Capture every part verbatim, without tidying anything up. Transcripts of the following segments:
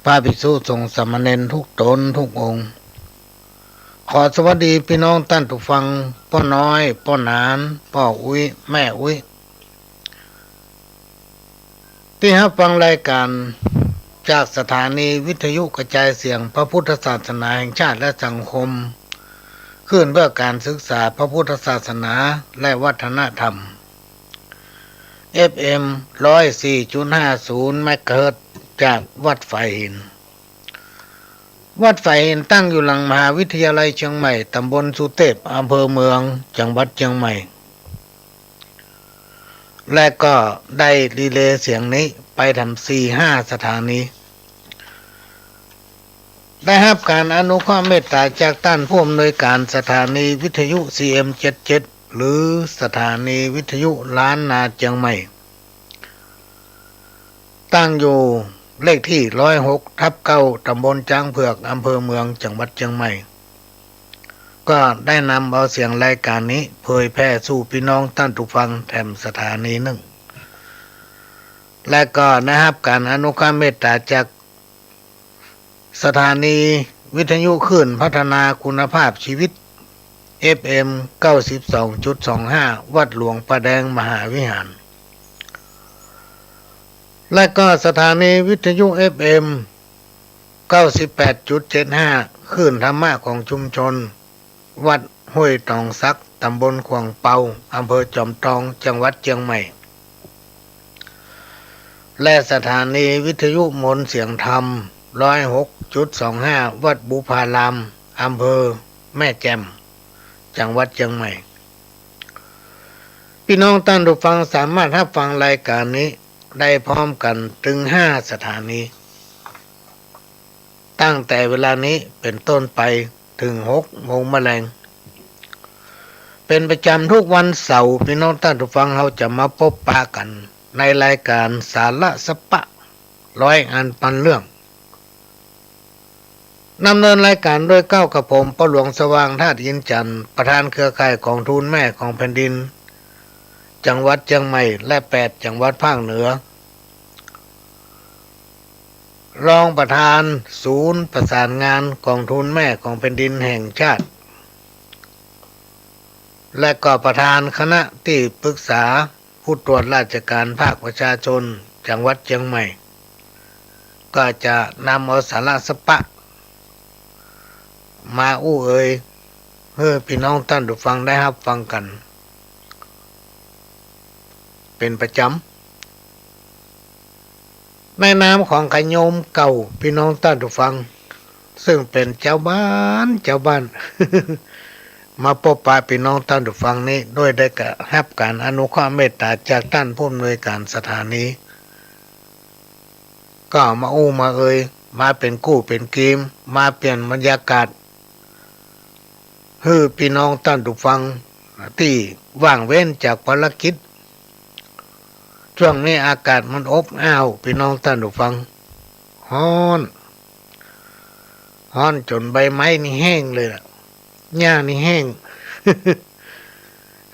พระภิกษุสงฆ์สามเณรทุกต๋นทุกองค์ ขอสวัสดีปี้น้องต้านผู้ฟัง ป้อน้อย ป้อหนาน ป้ออุ๊ย แม่อุ๊ย ตี้ฮับฟังรายก๋านจากสถานีวิทยุกระจายเสียงพระพุทธศาสนาแห่งชาติและสังคม คลื่นเพื่อการศึกษาพระพุทธศาสนาและวัฒนธรรม เอฟเอ็ม ร้อยสี่จุดห้าศูนย์ เมกะเฮิรตซ์ จากวัดฝายหิน วัดฝายหินตั้งอยู่หลังมหาวิทยาลัยเจียงใหม่ ตำบลสุเตพ อำเภอเมือง จังหวัดเจียงใหม่ และก็ได้รีเลย์เสียงนี้ไปแถมสี่ห้าสถานี ได้ฮับก๋านอนุเคราะห์เมตต๋าจากต้านผู้อำนวยก๋านสถานีวิทยุ ซีเอ็ม เจ็ดเจ็ด หรือสถานีวิทยุล้านนาเจียงใหม่ ตั้งอยู่เลขตี้ ร้อยหกทับเก้า ตำบลจ๊างเผือก อำเภอเมือง จังหวัดเจียงใหม่ ก็ได้นำเอาเสียงรายก๋านนี้เผยแผ่สู่ปี้น้องต้านผู้ฟังแถมสถานีนึ่ง และก็ได้ฮับก๋านอนุเคราะห์เมตต๋าจาก สถานีวิทยุคลื่นพัฒนาคุณภาพชีวิต เอฟเอ็ม เก้าสิบสองจุดสองห้า วัดหลวงป่าแดงมหาวิหาร และก็สถานีวิทยุ เอฟเอ็ม เก้าสิบแปดจุดเจ็ดห้า คลื่นธรรมะของชุมชน วัดห้วยตองสัก ตำบลขวางเปา อำเภอจอมตอง จังหวัดเจียงใหม่ และสถานีวิทยุมนต์เสียงธรรม ร้อยหกจุดสองห้า วัดบุพาราม อำเภอแม่แจ่ม จังหวัดเจียงใหม่ ปี้น้องต้านผู้ฟังสามารถฮับฟังรายก๋านนี้ได้พร้อมกั๋นเถิงห้าสถานี ตั้งแต่เวลานี้เป๋นต้นไปเถิงหกโมงมะแลง เป๋นประจ๋ำทุกวันเสาร์ ปี้น้องต้านผู้ฟังเฮาจะมาปบปะกั๋นในรายก๋านสาระสะปะ ร้อยอันปันเรื่อง ดำเนินรายก๋านโดยเก้ากับผม ป้อหลวงสว่าง ธาตุอินทร์จันทร์ ประธานเครือข่ายก๋องทุนแม่ของแผ่นดิน จังหวัดเจียงใหม่ และแปดจังหวัดภาคเหนือ รองประธานศูนย์ประสานงานก๋องทุนแม่ของแผ่นดินแห่งชาติ และก็ประธานคณะตี้ปรึกษาผู้ตรวจราชก๋านภาคประชาชนจังหวัดเจียงใหม่ ก็จะนำเอาสาระสะปะ มาอู้เอ่ยหื้อปี้น้องต้านผู้ฟังได้ฮับฟังกั๋นเป๋นประจ๋ำ ในนามของข้าโยมเก่า ปี้น้องต้านผู้ฟัง ซึ่งเป๋นจาวบ้าน จาวบ้าน มาปบปะปี้น้องต้านผู้ฟังนี้ โดยได้กะฮับก๋านอนุเคราะห์เมตต๋าจากต้านผู้อำนวยก๋านสถานี ก็มาอู้มาเอ่ย มาเป๋นกู้เป๋นเกม มาเปลี่ยนบรรยากาศ หื้อปี้น้องต้านผู้ฟังตี้ว่างเว้นจากภารกิจ จ้วงนี้อากาศมันอบอ้าว ปี้น้องต้านผู้ฟัง ฮ้อน ฮ้อนจ๋นใบไม้นี่แห้งเลยล่ะ หญ้านี่แห้ง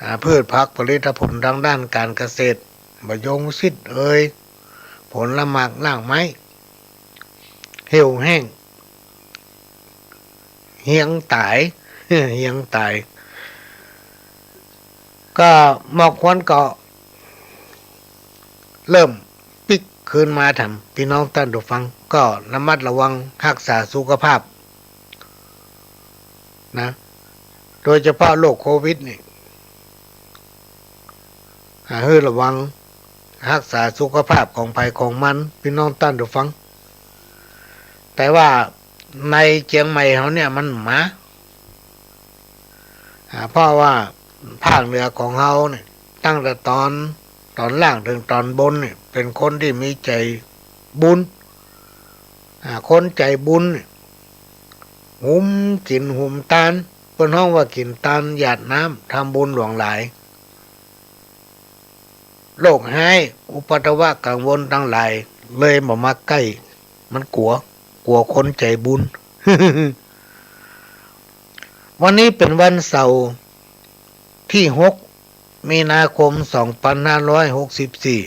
อ่า พืชผักผลิตผลตางด้านก๋านเกษตร มะยงชิดเอ่ย ผลหมากรากไม้ เหี่ยวแห้ง เหียงต๋าย เหียงต๋าย ก็หมอกควันก็เริ่มปิ๊กคืนมาแถม ปี้น้องต้านผู้ฟังก็ระมัดระวังฮักษาสุขภาพนะ โดยเฉพาะโรคโควิดนี่ อ่า หื้อระวังฮักษาสุขภาพของใผของมัน ปี้น้องต้านผู้ฟัง แต่ว่าในเจียงใหม่เฮาเนี่ยมันมา อ่า เพราะว่าภาคเหนือของเฮาเนี่ย ตั้งแต่ต๋อน ต๋อนล่างเถิงต๋อนบนเนี่ย เป๋นคนตี้มีใจ๋บุญ อ่า คนใจ๋บุญเนี่ย หุมกิ๋นหุมตาน เปิ้นฮ้องว่ากิ๋นตานหยาดน้ำ ทำบุญหลวงหลาย โรคฮ้าย อุปัทวะกังวลตังหลาย เลยบ่มาใก้ มันกั๋ว กั๋วคนใจ๋บุญ วันนี้เป๋นวันเสาร์ตี้หก มีนาคม สองปันห้าร้อยหกสิบสี่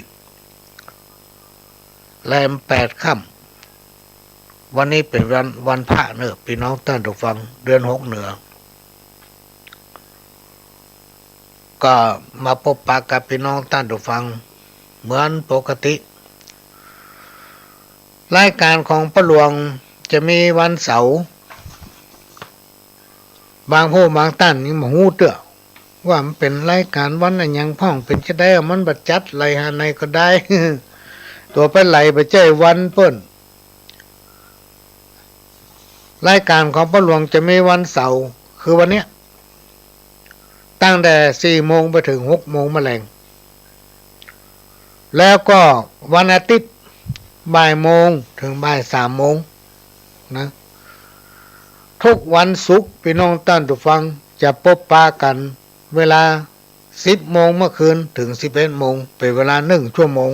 แรมแปดค่ำ วันนี้เป๋นวัน วันพระเน่อ ปี้น้องต้านผู้ฟัง เดือนหกเหนือ ก็มาปบปะกับปี้น้องต้านผู้ฟังเหมือนปกติ รายก๋านของป้อหลวงจะมีวันเสาร์ บางผู้บางต้านยังบ่ฮู้เตื้อ ว่ามันเป๋นรายก๋านวันอะหยังพ่อง เป๋นจาใด มันบ่จัด ไล่หาไหนก็ได้ ตั๋วไปไล่บ่ใจ้วันเปิ้น รายก๋านของป้อหลวงจะมีวันเสาร์ คือวันเนี้ย ตั้งแต่สี่โมงไปเถิงหกโมงมะแลง แล้วก็วันอาทิตย์ บ่ายโมงเถิงบ่ายสามโมงนะ ทุกวันศุกร์ ปี้น้องต้านผู้ฟังจะปบปะกั๋น เวลาสิบโมงเมื่อคืนเถิงสิบเอ็ดโมง เป๋นเวลานึ่งชั่วโมง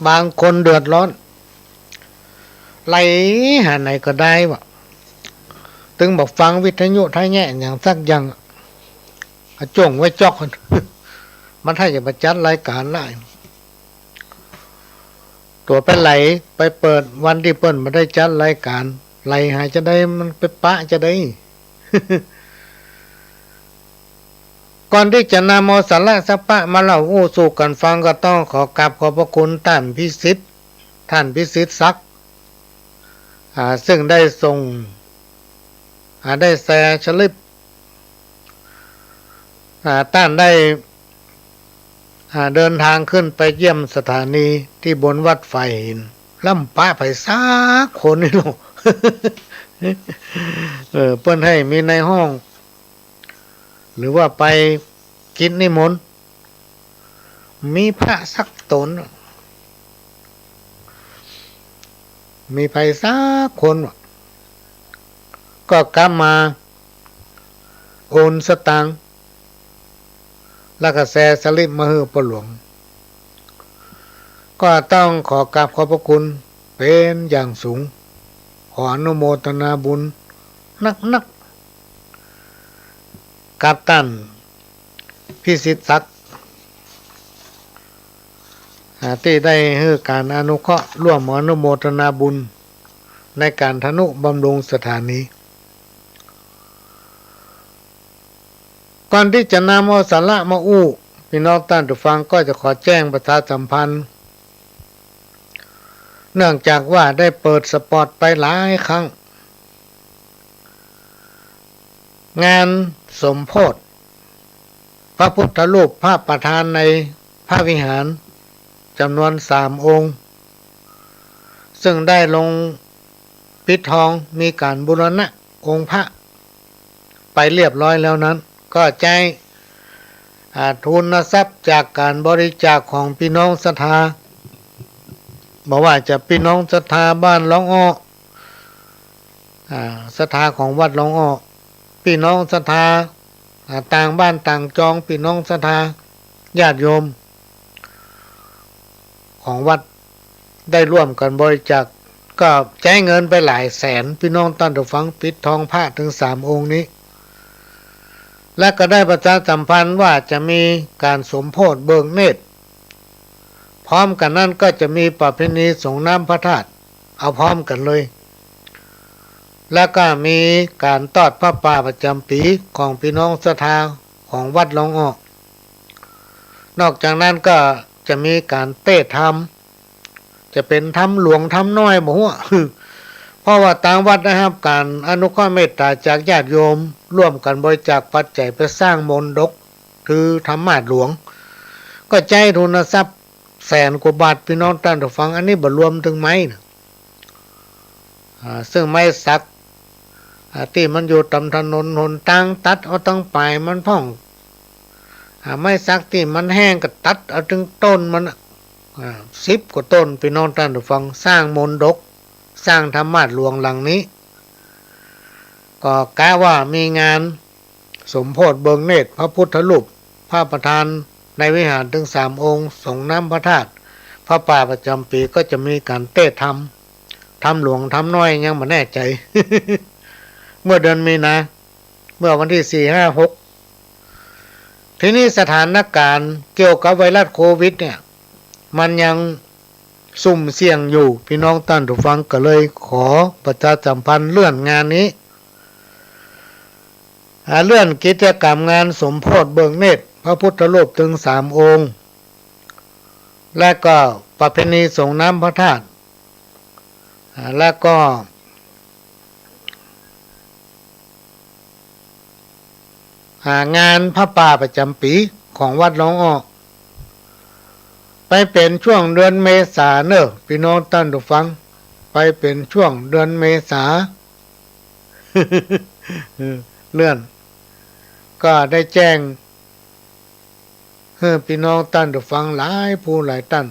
บางคนเดือดร้อน ไล่หาไหนก็ได้วะ ตึงบ่ฟังวิทยุทะแยะหยังสักอย่าง อะจ้วงไว้จ๊อก มันถ้าจะมาจัดรายก๋านได้ ตั๋วไปไล่ ไปเปิดวันตี้เปิ้นบ่ได้จัดรายก๋าน ไล่หาจาใด มันไปปะจาใด ก่อนตี้จะนำเอาสาระสาระมาเล่าอู้สู่กั๋นฟัง ก็ต้องขอกราบขอบพระคุณต้านพิสิทธิ์ ต้านพิสิทธิ์ศักดิ์ อ่า ซึ่งได้ส่ง อ่า ได้แชร์สลิป อ่า ต้านได้ อ่า เดินตางขึ้นไปเยี่ยมสถานีตี้บนวัดฝายหิน แล้วบ่ปะใผสักคนนี่เนาะ เออ เปิ้นหื้อมีในห้อง หรือว่าไปกิจนิมนต์ มีพระสักต๋น มีใผสักคนวะ ก็กลับมาโอนสตางค์ แล้วก็แชร์สลิปมาหื้อป้อหลวง ก็ต้องขอกราบขอบพระคุณเป๋นอย่างสูง ขออนุโมทนาบุญนักๆ กับต้านพิสิทธิ์ศักดิ์ อ่า ตี้ได้หื้อก๋านอนุเคราะห์ร่วมอนุโมทนาบุญในก๋านทนุบำรุงสถานี ก่อนตี้จะนำเอาสาระมาอู้ ปี้น้องต้านผู้ฟังก็จะขอแจ้งประชาสัมพันธ์ เนื่องจากว่าได้เปิดสปอตไปหลายครั้ง งานสมโภชพระพุทธรูปพระประธานในพระวิหารจ๋ำนวนสามองค์ ซึ่งได้ลงปิดทอง มีก๋านบูรณะองค์พระไปเรียบร้อยแล้วนั้น ก็ใจ๊ อ่า ทุนทรัพย์จากก๋านบริจาคของปี้น้องศรัทธา บ่ว่าจะปี้น้องศรัทธาบ้านหลองอ้อ อ่า ศรัทธาของวัดหลองอ้อ ปี้น้องศรัทธา อ่า ต่างบ้านต่างจอง ปี้น้องศรัทธาญาติโยมของวัด ได้ร่วมกั๋นบริจาค ก็ใจ๊เงินไปหลายแสน ปี้น้องต้านผู้ฟัง ปิดทองพระเถิงสามองค์นี้ และก็ได้ประชาสัมพันธ์ว่าจะมีก๋านสมโภชเบิกเนตร พร้อมกั๋นนั้นก็จะมีประเพณีสรงน้ำพระธาตุ เอาพร้อมกั๋นเลย และก็มีก๋านตอดผ้าป่าประจ๋ำปี๋ของปี้น้องศรัทธาของวัดหลองอ้อ นอกจากนั้นก็จะมีก๋านเตศน์ธรรม จะเป๋นธรรมหลวงธรรมน้อยบ่ฮู้ เพราะว่าตางวัดได้ฮับก๋านอนุเคราะห์เมตต๋าจากญาติโยม ร่วมกั๋นบริจาคปัจจัยไปสร้างมณฑป คือธรรมาสน์หลวง ก็ใจ๊ทุนทรัพย์แสนกว่าบาท ปี้น้องต้านผู้ฟัง อันนี้บ่รวมเถิงไม้นะ อ่า ซึ่งไม้สัก อ่า ตี้มันอยู่ต๋ามถนนหนตาง ตัดเอาตังป๋ายมันพ่อง อ่า ไม้สักตี้มันแห้งก็ตัดเอาตึงต้นมันน่ะ อ่า สิบกว่าต้น ปี้น้องต้านผู้ฟัง สร้างมณฑป สร้างธรรมาสน์หลวงหลังนี้ ก็กะว่ามีงานสมโภชเบิกเนตรพระพุทธรูป พระประธานในวิหารเถิงสามองค์ สรงน้ำพระธาตุ ผ้าป่าประจ๋ำปี๋ ก็จะมีก๋านเตศน์ธรรม ธรรมหลวงธรรมน้อยยังบ่แน่ใจ๋ เมื่อเดือนมีนา เมื่อวันตี้สี่ ห้า หก ทีนี้สถานการณ์เกี่ยวกับไวรัสโควิดเนี่ย มันยัง ซุ่มเสี่ยงอยู่ ปี้น้องต้านผู้ฟัง ก็เลยขอประชาสัมพันธ์เลื่อนงานนี้ อ่า เลื่อนกิจกรรมงานสมโภชเบิกเนตรพระพุทธรูปตึงสามองค์ และก็ประเพณีส่งน้ำพระธาตุ อ่า และก็ อ่า งานผ้าป่าประจ๋ำปี๋ของวัดหลองอ้อ ไปเป๋นช่วงเดือนเมษาเน่อ ปี้น้องต้านผู้ฟัง ไปเป๋นช่วงเดือนเมษา เลื่อน ก็ได้แจ้ง หื้อปี้น้องต้านผู้ฟังหลายผู้หลายต้าน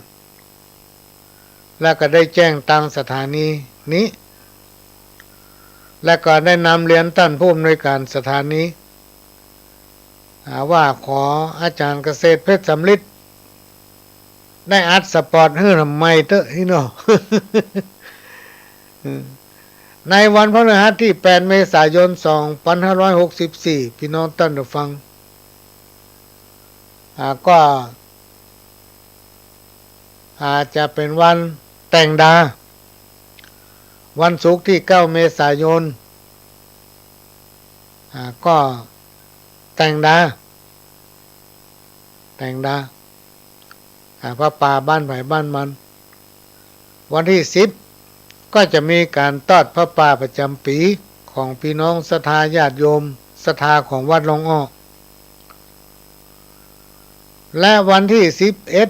และก็ได้แจ้งตางสถานีนี้ และก็ได้นำเรียนต้านผู้อำนวยก๋านสถานี อ่า ว่าขออาจ๋ารย์เกษตรเพชรสำริดได้อัดสปอตหื้อหน่อยเต๊อะ อี้เนาะ ในวันพฤหัสตี้แปดเมษายนสองปันห้าร้อยหกสิบสี่ ปี้น้องต้านผู้ฟัง อ่า ก็ อ่า จะเป๋นวันแต่งดา วันศุกร์ตี้เก้าเมษายน อ่า ก็แต่งดา แต่งดา อ่า ผ้าป่าบ้านใผบ้านมัน วันตี้สิบ ก็จะมีก๋านตอดผ้าป่าประจ๋ำปี๋ของปี้น้องศรัทธาญาติโยมศรัทธาของวัดหลองอ้อ และวันตี้สิบเอ็ด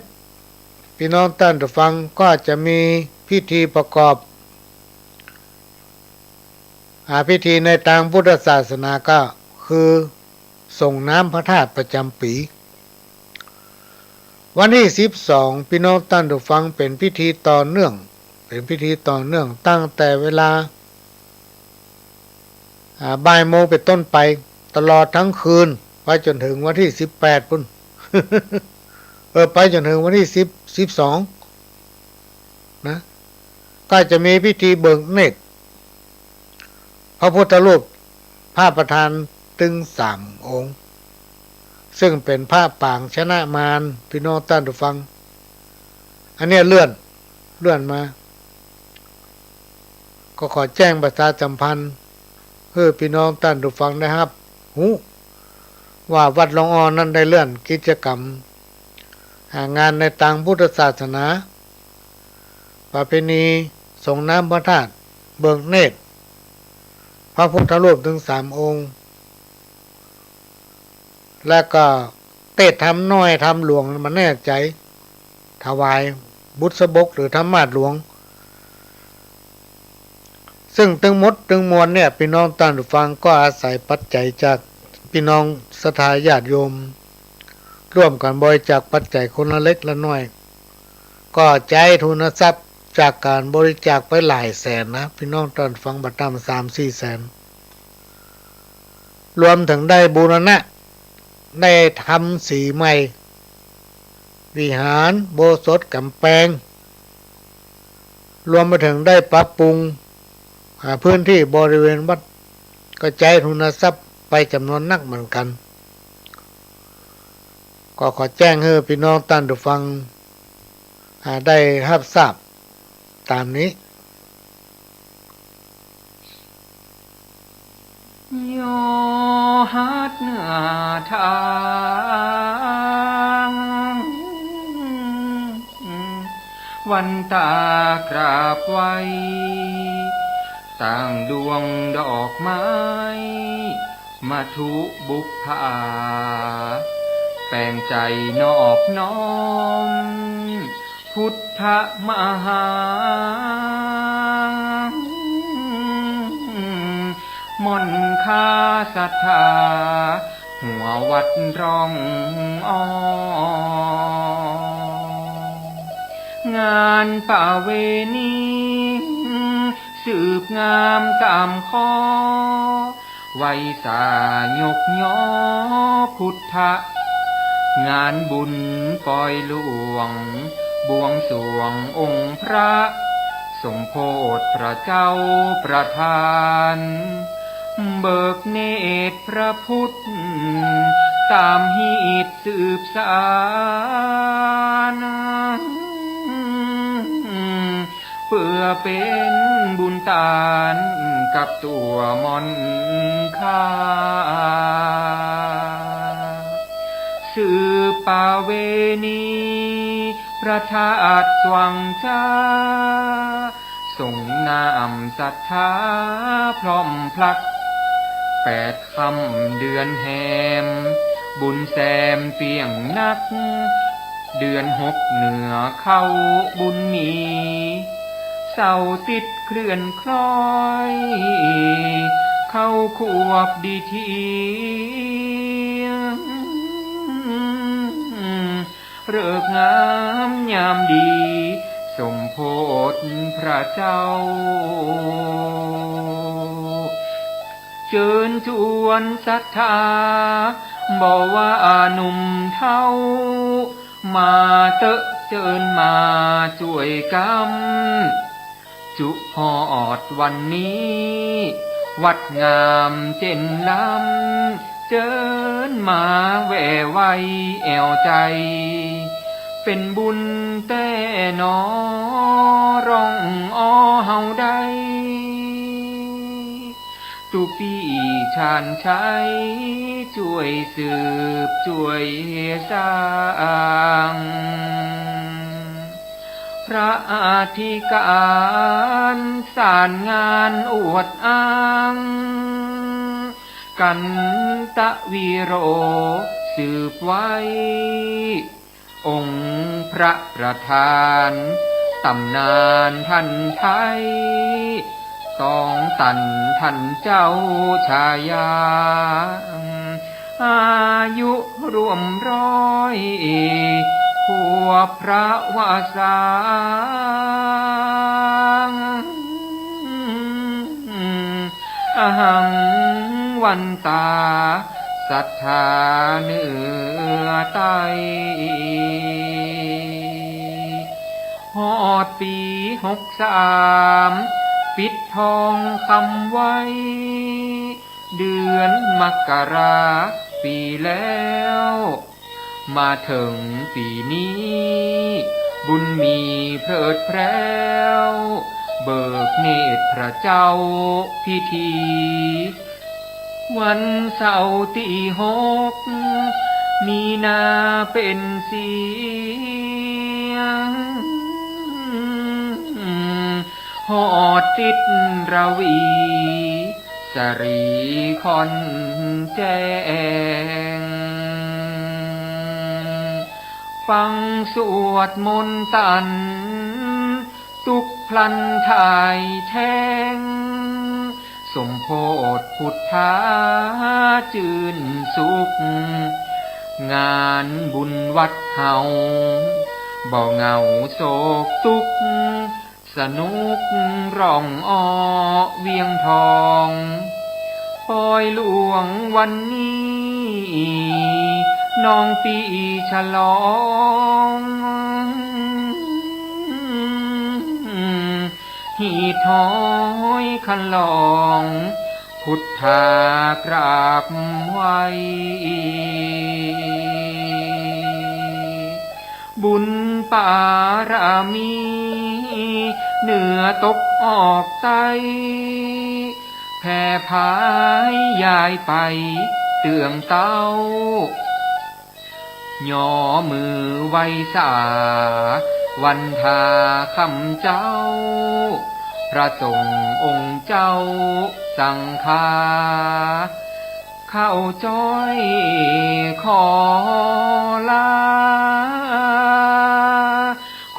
ปี้น้องต้านผู้ฟัง ก็จะมีพิธีประกอบ อ่า พิธีในตางพุทธศาสนาก็คือส่งน้ำพระธาตุประจ๋ำปี๋ วันตี้สิบสอง ปี้น้องต้านผู้ฟัง เป๋นพิธีต่อเนื่อง เป๋นพิธีต่อเนื่องตั้งแต่เวลา อ่า บ่ายโมงเป๋นต้นไป ตลอดตึงคืน ไปจ๋นเถิงวันตี้สิบแปดปู๊น เออ ไปจ๋นเถิงวันตี้สิบ สิบสอง นะ ก็จะมีพิธีเบิกเนตร พระพุทธรูป พระประธานตึงสามองค์ ซึ่งเป๋นพระป๋างชนะมาร ปี้น้องต้านผู้ฟัง อันเนี้ยเลื่อน เลื่อนมา ก็ขอแจ้งประชาสัมพันธ์หื้อปี้น้องต้านผู้ฟังได้ฮับฮู้ ว่าวัดหลองอ้อนั้นได้เลื่อนกิจกรรม อ่า งานในตางพุทธศาสนา ประเพณีส่งน้ำพระธาตุ เบิกเนตร พระพุทธรูปตึงสามองค์ และก็เตศน์ธรรมน้อยธรรมหลวงบ่แน่ใจ๋ ถวายบุษบกหรือธรรมาสน์หลวง ซึ่งตึงหมดตึงมวลเนี่ย ปี้น้องต้านผู้ฟังก็อาศัยปัจจัยจากปี้น้องศรัทธาญาติโยม ร่วมกั๋นบริจาคปัจจัยคนละเล็กละน้อย ก็ใจ๊ทุนทรัพย์จากก๋านบริจาคไปหลายแสนนะ ปี้น้องต้านผู้ฟัง บ่ต่ำสามสี่แสน รวมเถิงได้บูรณะ ได้ทำสีใหม่ วิหาร อุโบสถ ก๋ำแปง รวมไปเถิงได้ปรับปรุง อ่า พื้นที่บริเวณวัด ก็ใจ๊ทุนทรัพย์ไปจ๋ำนวนนักเหมือนกั๋น ก็ขอแจ้งหื้อปี้น้องต้านผู้ฟัง อ่า ได้ฮับทราบต๋ามนี้ ยอดทางวันตากราบไหว้ ตั้งดวงดอกไม้ มัทธุบุปผา แปลงใจ๋นอบน้อม พุทธมหา ม่อนคาศรัทธา หัววัดหลองอ้อ งานประเวณี สืบงามต๋ามคอ ไหว้สายกยอพุทธะ งานบุญปอยหลวง บวงสรวงองค์พระ สมโภชพระเจ้าประธาน เบิกเนตรพระพุทธ ต๋ามฮีตสืบสาน เปื้อเป๋นบุญตานกับตั๋วม่อนข้า สืบประเวณีพระธาตุสว่างจ้า สงน้ำศรัทธาพร้อมพลัก แปดค่ำเดือนแฮม บุญแซมเปียงนัก เดือนหกเหนือเข้าบุญมี เสาร์ติดเคลื่อนคล้อย เข้าขวบดีที ฤกษ์งามยามดี สมโภชพระเจ้า เจิญจวนศรัทธา บ่ว่าหนุ่มเฒ่า มาเต๊อะเจิญมาจ้วยกั๋น จุฮอดวันนี้ วัดงามเจ๋นล้ำ เจิญมาแหว่ไหว้แอ่วใจ๋ เป๋นบุญแต๊หนอ ร้องอ้อเฮาได้ ตุ๊ปี้ชาญชัย จ้วยสืบจ้วยสร้าง พระอธิก๋านสารงานอวดอ้าง กันตะวีโรสืบไว้ องค์พระประธานต๋ำนานต้านไท้ ต๋องตันต้านเจ้าชายา อายุร่วมร้อย ขวบพระวสา อหังวันตา ศรัทธาเหนือใต้ ฮอดปี๋หกสาม ปิดทองคำไว้ เดือนมกราปี๋แล้ว มาเถิงปี๋นี้ บุญมีเพลิดแพร้ว เบิกเนตรพระเจ้าพิธี วันเสาร์ตี้หก มีนาเป๋นเสียง ฮอดติดระวี สะหรีค่อนแจ้ง ฟังสวดมนต์ตัน ตุ๊กพลันถ่ายแท้ง สมโภชพุทธาจื้นสุข งานบุญวัดเฮา บ่เหงาโศกตุ๊กข์ สนุกร้องอ้อเวียงทอง ปอยหลวงวันนี้ น้องปี้ฉลอง ฮีตฮ้อยคันลอง พุทธากราบไหว้ บุญปารมี เหนือตกออกใต้ แผ่ผายยายไปเตื้องเต้า ยอมือไหว้สา วันทาคำเจ้า พระสงฆ์องค์เจ้าสังฆา ข้าจ้อยขอลา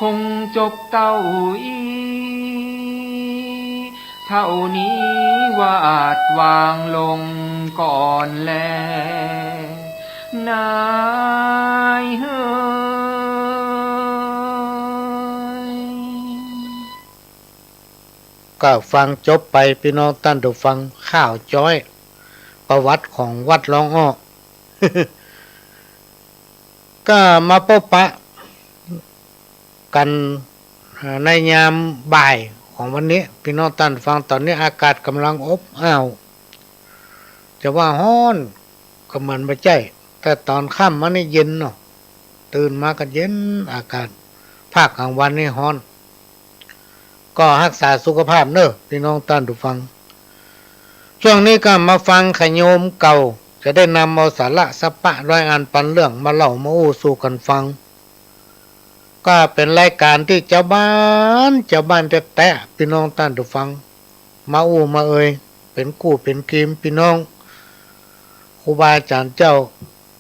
คงจบเต้าอี้ เต้านี้วาดวางลงก่อนแล นายเฮย ก็ฟังจบไป ปี้น้องต้านผู้ฟัง ข้าจ้อย ประวัติของวัดร้องอ้อ ก็มาปะปะกั๋น อ่า ในยามบ่ายของวันนี้ ปี้น้องต้านฟัง ต๋อนนี้อากาศก่ำลังอบอ้าว จะว่าฮ้อนก็เหมือนบ่ใจ้ แต่ต๋อนค่ำมานี่เย็นเนาะ ตื่นมาก็เย็น อากาศ ภาคกลางวันนี่ฮ้อน ก็ฮักษาสุขภาพเน่อ ปี้น้องต้านผู้ฟัง ช่วงนี้ก็มาฟังขะโยมเก่า จะได้นำเอาสาระสาระร้อยอันปันเรื่องมาเล่ามาอู้สู่กั๋นฟัง ก็เป๋นรายก๋านตี้จาวบ้าน จาวบ้านแต๊ๆ ปี้น้องต้านผู้ฟัง มาอู้มาเอ่ย เป๋นกู้เป๋นกีม ปี้น้องครูบาอาจ๋ารย์เจ้า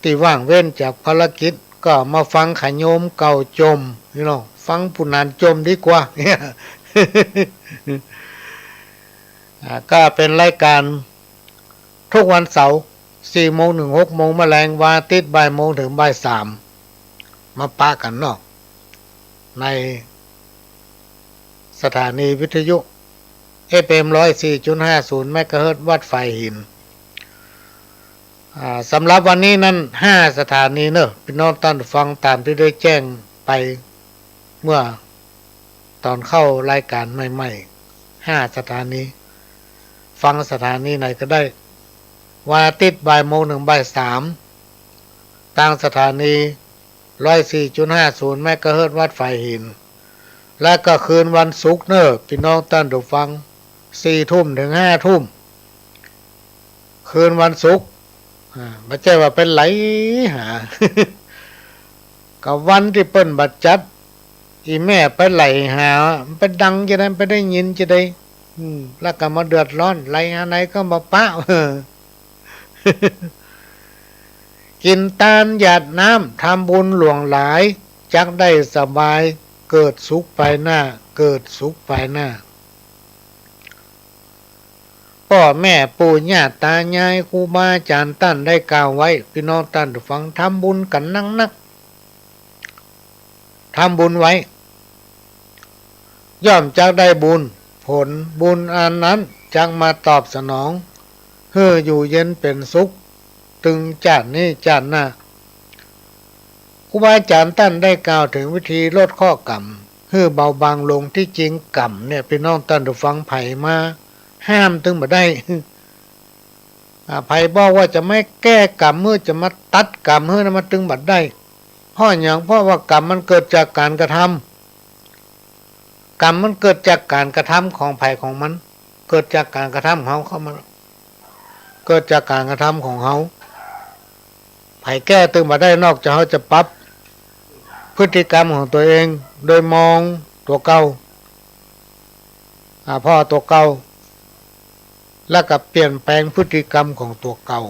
ตี้ว่างเว้นจากภารกิจ ก็มาฟังขะโยมเก่าจ่ม พี่น้อง ฟังผู้หนานจ่มดีกว่า อ่า ก็เป๋นรายก๋าน ทุกวันเสาร์ สี่โมงเถิงหกโมง แมลงวันอาทิตย์ บ่ายโมงเถิงบ่ายสาม มาปะกั๋นเนาะ ในสถานีวิทยุ เอฟเอ็ม ร้อยสี่จุดห้าศูนย์ เมกะเฮิรตซ์ วัดฝายหิน อ่า สำหรับวันนี้นั้น ห้าสถานีเน่อ ปี้น้องต้านผู้ฟัง ต๋ามตี้ได้แจ้งไปเมื่อต๋อนเข้ารายก๋านใหม่ๆ ห้าสถานี ฟังสถานีไหนก็ได้ วันอาทิตย์บ่ายโมงเถิงบ่ายสาม ตางสถานี ร้อยสี่จุดห้าศูนย์ เมกะเฮิรตซ์ วัดฝายหิน และก็คืนวันศุกร์เน่อ ปี้น้องต้านผู้ฟัง สี่ทุ่มเถิงห้าทุ่ม คืนวันศุกร์ อ่า บ่ใจ้ว่าไปไหลหา ก็วันตี้เปิ้นบ่จัด อี่แม่ไปไหลหา มันไปดังจะใด ไปได้ยินจะใด อืม แล้วก็มาเดือดร้อน ไหลหาไหนก็บ่ปะ กิ๋นตานหยาดน้ำ ทำบุญหลวงหลาย จักได้สบาย เกิดสุขภายหน้า เกิดสุขภายหน้า ป้อแม่ปู่ย่าต๋ายาย ครูบาอาจ๋ารย์ต้านได้กล่าวไว้ ปี้น้องต้านผู้ฟัง ทำบุญกั๋นนักๆ ทำบุญไว้ ย่อมจักได้บุญ ผลบุญอันนั้นจักมาตอบสนอง หื้ออยู่เย็นเป๋นสุข ตึงจาตินี้จาติหน้า ครูบาอาจ๋ารย์ต้านได้กล่าวเถิงวิธีลดเคราะห์กรรม หื้อเบาบางลง ตี้จริงกรรมเนี่ย ปี้น้องต้านผู้ฟัง ใผมาห้ามตึงบ่ได้ อ่า ใผบอกว่าจะมาแก้กรรมหื้อ จะมาตัดกรรมหื้อนะ มันตึงบ่ได้ เพราะหยัง เพราะว่ากรรมมันเกิดจากก๋านกระทำ กรรมมันเกิดจากก๋านกระทำของใผของมัน เกิดจากก๋านกระทำของเฮาเข้ามา เกิดจากก๋านกระทำของเฮา ใผแก้ตึงบ่ได้ นอกจากเฮาจะปรับพฤติกรรมของตั๋วเอง โดยมองตั๋วเก่า อ่า ผ่อตั๋วเก่า แล้วก็เปลี่ยนแปลงพฤติกรรมของตั๋วเก่า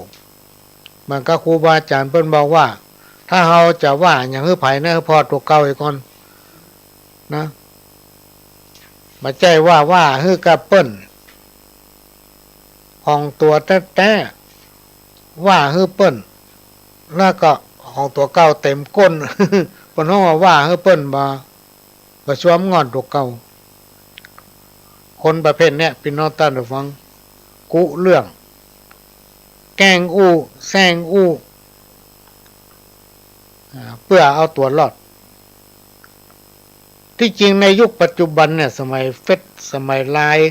เหมือนกับครูบาอาจ๋ารย์เปิ้นบอกว่า ถ้าเฮาจะว่าหยังหื้อใผนะ หื้อผ่อตั๋วเก่าเหียก่อนนะ บ่ใจ้ว่า ว่าหื้อกับเปิ้น ของตั๋วแต๊ๆ ว่าหื้อเปิ้น แล้วก็ของตั๋วเก่าเต็มก้น เปิ้นฮ้องว่า ว่าหื้อเปิ้นบ่ บ่ชวมง่อนตั๋วเก่า คนประเภทเนี้ย ปี้น้องต้านผู้ฟัง กุเรื่อง แกล้งอู้ แซงอู้ อ่า เปื้อเอาตั๋วรอด ตี้จริงในยุคปัจจุบันเนี่ย สมัยเฟซ สมัยไลน์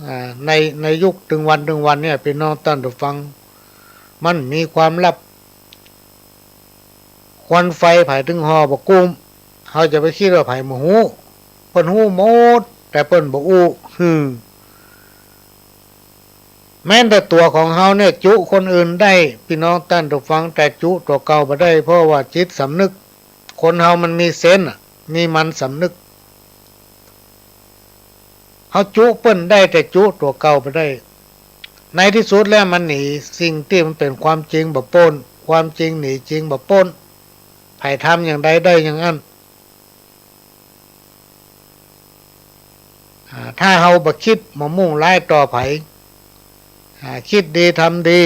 อ่า ใน ในยุคตึงวันตึงวันเนี่ย ปี้น้องต้านผู้ฟัง มันมีความลับ ควันไฟใผตึงห่อบ่กุ้ม เฮาจะไปกึ๊ดว่าใผบ่ฮู้ เปิ้นฮู้หมด แต่เปิ้นบ่อู้ หืม แม้แต่ตั๋วของเฮาเนี่ยจุคนอื่นได้ ปี้น้องต้านผู้ฟัง แต่จุตั๋วเก่าบ่ได้ เพราะว่าจิตสำนึก คนเฮามันมีเซนส์อะ มีมันสำนึก เฮาจุเปิ้นได้ แต่จุตั๋วเก่าบ่ได้ ในตี้สุดแล้วมันหนีสิ่งตี้มันเป๋นความจริงบ่ป๊น ความจริงหนีจริงบ่ป๊น ใผทำอย่างใดได้อย่างอั้น อ่า ถ้าเฮาบ่กึ๊ดบ่มุ่งร้ายต่อใผ อ่า กึ๊ดดีทำดี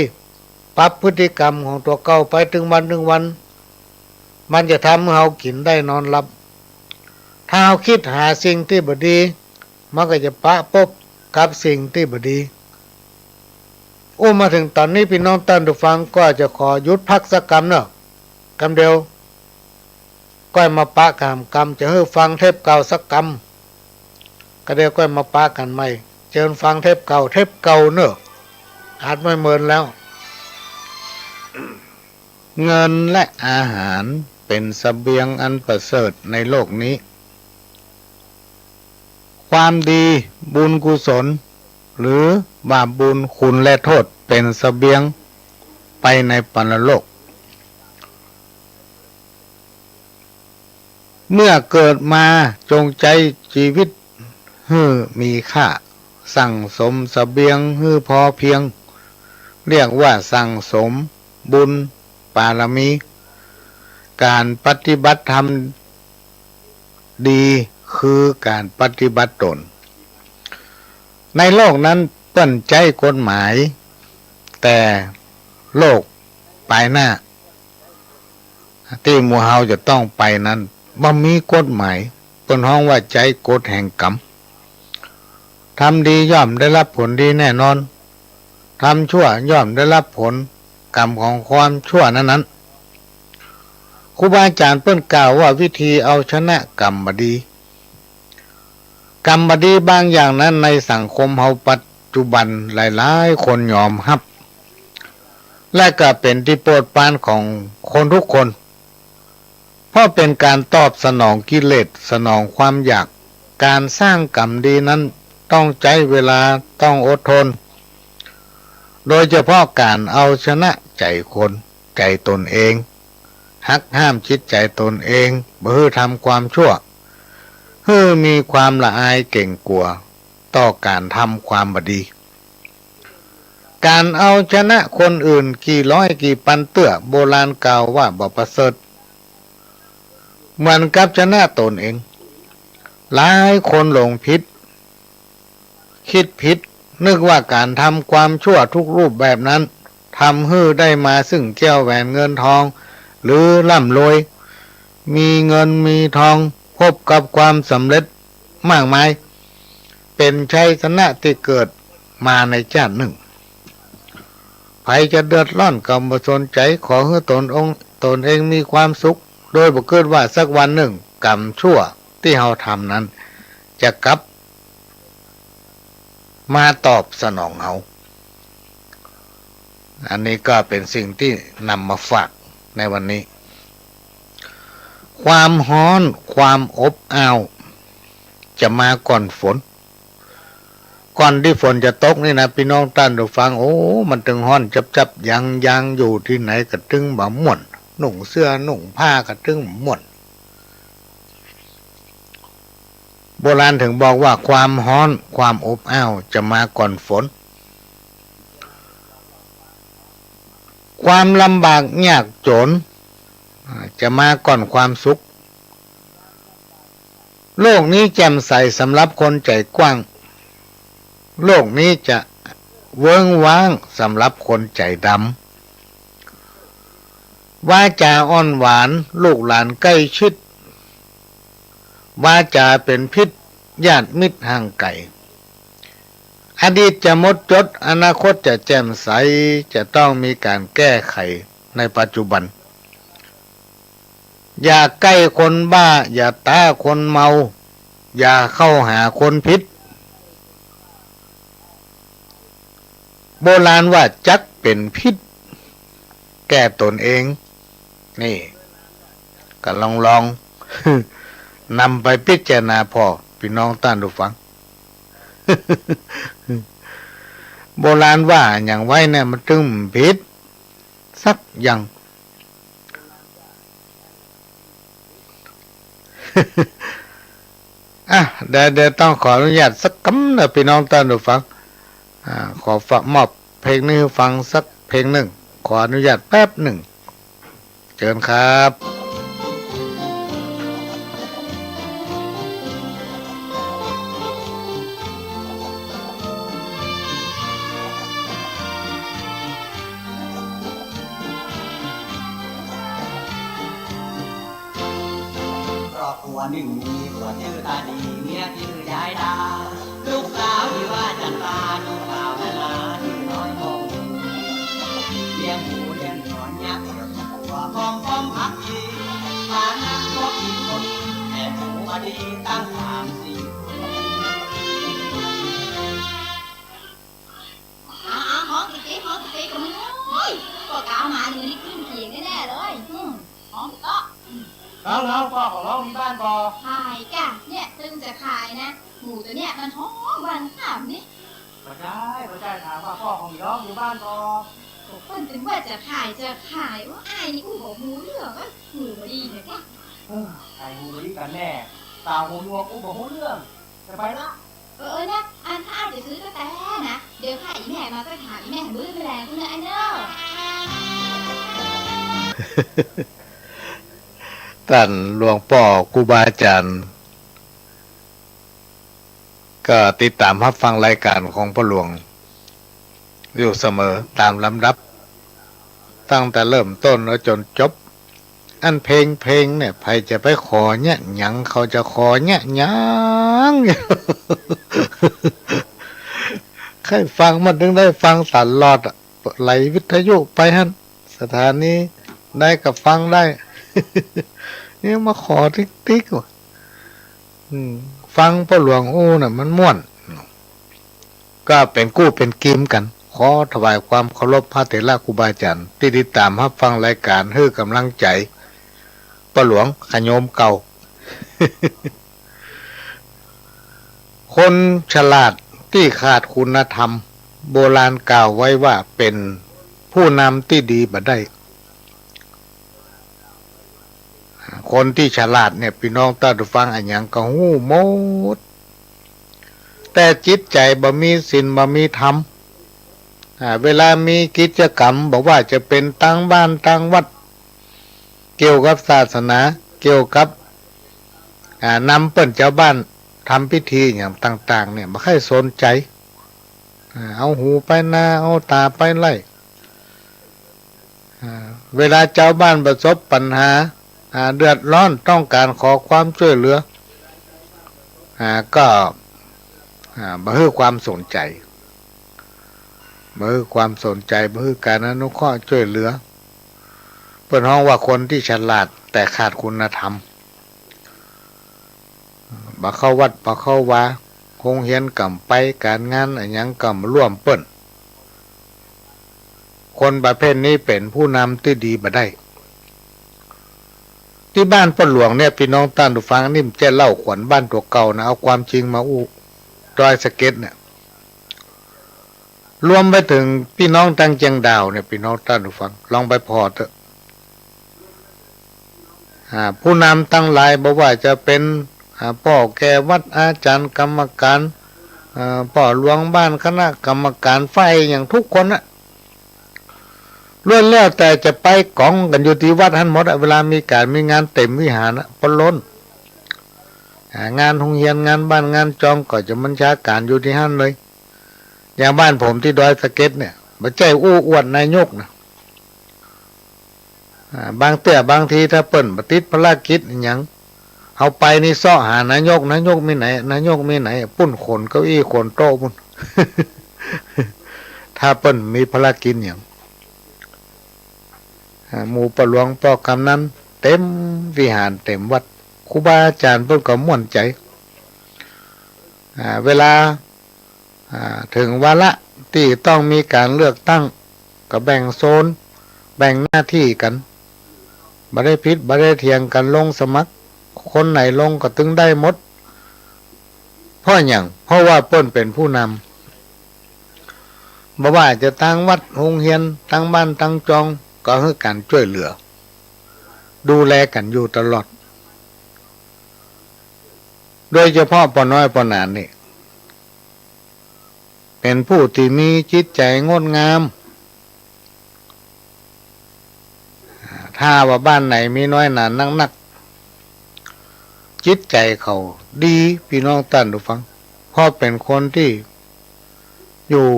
ปรับพฤติกรรมของตั๋วเก่าไปตึงวันตึงวัน มันจะทำหื้อเฮากิ๋นได้นอนหลับ ถ้าเฮากึ๊ดหาสิ่งตี้บ่ดี มันก็จะปะปบกับสิ่งตี้บ่ดี อู้มาเถิงต๋อนนี้ ปี้น้องต้านผู้ฟัง ก็จะขอหยุดพักสักกำเนาะ กำเดียว ก้อยมาปะกั๋นกำ จะหื้อฟังเทปเก่าสักกำ ก็เดี๋ยวก้อยมาปะกั๋นใหม่ เจิญฟังเทปเก่า เทปเก่าเนาะ อัดไว้เมินแล้ว เงินและอาหารเป๋นเสบียงอันประเสริฐในโลกนี้ ความดีบุญกุศล หรือบาปบุญคุณและโทษเป๋นเสบียงไปในปรโลก เมื่อเกิดมาจงใจ๊จีวิตหื้อมีค่า สั่งสมเสบียงหื้อพอเพียง เรียกว่าสั่งสมบุญบารมี ก๋านปฏิบัติธรรมดีคือก๋านปฏิบัติต๋น ในโลกนั้นเปิ้นใจ๊กฎหมาย แต่โลกปายหน้า ตี้หมู่เฮาจะต้องไปนั้น บ่มีกฎหมาย เปิ้นฮ้องว่าใจ๊กฎแห่งกรรม ทำดีย่อมได้รับผลดีแน่นอน ทำชั่วย่อมได้รับผลกรรมของความชั่วนั้นๆ ครูบาอาจ๋ารย์เปิ้นกล่าวว่าวิธีเอาชนะกรรมบ่ดี กรรมบ่ดีบางอย่างนั้นในสังคมเฮาปัจจุบันหลายๆ คนยอมฮับ และก็เป๋นตี้โปรดปรานของคนทุกคน เพราะเป๋นก๋านตอบสนองกิเลส สนองความอยาก ก๋านสร้างกรรมดีนั้นต้องใจ๊เวลา ต้องอดทน โดยเฉพาะก๋านเอาชนะใจ๋คน ใจ๋ต๋นเอง หักห้ามจิตใจ๋ต๋นเอง บ่หื้อทำความชั่ว หื้อมีความละอายเก๋งกั๋วต่อก๋านทำความบ่ดี ก๋านเอาชนะคนอื่นกี่ร้อยกี่ปันเตื้อ โบราณกล่าวว่าบ่ประเสริฐ เหมือนกับชนะต๋นเอง หลายคนหลงผิด คิดผิด นึกว่าก๋านทำความชั่วทุกรูปแบบนั้น ทำหื้อได้มาซึ่งแก้วแหวนเงินทอง หรือร่ำรวย มีเงินมีทอง พบกับความสำเร็จมากมาย เป๋นชัยชนะตี้เกิดมาในจาตินึ่ง ใผจะเดือดร้อนก็บ่สนใจ๋ ขอหื้อต๋นองค์ ต๋นเองมีความสุข โดยบ่กึ๊ดว่าสักวันนึ่งกรรมชั่วตี้เฮาทำนั้นจะกลับมาตอบสนองเฮา อันนี้ก็เป๋นสิ่งตี้นำมาฝากในวันนี้ ความฮ้อน ความอบอ้าว จะมาก่อนฝน ก่อนตี้ฝนจะตกนี่นะ ปี้น้องต้านผู้ฟัง โอ้ มันตึงฮ้อนจับๆ ยังๆ อยู่ตี้ไหนก็ตึงบ่ม่วน นุ่งเสื้อนุ่งผ้าก็ตึงบ่ม่วน โบราณถึงบอกว่าความฮ้อน ความอบอ้าว จะมาก่อนฝน ความลำบากยากจน อ่า จะมาก่อนความสุข โลกนี้แจ่มใสสำหรับคนใจ๋กว้าง โลกนี้จะเวิ้งว้างสำหรับคนใจ๋ดำ วาจ๋าอ่อนหวาน ลูกหลานใก้ชิด วาจ๋าเป๋นพิษ ญาติมิตรห่างไก๋ อดีตจะหมดจด อนาคตจะแจ่มใส จะต้องมีก๋านแก้ไขในปัจจุบัน อย่าใก้คนบ้า อย่าต๊าคนเมา อย่าเข้าหาคนผิด โบราณว่าจักเป๋นพิษแก่ต๋นเอง นี่ ก็ลองๆ นำไปพิจารณาผ่อ ปี้น้องต้านผู้ฟัง โบราณว่าหยังไว้เนี่ย มันตึงบ่ผิดสักอย่าง อ่ะ เดี๋ยว เดี๋ยวต้องขออนุญาตสักกำนะ ปี้น้องต้านผู้ฟัง อ่า ขอฝากมอบเพลงนี้หื้อฟังสักเพลงนึ่ง ขออนุญาตแป๊บนึ่ง เจิญครับ ครอบครัวนึ่งมีผัวจื้อต๋าดี เมียจื้อยายดา ลูกสาวจื้อว่าจันตา ลูกบ่าวนาราจื้อน้อยทองดี เลี้ยงหมูเลี้ยงหยอนยักษ์ ผัวของป้อมพักดี ฐานะบ่กิ๋นบ่มี แต่ผัวดีตั้งสามสี่คน อ้าว ฮ้องสะกิด ฮ้องสะกิด โอ้ย ก็กาวมานี่มันได้ขึ้นเขียงแน่ๆ เอา เอา ป้อของน้องมีบ้านก่อ ขายก่ะ เนี่ย ตึงจะขายนะ หมูตั๋วเนี่ยมันฮ้องวันค่ำนี่ บ่ใจ้ บ่ใจ้ ถามว่าป้อของน้องมีบ้านก่อ โอ้ เปิ้นตึงว่าจะขาย จะขาย โอ้ อ้ายนี่อู้บ่ฮู้เรื่อง เอ้ย หูบ่ดีเนี่ยแก เออ ใผหูบ่ดีกั๋นแน่ ต๋าหูหนวกอู้บ่ฮู้เรื่อง จะไปละ เออ เออ นะ อันถ้าอ้ายจะซื้อก็แต๊นะ เดี๋ยวข้าอีแม่มาก็ถามอีแม่มื้อแลงกูเนอะ อ้ายเนอะ ต้านหลวงป้อครูบาอาจ๋ารย์ ก็ติดต๋ามฮับฟังรายก๋านของป้อหลวงอยู่เสมอต๋ามลำดับ ตั้งแต่เริ่มต้นแล้วจ๋นจบ อันเพลง เพลงเนี่ย ใผจะไปขอเยียะหยัง เขาจะขอเยียะหยัง ใค่ฟังมันตึงได้ฟังตลอดอะ ไหลวิทยุไปหั้น สถานีใดก็ฟังได้ นี่มาขอติ๊กๆ ว่ะ อืม ฟังป้อหลวงอู้น่ะ มันม่วน ก็เป๋นกู้เป๋นกีมกั๋น ขอถวายความเคารพพระเถระครูบาอาจ๋ารย์ ตี้ติดต๋ามฮับฟังรายก๋าน หื้อก๋ำลังใจ๋ ป้อหลวงขะโยมเก่า คนฉลาดตี้ขาดคุณธรรม โบราณกล่าวไว้ว่าเป๋นผู้นำตี้ดีบ่ได้ คนตี้ฉลาดเนี่ย ปี้น้องต้านผู้ฟัง อะหยังก็ฮู้หมด แต่จิตใจ๋บ่มีศีลบ่มีธรรม อ่า เวลามีกิจกรรม บ่ว่าจะเป๋นตางบ้านตางวัด เกี่ยวกับศาสนา เกี่ยวกับ อ่า นำเปิ้นจาวบ้านทำพิธีอะหยังต่างๆ เนี่ย บ่ใค่สนใจ๋ อ่า เอาหูไปนา เอาต๋าไปไฮ่ อ่า เวลาจาวบ้านประสบปัญหา อ่า เดือดร้อน ต้องก๋านขอความจ้วยเหลือ อ่า ก็ อ่า บ่หื้อความสนใจ๋ บ่หื้อความสนใจ๋ บ่หื้อก๋านอนุเคราะห์จ้วยเหลือ เปิ้นฮ้องว่าคนตี้ฉลาดแต่ขาดคุณธรรม บ่เข้าวัด บ่เข้าวา โฮงเฮียนก็บ่ไป ก๋านงานอะหยังก็บ่ร่วมเปิ้น คนประเภทนี้เป๋นผู้นำตี้ดีบ่ได้ ตี้บ้านป้อหลวงเนี่ย ปี้น้องต้านผู้ฟัง นี่บ่ใจ้เล่าขวัญบ้านตั๋วเก่านะ เอาความจริงมาอู้ ดอยสะเก็ดเนี่ย รวมไปเถิงปี้น้องตางเจียงดาวเนี่ย ปี้น้องต้านผู้ฟัง ลองไปผ่อเต๊อะ อ่า ผู้นำตังหลาย บ่ว่าจะเป๋น อ่า ป้อแก่วัด อาจ๋ารย์กรรมก๋าร อ่า ป้อหลวงบ้าน คณะกรรมก๋าร ฝ่ายอะหยัง กู้คนน่ะ ล้วนแล้วแต่จะไปก๋องกั๋นอยู่ตี้วัดหั้นหมดอะ เวลามีก๋านมีงานเต๋มวิหารอะ ปะล้น อ่า งานโฮงเฮียน งานบ้าน งานจอง ก็จะบัญชาก๋ารอยู่ตี้หั้นเลย อย่างบ้านผมตี้ดอยสะเก็ดเนี่ย บ่ใจ้อู้อวดนายกนะ อ่า บางเตื้อบางทีถ้าเปิ้นบ่ติดภารกิจอะหยัง เฮาไปนี่เซาะหานายก นายกมีไหน นายกมีไหน ปุ้นขนเก้าอี้ขนโต๊ะปุ้น ถ้าเปิ้นมีภารกิจอะหยัง อ่า หมู่ป้อหลวงป้อกำนันเต๋มวิหารเต๋มวัด ครูบาอาจ๋ารย์เปิ้นก็ม่วนใจ๋ อ่า เวลา อ่า เถิงวาระตี้ต้องมีก๋านเลือกตั้ง ก็แบ่งโซน แบ่งหน้าตี้กั๋น บ่ได้ผิด บ่ได้เถียงกั๋น ลงสมัคร คนไหนลงก็ตึงได้หมด เพราะหยัง เพราะว่าเปิ้นเป๋นผู้นำ บ่ว่าจะตางวัด โฮงเฮียน ตางบ้าน ตางจอง ก็หื้อก๋านจ้วยเหลือ ดูแลกั๋นอยู่ตลอด โดยเฉพาะป้อน้อยป้อหนานนี่ เป๋นผู้ตี้มีจิตใจ๋งดงาม ถ้าว่าบ้านไหนมีน้อยหนานักๆ จิตใจ๋เขาดี ปี้น้องต้านผู้ฟัง เพราะเป๋นคนตี้อยู่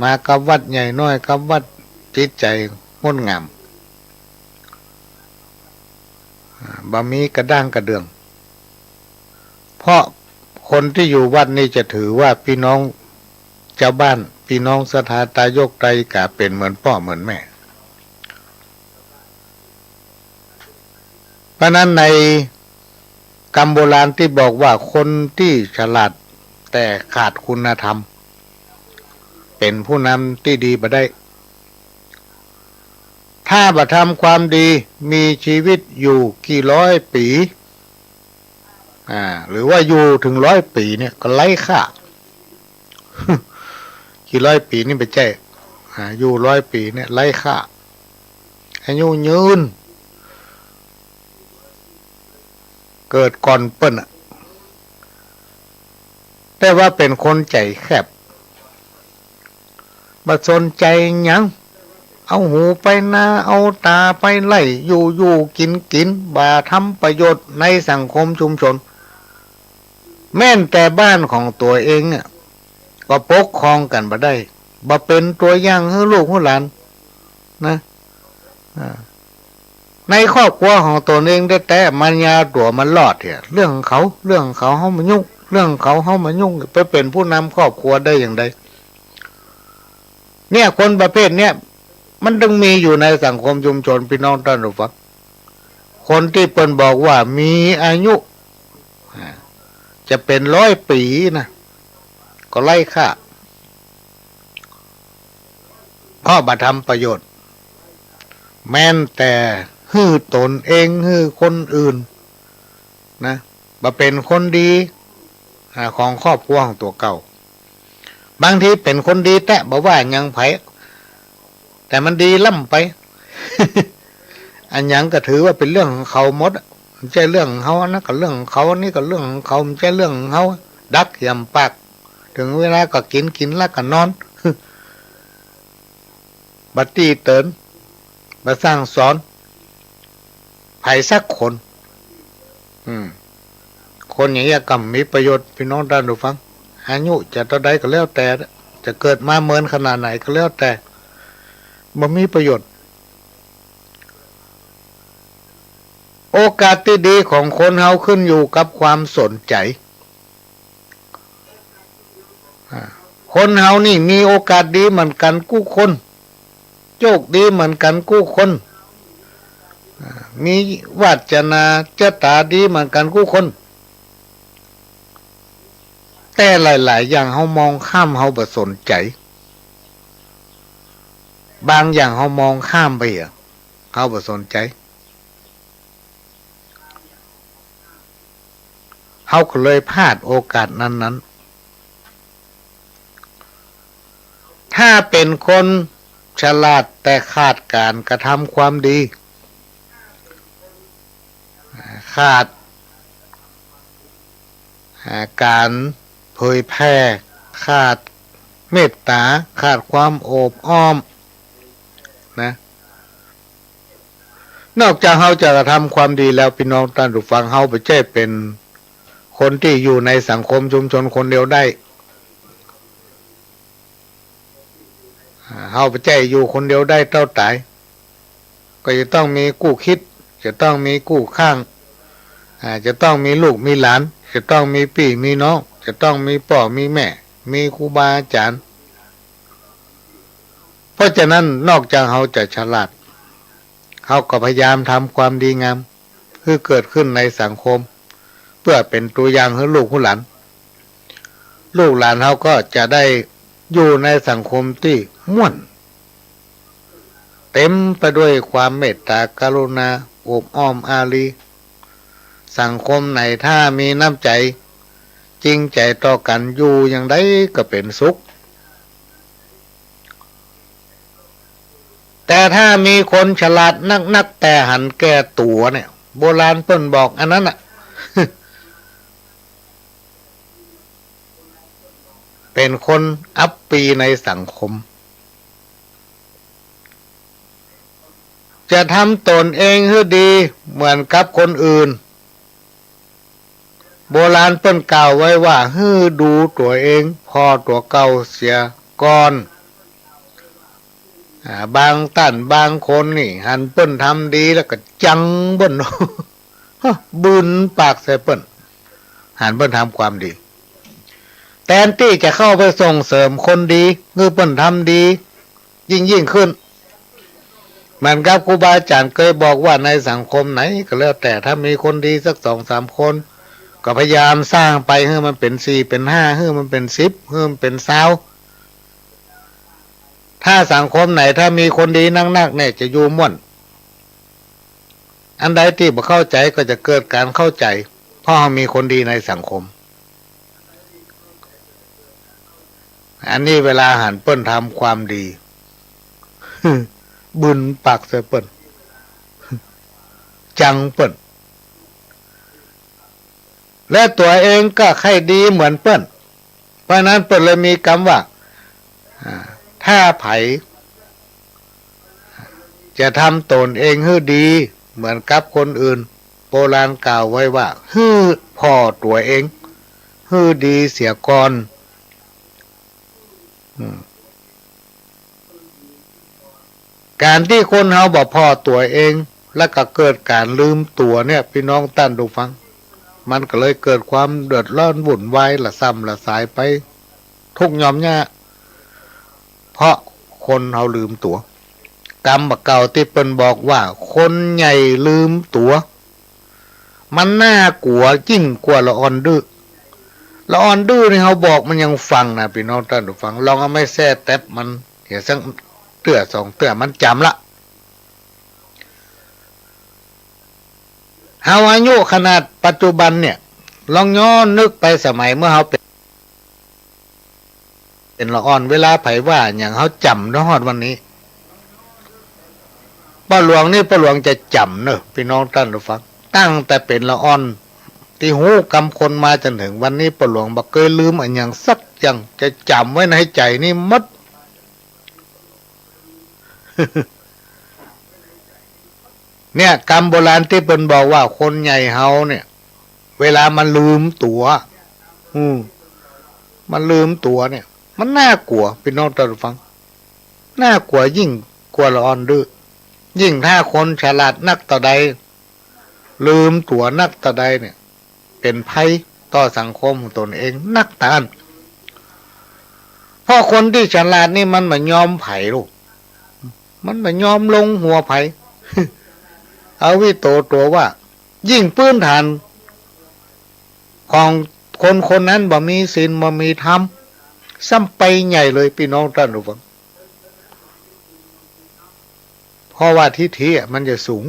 มากับวัด ใหญ่น้อยกับวัด จิตใจ๋งดงาม อ่า บ่มีกระด้างกระเดื่อง เพราะคนตี้อยู่วัดนี่จะถือว่าปี้น้องจาวบ้าน ปี้น้องศรัทธาตายกไตรกาเป๋นเหมือนป้อเหมือนแม่ เพราะนั้นในกำโบราณตี้บอกว่าคนตี้ฉลาดแต่ขาดคุณธรรม เป๋นผู้นำตี้ดีบ่ได้ ถ้าบ่ทำความดี มีจีวิตอยู่กี่ร้อยปี๋ อ่า หรือว่าอยู่เถิงร้อยปี๋เนี่ยก็ไร้ค่า กี่ร้อยปี๋นี่บ่ใจ้ อ่า อยู่ร้อยปี๋เนี่ยไร้ค่า อายุยืน เกิดก่อนเปิ้นอะ แต่ว่าเป๋นคนใจ๋แคบ บ่สนใจ๋หยัง เอาหูไปนา เอาต๋าไปไฮ่ อยู่ๆ กิ๋นๆ บ่ทำประโยชน์ในสังคมชุมชน แม้นแต่บ้านของตั๋วเองอะ ก็ปกครองกั๋นบ่ได้ บ่เป๋นตั๋วอย่างหื้อลูกหื้อหลาน นะ อ่า ในครอบครัวของตนเองแต๊ๆ มันยังเอาตั๋วมารอดเหีย เรื่องของเขา เรื่องของเขา เฮาบ่ายุ่ง เรื่องของเขา เฮาบ่ายุ่ง ไปเป๋นผู้นำครอบครัวได้อย่างใด เนี่ย คนประเภทเนี้ย มันตึงมีอยู่ในสังคมชุมชน ปี้น้องต้านผู้ฟัง คนตี้เปิ้นบอกว่ามีอายุ อ่า จะเป๋นร้อยปี๋นะ ก็ไร้ค่า เพราะบ่ทำประโยชน์ แม้นแต่หื้อตนเอง หื้อคนอื่น นะ บ่เป๋นคนดี อ่า ของครอบครัวของตั๋วเก่า บางทีเป๋นคนดีแต๊ บ่ว่าหยังใผ แต่มันดีล้ำไป อะหยังก็ถือว่าเป๋นเรื่องของเขาหมดอะ บ่ใจ้เรื่องของเฮา อันนั้นก็เรื่องของเขา อันนี้ก็เรื่องของเขา บ่ใจ้เรื่องของเฮา ดักเหี่ยมปาก เถิงเวลาก็กิ๋น กิ๋นแล้วก็นอน บ่ตี้เติ๋น บ่สั่งสอนใผสักคน อืม คนอย่างเงี้ยก็บ่มีประโยชน์ ปี้น้องต้านผู้ฟัง อายุจะเต้าใดก็แล้วแต่ จะเกิดมาเมินขนาดไหนก็แล้วแต่ บ่มีประโยชน์ โอกาสตี้ดีของคนเฮาขึ้นอยู่กับความสนใจ๋ อ่า คนเฮานี่มีโอกาสดีเหมือนกั๋นกู้คน โจคดีเหมือนกั๋นกู้คน อ่า มีวาสนาจะต๋าดีเหมือนกั๋นกู้คน แต่หลายๆ อย่างเฮามองข้าม เฮาบ่สนใจ๋ บางอย่างเฮามองข้ามไปอะ เฮาบ่สนใจ๋ เฮาก็เลยพลาดโอกาสนั้นๆ ถ้าเป๋นคนฉลาดแต่ขาดก๋านกระทำความดี ขาด อ่า ก๋านเผยแผ่ ขาดเมตต๋า ขาดความโอบอ้อม นะ นอกจากเฮาจะกระทำความดีแล้ว ปี้น้องต้านผู้ฟัง เฮาบ่ใจ้เป๋นคนตี้อยู่ในสังคมชุมชนคนเดียวได้ อ่า เฮาบ่ใจ้อยู่คนเดียวได้เต้าต๋าย ก็จะต้องมีกู้คิด จะต้องมีกู้ข้าง อ่า จะต้องมีลูกมีหลาน จะต้องมีปี้มีน้อง จะต้องมีป้อมีแม่ มีครูบาอาจ๋ารย์ เพราะฉะนั้นนอกจากเฮาจะฉลาด เฮาก็พยายามทำความดีงาม หื้อเกิดขึ้นในสังคม เปื้อเป๋นตั๋วอย่างหื้อลูกหื้อหลาน ลูกหลานเฮาก็จะได้อยู่ในสังคมตี้ม่วน เต๋มไปด้วยความเมตต๋ากรุณา โอบอ้อมอารี สังคมไหนถ้ามีน้ำใจ๋ จริงใจ๋ต่อกั๋น อยู่อย่างใดก็เป๋นสุข แต่ถ้ามีคนฉลาดนักๆ แต่หันแก่ตั๋วเนี่ย โบราณเปิ้นบอกอันนั้นน่ะ เป๋นคนอับปี๋ในสังคม จะทำตนเองหื้อดีเหมือนกับคนอื่น โบราณเปิ้นกล่าวไว้ว่า หื้อดูตั๋วเองผ่อตั๋วเก่าเสียก่อน อ่า บางต้านบางคนนี่ หันเปิ้นทำดีแล้วก็จังเปิ้น ฮะ บืนปากใส่เปิ้น หันเปิ้นทำความดี แตนตี้จะเข้าไปส่งเสริมคนดี หื้อเปิ้นทำดี ยิ่งๆ ขึ้น เหมือนกับครูบาอาจ๋ารย์เกยบอกว่า ในสังคมไหนก็แล้วแต่ ถ้ามีคนดีสักสองสามคน ก็พยายามสร้างไป หื้อมันเป๋นสี่เป๋นห้า หื้อมันเป๋นสิบ หื้อมันเป๋นซาว ถ ถ้าสังคมไหนถ้ามีคนดีนักๆ เนี่ยจะอยู่ม่วน อันใดตี้บ่เข้าใจ๋ก็จะเกิดก๋านเข้าใจ๋ เพราะเฮามีคนดีในสังคม อันนี้เวลาหันเปิ้นทำความดี บึนปากใส่เปิ้น จังเปิ้น และตั๋วเองก็ใค่ดีเหมือนเปิ้น เพราะนั้นเปิ้นเลยมีกำว่า อ่า ถ้าใผจะทำต๋นเองหื้อดีเหมือนกับคนอื่น โบราณกล่าวไว้ว่า หื้อผ่อตั๋วเองหื้อดีเสียก่อน อืม ก๋านตี้คนเฮาบ่ผ่อตั๋วเอง แล้วก็เกิดก๋านลืมตั๋วเนี่ย ปี้น้องต้านผู้ฟัง มันก็เลยเกิดความเดือดร้อนวุ่นวายละส่ำละสายไป ทุกข์ยอมยาก เพราะคนเฮาลืมตั๋ว กำบ่าเก่าตี้เปิ้นบอกว่า คนใหญ่ลืมตั๋ว มันน่ากั๋วยิ่งกว่าละอ่อนดื้อ ละอ่อนดื้อนี่เฮาบอกมันยังฟังนะ ปี้น้องต้านผู้ฟัง ลองเอาไม้แส้แต๊บมัน เหียสักเตื้อสองเตื้อมันจ๋ำละ เฮาอายุขนาดปัจจุบันเนี่ย ลองย้อนนึกไปสมัยเมื่อเฮาเป๋น เป๋นละอ่อน เวลาใผว่าหยังเฮาจ๋ำเนาะ ฮอดวันนี้ ป้อหลวงนี่ป้อหลวงจะจ๋ำเนาะ ปี้น้องต้านผู้ฟัง ตั้งแต่เป๋นละอ่อน ตี้ฮู้กำคนมาจ๋นเถิงวันนี้ ป้อหลวงบ่เกยลืมอะหยังสักอย่าง จะจ๋ำไว้ในใจ๋นี่หมด เนี่ย กำโบราณตี้เปิ้นบอกว่าคนใหญ่เฮาเนี่ย เวลามันลืมตั๋ว อืม มันลืมตั๋วเนี่ย มันน่ากั๋ว ปี้น้องต้านผู้ฟัง น่ากั๋วยิ่งกว่าละอ่อนดื้อ ยิ่งถ้าคนฉลาดนักเต้าใด ลืมตั๋วนักเต้าใดเนี่ย เป๋นภัยต่อสังคมของต๋นเองนักเต้าอั้น เพราะคนตี้ฉลาดนี่มันบ่ยอมใผลูก มันบ่ยอมลงหัวใผ อวิโตโตวา ยิ่งปื้นฐานของคนคนนั้นบ่มีศีลบ่มีธรรม ซ้ำไปใหญ่เลย ปี้น้องต้านผู้ฟัง เพราะว่าทิฐิอะมันจะสูง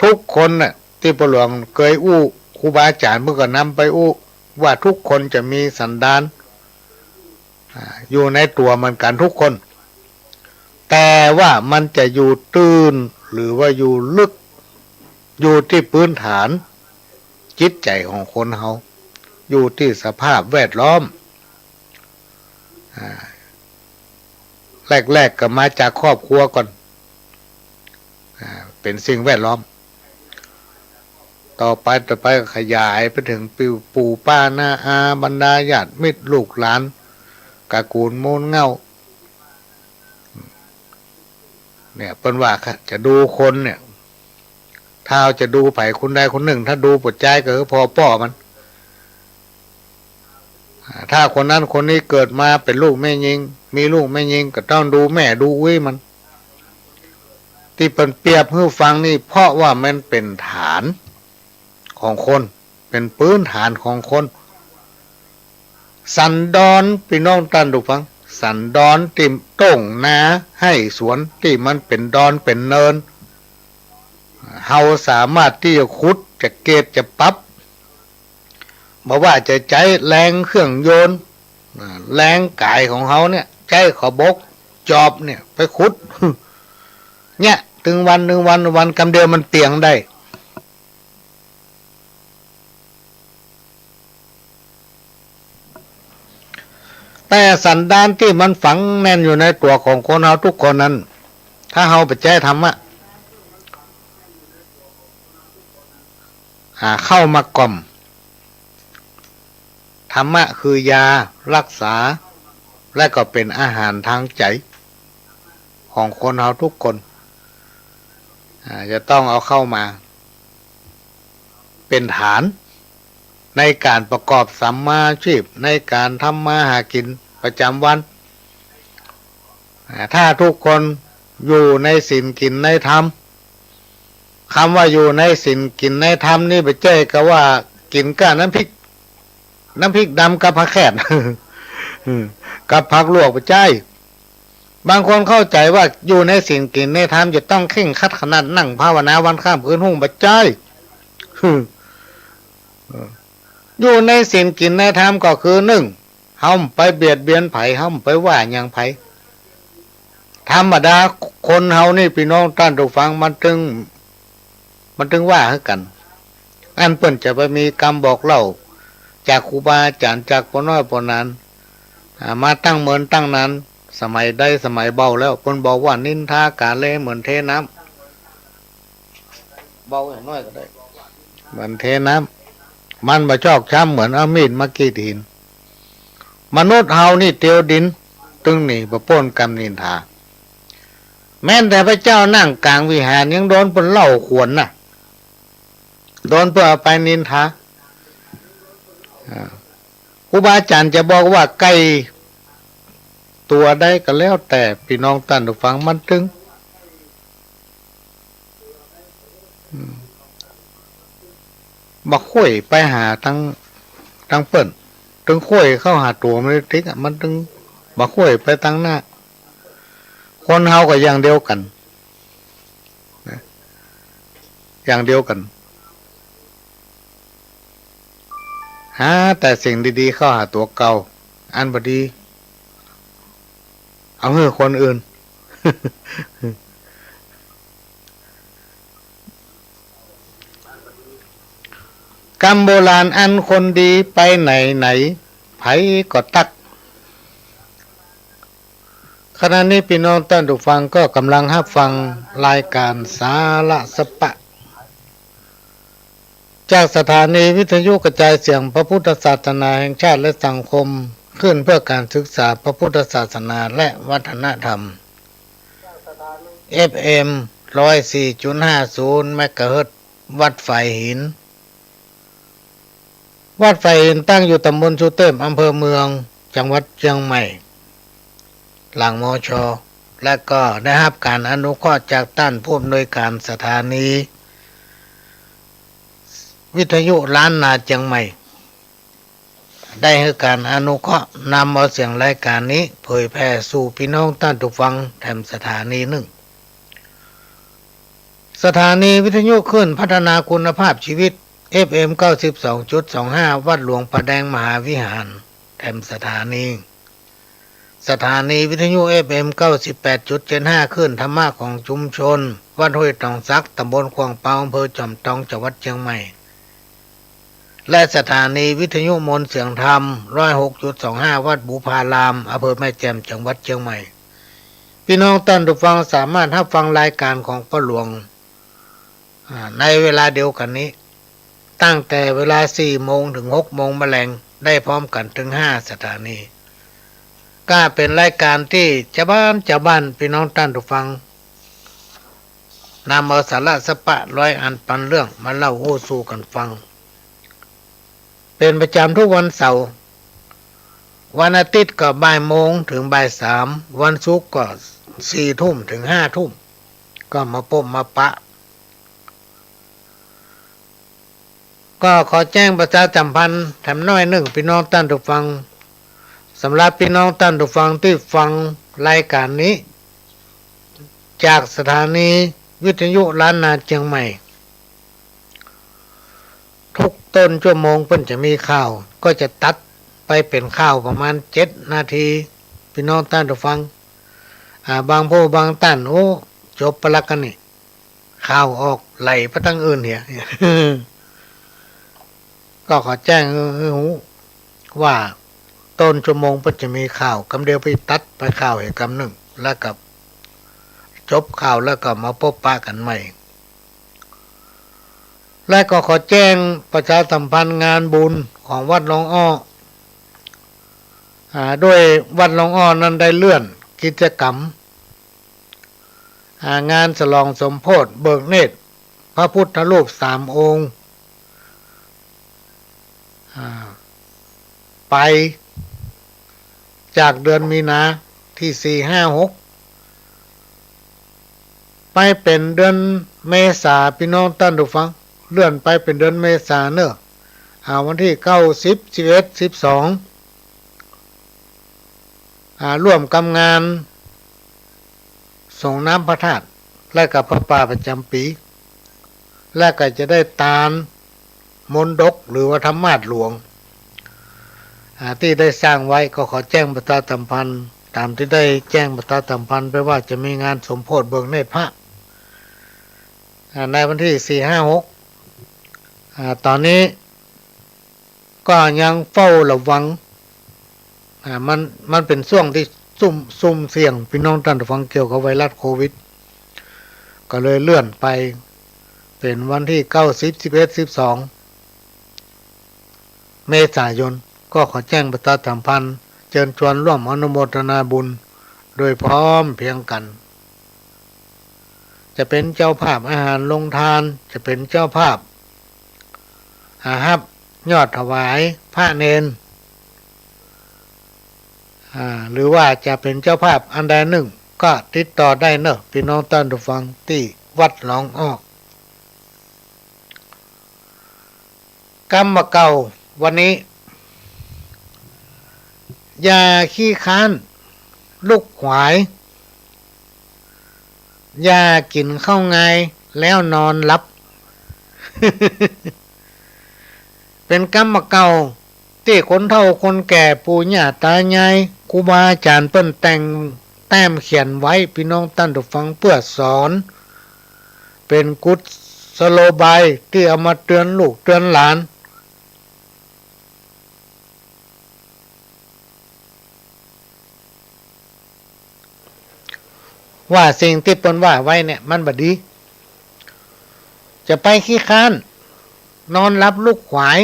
ทุกคนน่ะ ตี้ป้อหลวงเกยอู้ ครูบาอาจ๋ารย์เปิ้นก็นำไปอู้ ว่าทุกคนจะมีสันดาน อ่า อยู่ในตั๋วเหมือนกั๋นทุกคน แต่ว่ามันจะอยู่ตื้นหรือว่าอยู่ลึก อยู่ตี้ปื้นฐานจิตใจ๋ของคนเฮา อยู่ตี้สภาพแวดล้อม อ่า แรกๆ ก็มาจากครอบครัวก่อน อ่า เป๋นสิ่งแวดล้อม ต่อไป ต่อไปก็ขยายไปเถิงปู่ ปู่ป้าน้าอา บรรดาญาติมิตรลูกหลาน ตระกูลมูลเหง้า เนี่ย เปิ้นว่าจะดูคนเนี่ย ถ้าจะดูใผคนใดคนนึ่ง ถ้าดูป้อจายก็คือผ่อป้อมัน อ่า ถ้าคนนั้นคนนี้เกิดมาเป๋นลูกแม่ญิง มีลูกแม่ญิงก็ต้องดูแม่ดูอุ๊ยมัน ตี้เปิ้นเปรียบหื้อฟังนี่ เพราะว่ามันเป๋นฐานของคน เป๋นปื้นฐานของคน สันดอน ปี้น้องต้านผู้ฟัง สันดอนตี้ต้งนาไฮ่สวนตี้มันเป๋นดอนเป๋นเนิน เฮาสามารถตี้จะขุด จะเก็บ จะปรับ บ่ว่าจะใจ๊แรงเครื่องยนต์ อ่า แรงก๋ายของเฮาเนี่ย ใจ๊ขบก จอบเนี่ย ไปขุด เนี่ย ตึงวัน ตึงวัน วันกำเดียวมันเปียงได้ แต่สันดานตี้มันฝังแน่นอยู่ในตั๋วของคนเฮาทุกคนนั้น ถ้าเฮาบ่ใจ๊ธรรมะ อ่า เข้ามาก่อม ธรรมะคือยารักษา และก็เป๋นอาหารตางใจ๋ของคนเฮาทุกคน อ่า จะต้องเอาเข้ามาเป๋นฐานในก๋านประกอบสัมมาอาชีพ ในก๋านทำมาหากิ๋นประจ๋ำวัน อ่า ถ้าทุกคนอยู่ในศีลกิ๋นในธรรม กำว่าอยู่ในศีลกิ๋นในธรรมนี่บ่ใจ้กาว่ากิ๋นก้าน้ำพริก น้ำพริกดำกับผักแคด อืม กับผักลวกบ่ใจ้ บางคนเข้าใจ๋ว่าอยู่ในศีลกิ๋นในธรรมจะต้องเคร่งครัดขนาดนั่งภาวนาวันค่ำคืนฮุ่ง บ่ใจ้ อยู่ในศีลกิ๋นในธรรมก็คือ นึ่ง เฮาบ่ไปเบียดเบียนใผ เฮาบ่ไปว่าหยังใผ ธรรมดาคนเฮานี่ ปี้น้องต้านผู้ฟัง มันตึง มันตึงว่าหื้อกั๋น อันเปิ้นจะไปมีกำบอกเล่าจากครูบาอาจ๋ารย์ จากป้อน้อยป้อหนาน อ่า มาตั้งเมินตั้งนาน สมัยใดสมัยเบาแล้ว เปิ้นบอกว่านินทากาเลเหมือนเทน้ำ เบาอย่างน้อยก็ได้ เหมือนเทน้ำ มันบ่ชอกช้ำเหมือนเอามีดมากรีดหิน มนุษย์เฮานี่เตียวดิน ตึงหนีบ่ป๊นกำนินทา แม้แต่พระเจ้านั่งกลางวิหารยังโดนเปิ้นเล่าขวัญน่ะ โดนเปิ้นเอาไปนินทา อ่า ครูบาอาจ๋ารย์จะบอกว่าไก่ตั๋วใดก็แล้วแต่ ปี้น้องต้านผู้ฟัง มันตึง อืม บ่ค่อยไปหาตัง ตังเปิ้น ตึงค่อยเข้าหาตั๋วมันติกอะ มันตึงบ่ค่อยไปตังหน้า คนเฮาก็อย่างเดียวกั๋นนะ อย่างเดียวกั๋น หาแต่สิ่งดีๆ เข้าหาตั๋วเก่า อันบ่ดี เอาหื้อคนอื่น กำโบราณอันคนดีไปไหนไหน ใผก็ตัก ขณะนี้ปี้น้องต้านผู้ฟังก็กำลังฮับฟังรายก๋านสาระสะปะ จากสถานีวิทยุกระจายเสียงพระพุทธศาสนาแห่งชาติและสังคม คลื่นเพื่อการศึกษาพระพุทธศาสนาและวัฒนธรรม เอฟเอ็ม ร้อยสี่จุดห้าศูนย์ เมกะเฮิรตซ์ วัดฝายหิน วัดฝายหินตั้งอยู่ตำบลสุเตพ อำเภอเมือง จังหวัดเจียงใหม่ หลัง มช. และก็ได้ฮับก๋านอนุเคราะห์จากต้านผู้อำนวยก๋านสถานีวิทยุล้านนาเจียงใหม่ ได้หื้อก๋านอนุเคราะห์นำเอาเสียงรายก๋านนี้เผยแผ่สู่ปี้น้องต้านผู้ฟังแถมสถานีนึ่ง สถานีวิทยุคลื่นพัฒนาคุณภาพชีวิต เอฟเอ็ม เก้าสิบสองจุดสองห้า วัดหลวงผาแดงมหาวิหาร แถมสถานี สถานีวิทยุ เอฟเอ็ม เก้าสิบแปดจุดเจ็ดห้า คลื่นธรรมะของชุมชน วัดห้วยตองสัก ตำบลขวางเปา อำเภอจอมตอง จังหวัดเจียงใหม่ และสถานีวิทยุมนต์เสียงธรรม ร้อยหกจุดสองห้า วัดบุพาราม อำเภอแม่แจ่ม จังหวัดเจียงใหม่ ปี้น้องต้านผู้ฟังสามารถฮับฟังรายก๋านของป้อหลวง อ่า ในเวลาเดียวกั๋นนี้ ตั้งแต่เวลาสี่โมงเถิงหกโมงมะแลง ได้พร้อมกั๋นเถิงห้าสถานี ก็เป๋นรายก๋านตี้จาวบ้านจาวบ้าน ปี้น้องต้านผู้ฟัง นำเอาสาระสะปะร้อยอันปันเรื่องมาเล่าอู้สู่กั๋นฟัง เป๋นประจ๋ำทุกวันเสาร์ วันอาทิตย์ก็บ่ายโมงเถิงบ่ายสาม วันศุกร์ก็สี่ทุ่มเถิงห้าทุ่ม ก็มาปบมาปะ ก็ขอแจ้งประชาสัมพันธ์แถมหน้อยนึ่ง ปี้น้องต้านผู้ฟัง สำหรับปี้น้องต้านผู้ฟังตี้ฟังรายก๋านนี้ จากสถานีวิทยุล้านนาเจียงใหม่ ทุกต้นชั่วโมงเปิ้นจะมีข่าว ก็จะตัดไปเป๋นข่าวประมาณเจ็ดนาที ปี้น้องต้านผู้ฟัง อ่า บางผู้บางต้าน โอ้ จบปะละกั๋นนี่ ข่าวออกไหลไปตางอื่นเหีย ก็ขอแจ้งหื้อ หื้อฮู้ว่าต้นชั่วโมงเปิ้นจะมีข่าวกำเดียว ไปตัดไปข่าวเหียกำนึ่ง แล้วก็จบข่าวแล้วก็มาปบปะกั๋นใหม่ และก็ขอแจ้งประชาสัมพันธ์งานบุญของวัดหลวงอ้อ อ่า ด้วยวัดหลวงอ้อนั้นได้เลื่อนกิจกรรม อ่า งานฉลองสมโภชเบิกเนตรพระพุทธรูปสามองค์ อ่า ไปจากเดือนมีนาที่สี่ ห้า หก ไปเป๋นเดือนเมษา ปี้น้องต้านผู้ฟัง เลื่อนไปเป๋นเดือนเมษาเน่อ อ่า วันที่เก้า สิบ สิบเอ็ด สิบสอง อ่า ร่วมกำงานสรงน้ำพระธาตุ และกับผ้าป่าประจ๋ำปี๋ และก็จะได้ตานมณฑก หรือว่าธรรมาสน์หลวง อ่า ตี้ได้สร้างไว้ ก็ขอแจ้งประชาสัมพันธ์ ต๋ามตี้ได้แจ้งประชาสัมพันธ์ไปว่าจะมีงานสมโภชเบิกเนตรพระ อ่า ในวันตี้ สี่ ห้า หก อ่า ต๋อนนี้ ก็ยังเฝ้าระวัง อ่า มัน มันเป๋นช่วงตี้ซุ่ม ซุ่มเสี่ยง ปี้น้องต้านผู้ฟัง เกี่ยวกับไวรัสโควิด ก็เลยเลื่อนไปเป๋นวันตี้ เก้า สิบ สิบเอ็ด สิบสอง เมษายน ก็ขอแจ้งประชาสัมพันธ์ เจิญจวนร่วมอนุโมทนาบุญโดยพร้อมเพรียงกั๋น จะเป๋นเจ้าภาพอาหารโฮงตาน จะเป๋นเจ้าภาพ อ่า ฮับยอดถวายพระเณร อ่า หรือว่าจะเป๋นเจ้าภาพอันใดนึ่ง ก็ติดต่อได้เนาะ ปี้น้องต้านผู้ฟัง ตี้วัดหนองออก กำบ่าเก่าวันนี้ อย่าขี้ค้านลุกขวาย อย่ากิ๋นข้าวงายแล้วนอนหลับ เป๋นกำบ่าเก่าตี้คนเฒ่าคนแก่ปู่ย่าต๋ายายครูบาอาจ๋ารย์เปิ้นแต่งแต้มเขียนไว้ ปี้น้องต้านผู้ฟัง เปื้อสอน เป๋นกุศโลบายตี้เอามาเตื๋อนลูกเตื๋อนหลาน ว่าสิ่งตี้เปิ้นว่าไว้เนี่ยมันบ่ดี จะไปขี้ค้าน นอนหลับลุกขวาย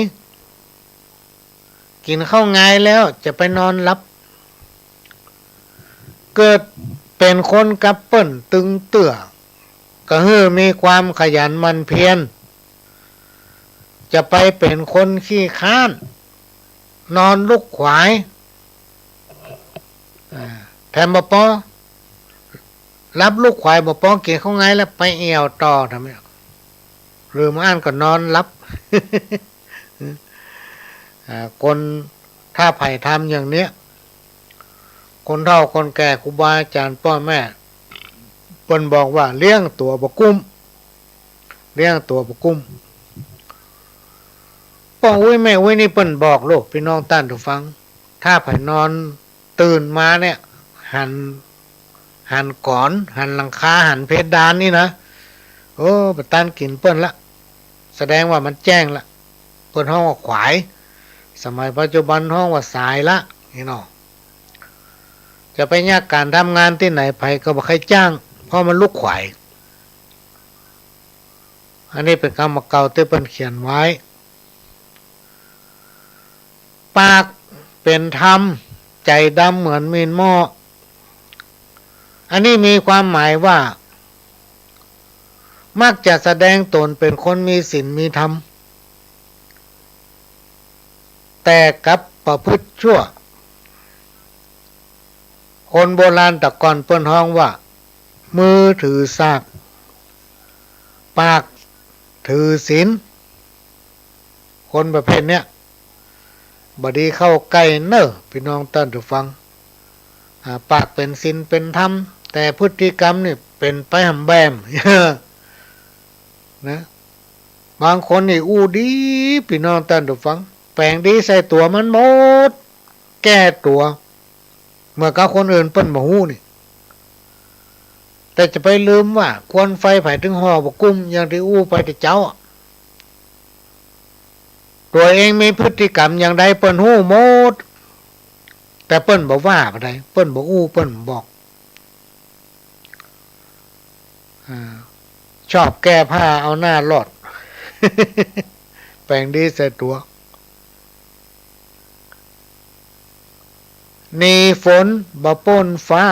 กิ๋นข้าวงายแล้วจะไปนอนหลับ เกิดเป๋นคนกับเปิ้นตึงเตื้อ ก็หื้อมีความขยันหมั่นเพียร จะไปเป๋นคนขี้ค้าน นอนลุกขวาย อ่า แถมบ่ปอ หลับลุกขวายบ่ปอ กิ๋นข้าวงายแล้วไปแอ่วต่อ ทำไม หรือบ่อั้นก็นอนหลับ อ่า คนถ้าใผทำอย่างเนี้ย คนเฒ่าคนแก่ครูบาอาจ๋ารย์ป้อแม่ เปิ้นบอกว่าเลี้ยงตั๋วบ่กุ้ม เลี้ยงตั๋วบ่กุ้ม ป้ออุ๊ยแม่อุ๊ยนี่เปิ้นบอกโลด ปี้น้องต้านผู้ฟัง ถ้าใผนอนตื่นมาเนี่ย หัน หันก๋อน หันหลังคา หันเพดานนี่นะ เออ บ่ตันกิ๋นเปิ้นละ แสดงว่ามันแจ้งละ เปิ้นฮ้องว่าขวาย สมัยปัจจุบันฮ้องว่าสายละ นี่เนาะ จะไปเยียะก๋านทำงานตี้ไหน ใผก็บ่ใค่จ้าง เพราะมันลุกขวาย อันนี้เป๋นกำบ่าเก่าตี้เปิ้นเขียนไว้ ปากเป๋นธรรม ใจ๋ดำเหมือนมีนหม้อ อันนี้มีความหมายว่า มักจะแสดงต๋นเป๋นคนมีศีลมีธรรม แต่กลับประพฤติชั่ว คนโบราณแต่ก่อนเปิ้นฮ้องว่า มือถือสาก ปากถือศีล คนประเภทเนี้ย บ่ดีเข้าใก้เน่อ ปี้น้องต้านผู้ฟัง อ่า ปากเป๋นศีลเป๋นธรรม แต่พฤติกรรมนี่เป๋นไปหำแบม นะ บางคนนี่อู้ดี ปี้น้องต้านผู้ฟัง แป๋งดีใส่ตั๋วมันหมด แก้ตั๋ว เหมือนกับคนอื่นเปิ้นบ่ฮู้นี่ แต่จะไปลืมว่าควันไฟใผตึงห่อบ่กุ้ม อย่างตี้อู้ไปแต่เจ๊าอะ ตั๋วเองมีพฤติกรรมอย่างใดเปิ้นฮู้หมด แต่เปิ้นบ่ว่าปานใด เปิ้นบ่อู้ เปิ้นบ่บอก อ่า ชอบแก้ผ้าเอาหน้ารอด แป๋งดีใส่ตั๋ว หนีฝนบ่ป๊นฟ้า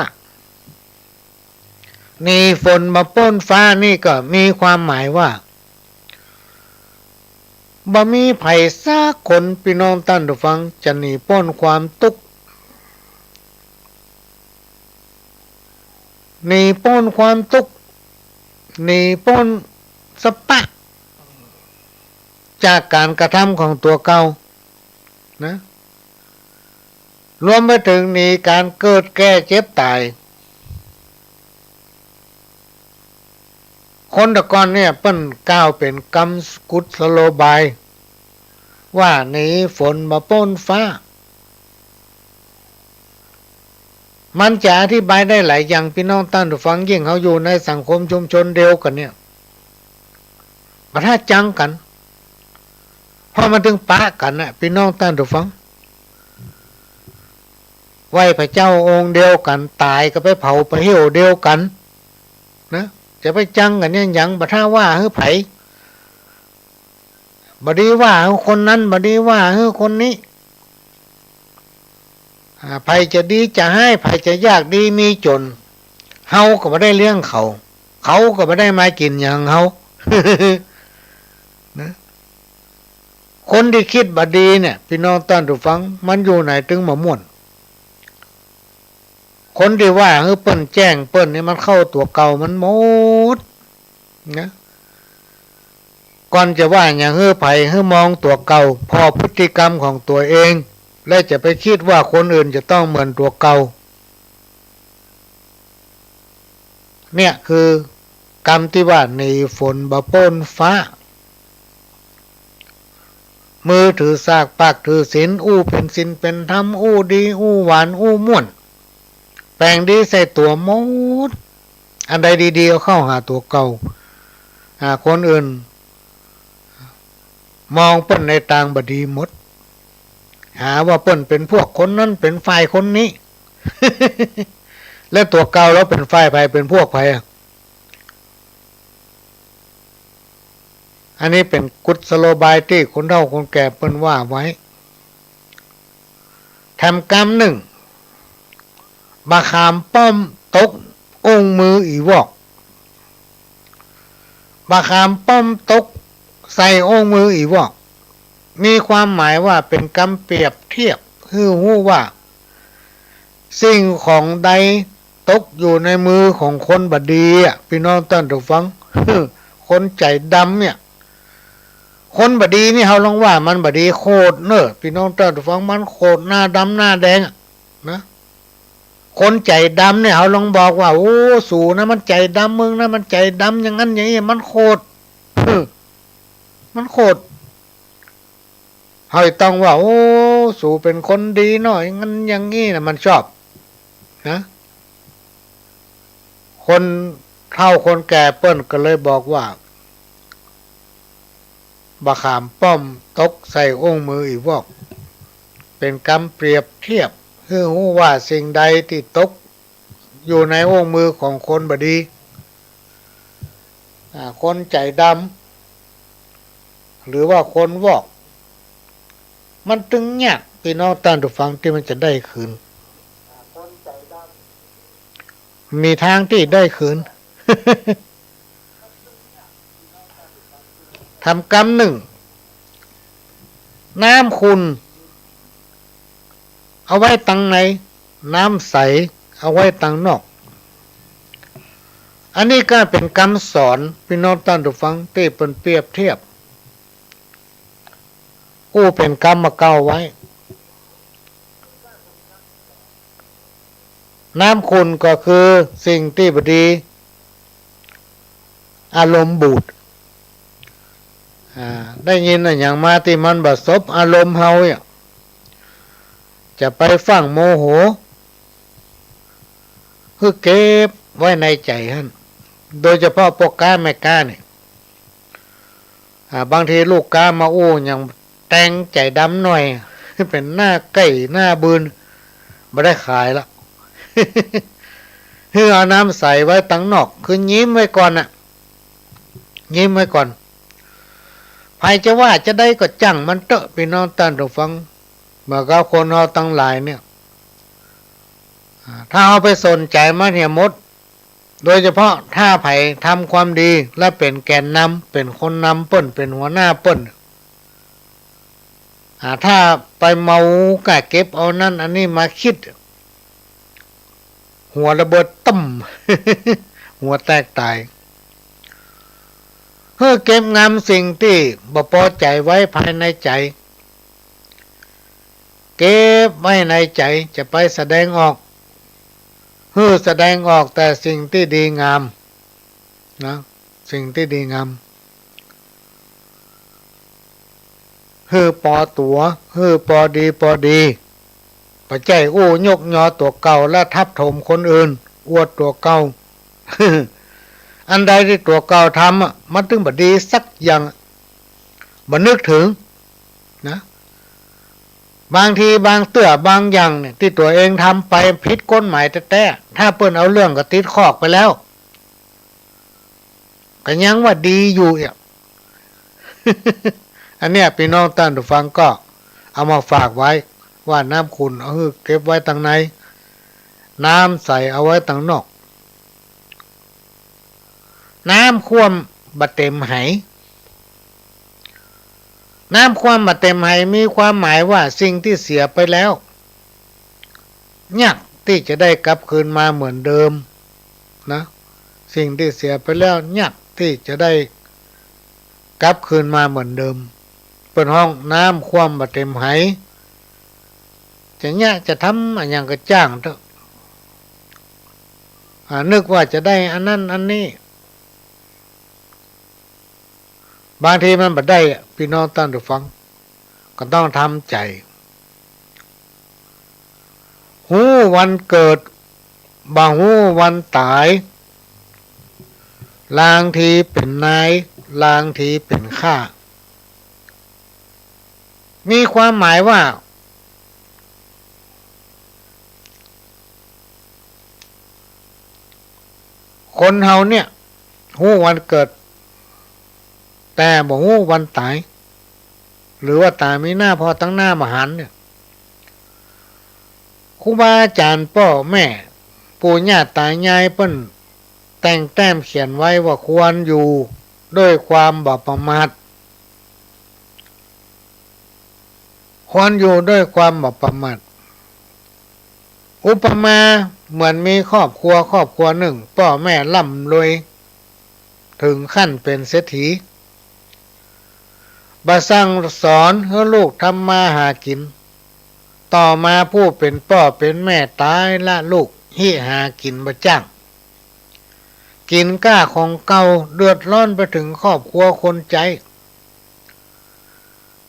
หนีฝนบ่ป๊นฟ้านี่ก็มีความหมายว่า บ่มีใผสักคน ปี้น้องต้านผู้ฟัง จะหนีป๊นความตุ๊กข์ หนีป๊นความตุ๊กข์ หนีป๊นสะปะ จากก๋านกระทำของตั๋วเก่า นะ รวมไปเถิงหนีก๋านเกิดแก่เจ็บต๋าย คนแต่ก่อนเนี่ยเปิ้นกล่าวเป๋นกำกุศโลบาย ว่าหนีฝนบ่ป๊นฟ้า มันจะอธิบายได้หลายอย่าง ปี้น้องต้านผู้ฟัง ยิ่งเฮาอยู่ในสังคมชุมชนเดียวกั๋นเนี่ย บ่ถ้าจังกั๋น เพราะมันตึงปะกั๋นน่ะ ปี้น้องต้านผู้ฟัง ไหว้พระเจ้าองค์เดียวกั๋น ต๋ายก็ไปเผาไปเหี่ยวเดียวกั๋นนะ จะไปจังกั๋นเนี่ยหยัง บ่ถ้าว่าหื้อใผ บ่ดีว่าหื้อคนนั้น บ่ดีว่าหื้อคนนี้ อ่า ใผจะดีจะฮ้าย ใผจะยากดีมีจ๋น เฮาก็บ่ได้เลี้ยงเขา เขาก็บ่ได้มากิ๋นหยังเฮา นะ คนตี้กึ๊ดบ่ดีเนี่ย ปี้น้องต้านผู้ฟัง มันอยู่ไหนตึงบ่ม่วน คนตี้ว่าหื้อเปิ้นแจ้งเปิ้นนี่มันเข้าตั๋วเก่ามันหมดนะ ก่อนจะว่าหยังหื้อใผ หื้อมองตั๋วเก่า ผ่อพฤติกรรมของตั๋วเอง และจะไปกึ๊ดว่าคนอื่นจะต้องเหมือนตั๋วเก่า เนี่ยคือกำตี้ว่าหนีฝนบ่ป๊นฟ้า มือถือสาก ปากถือศีล อู้เป๋นศีลเป๋นธรรม อู้ดี อู้หวาน อู้ม่วน แป๋งดีใส่ตั๋วหมด อันใดดีๆ เอาเข้าหาตั๋วเก่า อ่า คนอื่น มองเปิ้นในตางบ่ดีหมด หาว่าเปิ้นเป๋นพวกคนนั้น เป๋นฝ่ายคนนี้ แล้วตั๋วเก่าลาวเป๋นฝ่ายใผ เป๋นพวกใผอะ อันนี้เป๋นกุศโลบายตี้คนเฒ่าคนแก่เปิ้นว่าไว้ แถมกำนึ่ง บ่าขามป้อมตกโอ้งมืออี่วอก บ่าขามป้อมตกใส่โอ้งมืออี่วอก มีความหมายว่าเป๋นกำเปรียบเทียบ หื้อฮู้ว่า สิ่งของใดตกอยู่ในมือของคนบ่ดีอะ ปี้น้องต้านผู้ฟัง คนใจ๋ดำเนี่ย คนบ่ดีนี่เฮาลองว่ามันบ่ดีโขดเน่อ ปี้น้องต้านผู้ฟัง มันโขดหน้าดำหน้าแดงอะนะ คนใจ๋ดำเนี่ยเฮาลองบอกว่า โอ้ สูนะมันใจ๋ดำ มึงนะมันใจ๋ดำ อย่างนั้นอย่างนี้ มันโขด มันโขด เฮาต้องว่า โอ้ สูเป๋นคนดีเนาะ อย่างนั้นอย่างนี้นะ มันชอบนะ คนเฒ่าคนแก่เปิ้นก็เลยบอกว่า บ่าขามป้อมตกใส่โอ้งมืออี่วอก เป๋นกำเปรียบเทียบ หื้อฮู้ว่าสิ่งใดตี้ตกอยู่ในโอ้งมือของคนบ่ดี อ่า คนใจ๋ดำ หรือว่าคนวอก มันตึงยาก ปี้น้องต้านผู้ฟัง ตี้มันจะได้คืน มีตางตี้ได้คืน แถมกำนึ่ง น้ำขุ่น เอาไว้ตังใน น้ำใส เอาไว้ตังนอก อันนี้ก็เป๋นกำสอน ปี้น้องต้านผู้ฟัง ตี้เปิ้นเปรียบเทียบ อู้เป๋นกำบ่าเก่าไว้ น้ำขุ่นก็คือสิ่งตี้บ่ดี อารมณ์บูด อ่า ได้ยินอะหยังมาตี้มันบ่สบอารมณ์เฮาเนี่ย จะไปฟั่งโมโห หื้อเก็บไว้ในใจ๋หั้น โดยเฉพาะป้อก๊าแม่ก๊าเนี่ย อ่า บางทีลูกก๊ามาอู้หยังแตงใจ๋ดำหน่อย เป๋นหน้าไก่หน้าบืน บ่ได้ขายละ หื้อเอาน้ำใสไว้ตังนอก คือยิ้มไว้ก่อนน่ะ ยิ้มไว้ก่อน ใผจะว่าจะใดก็จ้างมันเต๊อะ ปี้น้องต้านผู้ฟัง เหมือนกับคนเฮาตังหลายเนี่ย อ่า ถ้าเฮาไปสนใจ๋มันเหียหมด โดยเฉพาะถ้าใผทำความดีและเป๋นแกนนำ เป๋นคนนำเปิ้น เป๋นหัวหน้าเปิ้น อ่า ถ้าไปเมาก้าเก็บเอานั้นอันนี้มาคิด หัวระเบิดตึ้ม หัวแตกต๋าย หื้อเก็บงำสิ่งตี้บ่ปอใจ๋ไว้ภายในใจ๋ เก็บไว้ในใจ๋ จะไปแสดงออก หื้อแสดงออกแต่สิ่งตี้ดีงามนะ สิ่งตี้ดีงาม หื้อปอตั๋ว หื้อปอดีปอดี บ่ใจ้อู้ยกยอตั๋วเก่าและทับถมคนอื่น อวดตั๋วเก่า อันใดตี้ตั๋วเก่าทำอะ มันตึงบ่ดีสักอย่าง บ่นึกเถิงนะ บางทีบางเตื้อบางอย่างเนี่ย ตี้ตั๋วเองทำไปผิดกฎหมายแต๊ๆ ถ้าเปิ้นเอาเรื่องก็ติดคอกไปแล้ว ก็ยังว่าดีอยู่อะ อันเนี้ย ปี้น้องต้านผู้ฟังก็เอามาฝากไว้ ว่าน้ำขุ่นเอาหื้อเก็บไว้ตังใน น้ำใสเอาไว้ตังนอก น้ำคว่ำบ่เต็มไห น้ำคว่ำบ่เต็มไห มีความหมายว่าสิ่งตี้เสียไปแล้ว ยากตี้จะได้กลับคืนมาเหมือนเดิมนะ สิ่งตี้เสียไปแล้ว ยากตี้จะได้กลับคืนมาเหมือนเดิม เปิ้นฮ้องน้ำคว่ำบ่เต็มไห จะเยียะจะทำอะหยังก็จ้างเต๊อะ อ่า นึกว่าจะได้อันนั้นอันนี้ บางทีมันบ่ได้อะ ปี้น้องต้านผู้ฟัง ก็ต้องทำใจ๋ ฮู้วันเกิด บ่ฮู้วันต๋าย ลางทีเป๋นนาย ลางทีเป๋นข้า มีความหมายว่า คนเฮาเนี่ย ฮู้วันเกิด แต่บ่ฮู้วันต๋าย หรือว่าต๋ายมีหน้า ผ่อตังหน้าบ่หันเนี่ย ครูบาอาจ๋ารย์ ป้อแม่ ปู่ย่าต๋ายายเปิ้นแต่งแต้มเขียนไว้ว่า ควรอยู่ด้วยความบ่ประมาท ควรอยู่ด้วยความบ่ประมาท อุปมาเหมือนมีครอบครัวครอบครัวนึ่ง ป้อแม่ร่ำรวย เถิงขั้นเป๋นเศรษฐี บ่สั่งสอนหื้อลูกทำมาหากิ๋น ต่อมาผู้เป๋นป้อเป๋นแม่ต๋ายละ ลูกฮิหากิ๋นบ่จ้าง กิ๋นก้าของเก่า เดือดร้อนไปเถิงครอบครัวคนใจ๊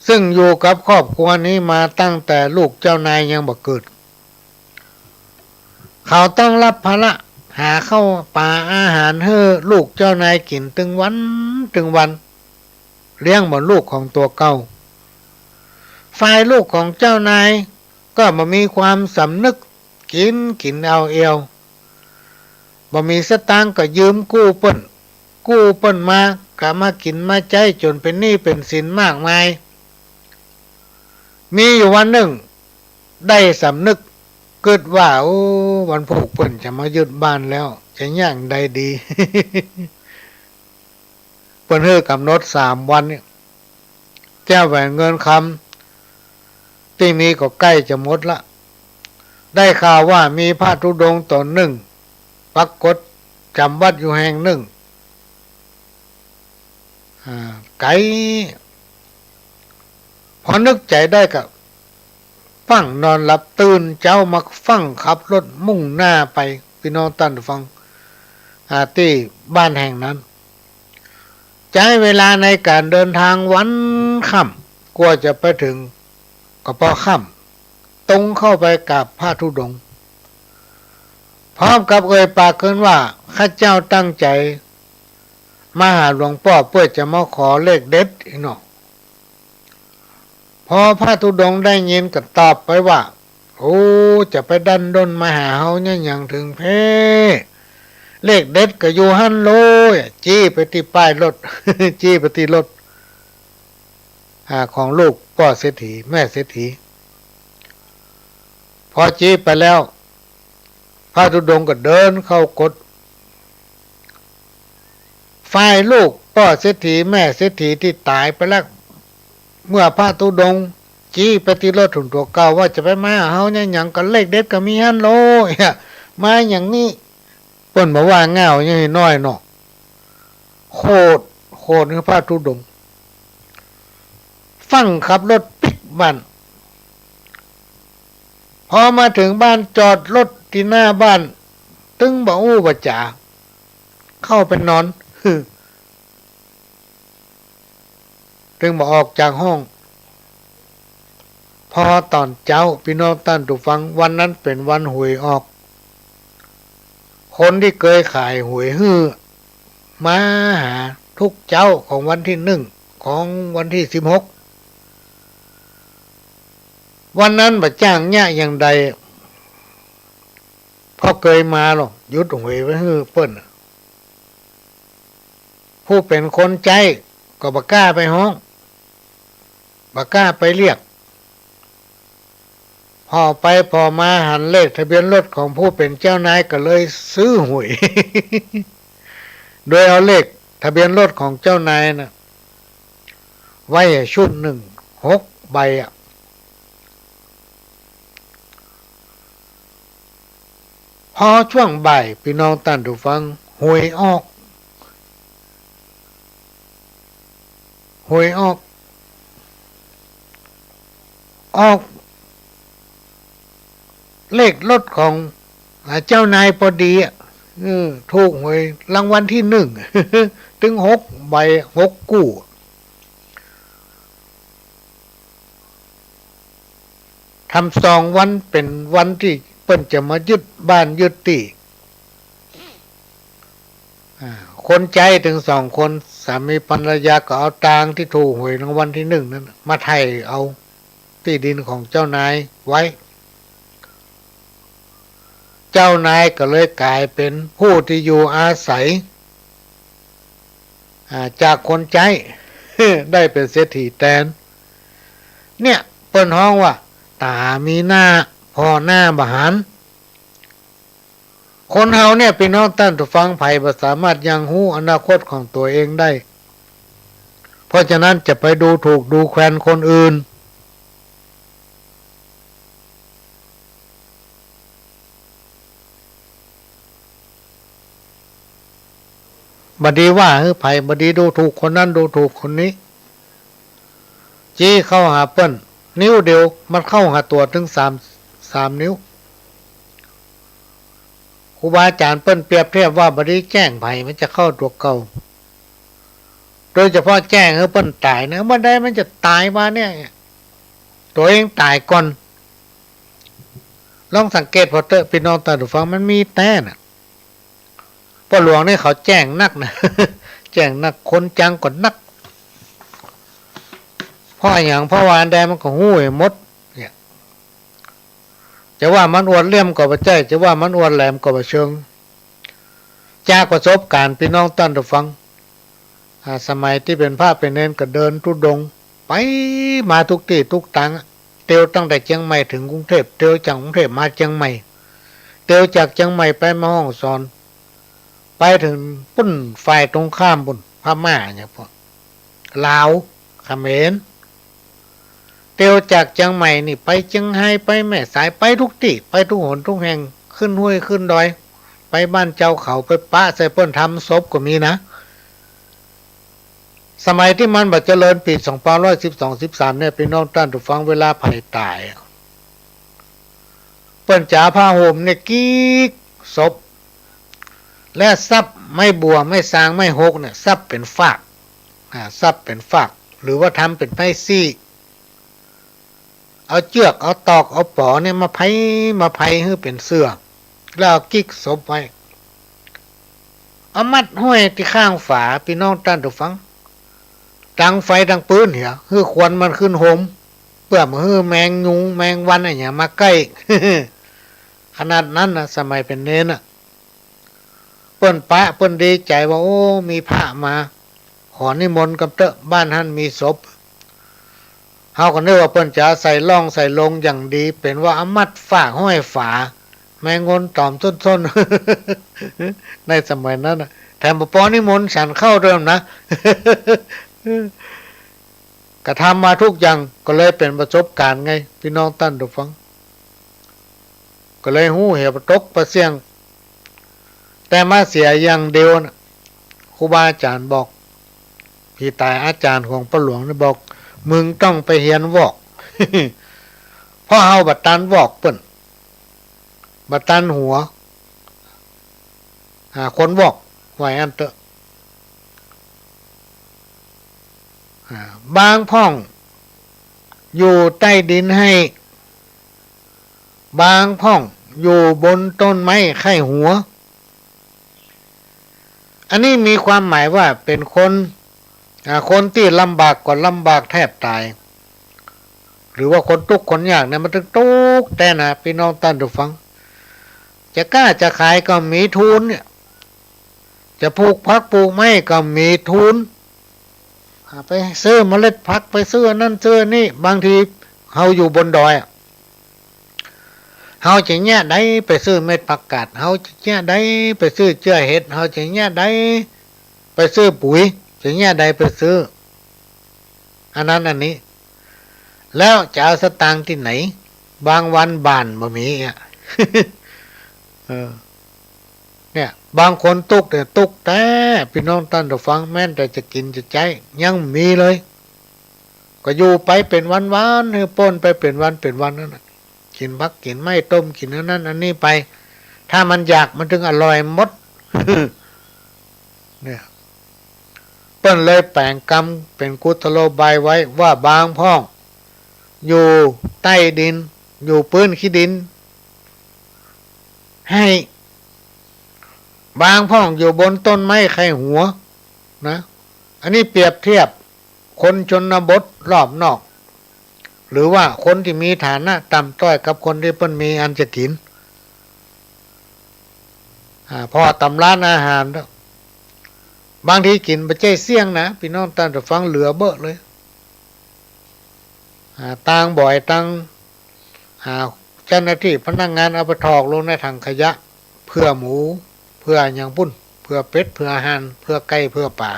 ซึ่งอยู่กับครอบครัวนี้มาตั้งแต่ลูกเจ้านายยังบ่เกิด เขาต้องรับภาระหาข้าวป๋าอาหารหื้อลูกเจ้านายกิ๋นตึงวันตึงวัน เลี้ยงเหมือนลูกของตั๋วเก่า ฝ่ายลูกของเจ้านายก็บ่มีความสำนึก กิ๋นกิ๋นเอาเอว บ่มีสตางค์ก็ยืมกู้เปิ้น กู้เปิ้นมาก็มากิ๋นมาใจ๊จ๋นเป๋นหนี้เป๋นสินมากมาย มีอยู่วันนึ่งได้สำนึก กึ๊ดว่า โอ้ วันพูกเปิ้นจะมายึดบ้านแล้ว จะเยียะใดดี เปิ้นหื้อกำหนดสามวันเนี่ย แก้วแหวนเงินคำตี้มีก็ใก้จะหมดละ ได้ข่าวว่ามีพระธุดงค์ต๋นนึ่ง ปรากฏจ๋ำวัดอยู่แห่งนึ่ง อ่า ไก๋ พอนึกใจ๋ได้ก็ฟั่งนอนหลับ ตื่นเจ๊ามาฟั่งขับรถมุ่งหน้าไป ปี้น้องต้านผู้ฟัง อ่า ตี้บ้านแห่งนั้น ใจ๊เวลาในก๋านเดินตางวันค่ำ กว่าจะไปเถิง ก็ปอค่ำ ตรงเข้าไปกราบพระธุดงค์ พร้อมกับเอ่ยปากขึ้นว่า ข้าเจ้าตั้งใจ๋มาหาหลวงป้อเปื้อจะมาขอเลขเด็ดอี้เนาะ พอพระธุดงค์ได้ยินก็ตอบไปว่า โอ้ จะไปดั้นด้นมาหาเฮาเยียะหยังเถิงแพ้ เลขเด็ดก็อยู่หั้นโลย จี๊ไปตี้ป้ายรถ จี๊ไปตี้รถ อ่า ของลูกป้อเศรษฐี แม่เศรษฐี พอจี๊ไปแล้ว พระธุดงค์ก็เดินเข้ากฏ ฝ่ายลูกป้อเศรษฐีแม่เศรษฐีตี้ต๋ายไปแล้ว เมื่อพระธุดงค์จี๊ไปตี้รถของตั๋วเก่าว่าจะไปมาหาเฮาเยียะหยัง ก็เลขเด็ดก็มีหั้นโลย มาอย่างนี้ เปิ้นบ่ว่าง่าวอย่างน้อยเนาะ โขด โขดหื้อพระธุดงค์ ฟั่งขับรถปิ๊กบั้น พอมาเถิงบ้าน จอดรถตี้หน้าบ้าน ตึงบ่อู้บ่จ๋า เข้าไปนอน ตึงบ่ออกจากห้อง พอต๋อนเจ๊า ปี้น้องต้านผู้ฟัง วันนั้นเป๋นวันหวยออก คนตี้เกยขายหวยหื้อ มาหากู้เจ๊าของวันตี้นึ่ง ของวันตี้สิบหก วันนั้นบ่จ้างเยียะอย่างใด เพราะเกยมาลอ หยุดหวยไว้หื้อเปิ้น ผู้เป๋นคนใจ๊ก็บ่กล้าไปฮ้อง บ่กล้าไปเรียก ผ่อไปผ่อมาหันเลขทะเบียนรถของผู้เป๋นเจ้านาย ก็เลยซื้อหวย โดยเอาเลขทะเบียนรถของเจ้านายน่ะ ไว้อะชุดนึ่ง หกใบอะ พอช่วงบ่าย ปี้น้องต้านผู้ฟัง หวยออก หวยออก ออกเลขรถของ อ่า เจ้านายปอดีอะ เออ ถูกหวยรางวัลตี้นึ่ง ตึงหกใบ หกกู้ ทำสองวันเป๋นวันตี้เปิ้นจะมายึดบ้านยึดตี้ อ่า คนใจ๊ตึงสองคน สามีภรรยาก็เอาตางค์ตี้ถูกหวยรางวัลตี้นึ่งนั้นมาไถ่เอาตี้ดินของเจ้านายไว้ เจ้านายก็เลยก๋ายเป๋นผู้ตี้อยู่อาศัย อ่า จากคนใจ๊ ได้เป๋นเศรษฐีแตน เนี่ย เปิ้นฮ้องว่า ต๋ามีหน้า ผ่อหน้าบ่หัน คนเฮาเนี่ย ปี้น้องต้านผู้ฟัง ใผบ่สามารถยังฮู้อนาคตของตั๋วเองได้ เพราะฉะนั้นจะไปดูถูกดูแคลนคนอื่น บ่ดีว่าหื้อใผ บ่ดีดูถูกคนนั้นดูถูกคนนี้ จี้เข้าหาเปิ้น นิ้วเดียวมันเข้าหาตั๋วตึงสาม สามนิ้ว ครูบาอาจ๋ารย์เปิ้นเปรียบเทียบว่า บ่ดีแจ้งใผ มันจะเข้าตั๋วเก่า โดยเฉพาะแจ้งหื้อเปิ้นต๋ายนะ เมื่อใดมันจะต๋ายมาเนี่ย ตั๋วเองต๋ายก่อน ลองสังเกตผ่อเต๊อะ ปี้น้องต้านผู้ฟัง มันมีแต๊น่ะ ป้อหลวงนี่เขาแจ้งนักนะ แจ้งนัก คนจังก็นัก เพราะอะหยัง เพราะว่าอันใดมันก็ฮู้ไปหมด เนี่ย จะว่ามันอวดเหลี่ยมก็บ่ใจ้ จะว่ามันอวดแหลมก็บ่เชิง จากประสบการณ์ ปี้น้องต้านผู้ฟัง อ่า สมัยตี้เป๋นพระเป๋นเณรก็เดินธุดงค์ ไปมากู้ตี้กู้ตางอะ เตียวตั้งแต่เจียงใหม่เถิงกรุงเทพฯ เตียวจากกรุงเทพฯมาเจียงใหม่ เตียวจากเจียงใหม่ไปแม่ฮ่องสอน ไปเถิงปุ้นฝ่ายตรงข้ามปุ้น พม่าเนี่ยพวก ลาว เขมร เตียวจากเจียงใหม่นี่ไปเจียงฮาย ไปแม่สาย ไปกู้ตี้ ไปกู้หนกู้แห่ง ขึ้นห้วยขึ้นดอย ไปบ้านเจ้าเขา ไปปะใส่เปิ้นทำศพก็มีนะ สมัยตี้มันบ่เจริญ ปี๋สองพันห้าร้อยสิบสอง สิบสาม เนี่ย ปี้น้องต้านผู้ฟัง เวลาใผต๋ายอะ เปิ้นจะเอาผ้าห่มเนี่ยกีกศพ และสับไม้บั่ว ไม้ซาง ไม้ฮกเนี่ย สับเป๋นฟาก อ่า สับเป๋นฟาก หรือว่าทำเป๋นไม้ซี้ เอาเจื้อก เอาตอก เอาป๋อเนี่ยมาไพร่ มาไพร่หื้อเป๋นเสื่อ แล้วเอากีกศพไว้ เอามัดห้อยตี้ข้างฝา ปี้น้องต้านผู้ฟัง ตังไฟตังปื๊นเหีย หื้อควันมันขึ้นโฮม เปื้อบ่หื้อแมงยุงแมงวันอะหยังมาใก้ ขนาดนั้นนะ สมัยเป๋นเณรน่ะ เปิ้นปะ เปิ้นดีใจ๋ว่า โอ้ มีพระมา ขอนิมนต์กำเต๊อะ บ้านหั้นมีศพ เฮาก็นึกว่าเปิ้นจะใส่ล่องใส่ลงอย่างดี เป๋นว่าเอามัดฟากห้อยฝา แมงวันต๋อมส้นๆ ในสมัยนั้นน่ะ แถมบ่ปอนิมนต์ฉันข้าวตวยนะ กระทำมากู้อย่าง ก็เลยเป๋นประสบการณ์ไง ปี้น้องต้านผู้ฟัง ก็เลยฮู้เหียปะตกปะเสี้ยง แต่มาเสียอย่างเดียวน่ะ ครูบาอาจ๋ารย์บอก ผีต๋ายอาจ๋ารย์ของป้อหลวงนี่บอก มึงต้องไปเฮียนวอก เพราะเฮาบ่ตันวอกเปิ้น บ่ตันหัว อ่า คนวอก ว่าอั้นเต๊อะ อ่า บางพ่องอยู่ใต้ดินไฮ่ บางพ่องอยู่บนต้นไม้ไข้หัว อันนี้มีความหมายว่าเป๋นคน อ่า คนตี้ลำบากก็ลำบากแทบต๋าย หรือว่าคนตุ๊กข์คนยากเนี่ย มันตึงตุ๊กข์แต๊นะ ปี้น้องต้านผู้ฟัง จะก๊าจะขายก็บ่มีทุนเนี่ย จะปลูกผักปลูกไม้ก็บ่มีทุน อ่า ไปซื้อเมล็ดผัก ไปซื้ออันนั้นซื้ออันนี้ บางทีเฮาอยู่บนดอยอะ เฮาจะเยียะใดไปซื้อเม็ดผักกาด เฮาจะเยียะใดไปซื้อเจื้อเห็ด เฮาจะเยียะใดไปซื้อปุ๋ย จะเยียะใดไปซื้อ อันนั้นอันนี้ แล้วจะเอาสตางค์ตี้ไหน บางวันบ้านบ่มีอะ เออ เนี่ย บางคนตุ๊กข์เนี่ยตุ๊กข์แต๊ ปี้น้องต้านผู้ฟัง แม้นแต่จะกิ๋นจะใจ๊ ยังบ่มีเลย ก็อยู่ไปเป๋นวันๆ หื้อป้นไปเป๋นวันเป๋นวันนั่นน่ะ กิ๋นผักกิ๋นไม้ต้ม กิ๋นอันนั้นอันนี้ไป ถ้ามันอยากมันตึงอร่อยหมด เนี่ย เปิ้นเลยแป๋งกำเป๋นกุศโลบายไว้ว่าบางพ่องอยู่ใต้ดิน อยู่ปื๊นขี้ดินไฮ่ บางพ่องอยู่บนต้นไม้ไข้หัวนะ อันนี้เปรียบเทียบคนชนบทรอบนอก หรือว่าคนตี้มีฐานะต่ำต้อยกับคนตี้เปิ้นมีอันจะกิ๋น อ่า เพราะว่าต๋ามร้านอาหาร บางทีกิ๋นบ่ใจ้เสี้ยงนะ ปี้น้องต้านผู้ฟัง เหลือเบ้อเลย อ่า ตางบ่อย ตาง อ่า เจ้าหน้าตี้พนักงานเอาไปถอกลงในถังขยะ เผื่อหมู เผื่อหยังปุ้น เผื่อเป็ด เผื่อห่าน เผื่อไก่ เผื่อป๋า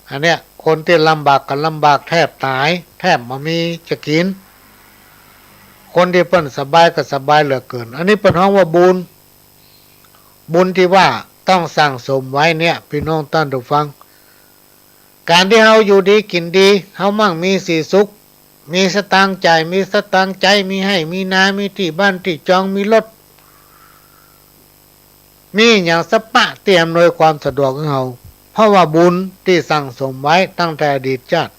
อันเนี้ย คนตี้ลำบากก็ลำบากแทบต๋าย แทบบ่มีจะกิ๋น คนตี้เปิ้นสบายก็สบายเหลือเกิน อันนี้เปิ้นฮ้องว่าบุญ บุญตี้ว่าต้องสั่งสมไว้เนี่ย ปี้น้องต้านผู้ฟัง ก๋านตี้เฮาอยู่ดีกิ๋นดี เฮามั่งมีสีสุข มีสตางค์จ่าย มีสตางค์ใจ๊ มีไฮ่ มีนา มีตี้บ้านตี้จอง มีรถ มีหยังสะปะตี้อำนวยความสะดวกหื้อเฮา เพราะว่าบุญตี้สั่งสมไว้ตั้งแต่อดีตจาติ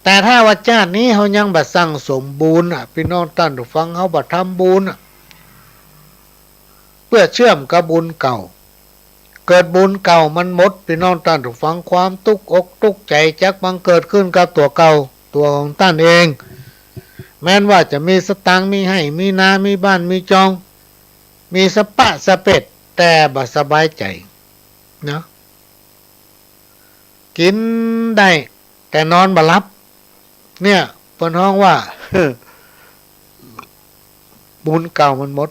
แต่ถ้าว่าจาตินี้เฮายังบ่สั่งสมบุญอะ ปี้น้องต้านผู้ฟัง เฮาบ่ทำบุญอะ เปื้อเชื่อมกับบุญเก่า เกิดบุญเก่ามันหมด ปี้น้องต้านผู้ฟัง ความตุ๊กอกตุ๊กใจ๋จักบังเกิดขึ้นกับตั๋วเก่า ตั๋วของต้านเอง แม้นว่าจะมีสตางค์ มีไฮ่ มีนา มีบ้าน มีจอง มีสะปะสะเป๋ด แต่บ่สบายใจ๋เนาะ กิ๋นได้ แต่นอนบ่หลับ เนี่ย เปิ้นฮ้องว่า บุญเก่ามันหมด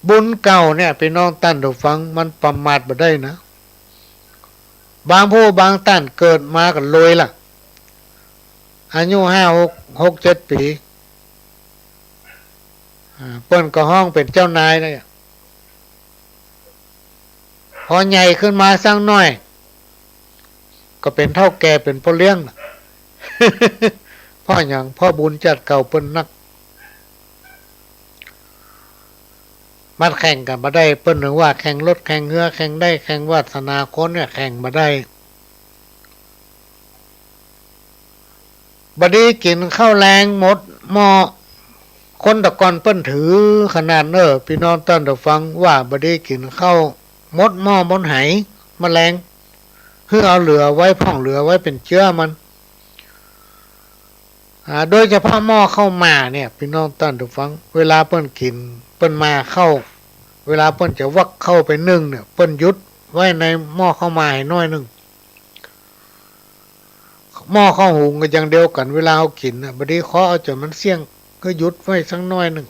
บุญเก่าเนี่ย ปี้น้องต้านผู้ฟัง มันประมาทบ่ได้นะ บางผู้บางต้านเกิดมาก็รวยละ อายุห้า หก หก เจ็ดปี๋ อ่า เปิ้นก็ฮ้องเป๋นเจ้านายแล้ว พอใหญ่ขึ้นมาสักหน้อย ก็เป๋นเฒ่าแก่เป๋นป้อเลี้ยงน่ะ เพราะหยัง เพราะบุญจาติเก่าเปิ้นนัก มันแข่งกั๋นบ่ได้ เปิ้นเถิงว่าแข่งรถแข่งเฮือ แข่งได้แข่งวาสนาคนเนี่ย แข่งบ่ได้ บ่ดีกิ๋นข้าวแลงหมดหม้อ คนแต่ก่อนเปิ้นถือขนาดเน้อ ปี้น้องต้านผู้ฟัง ว่าบ่ดีกิ๋นข้าวหมดหม้อหมดไห มะแลง หื้อเอาเหลือไว้พ่อง เหลือไว้เป๋นเจื๊อมัน อ่า โดยเฉพาะหม้อข้าวหม่าเนี่ย ปี้น้องต้านผู้ฟัง เวลาเปิ้นกิ๋น เปิ้นหม่าข้าว เวลาเปิ้นจะวักข้าวไปนึ่งเนี่ย เปิ้นหยุดไว้ในหม้อข้าวหม่าหื้อหน้อยนึ่ง หม้อข้าวหุงก็อย่างเดียวกั๋น เวลาเฮากิ๋นน่ะ บ่ดีเคาะเอาจ๋นมันเสี้ยง ก็หยุดไว้สักหน้อยนึ่ง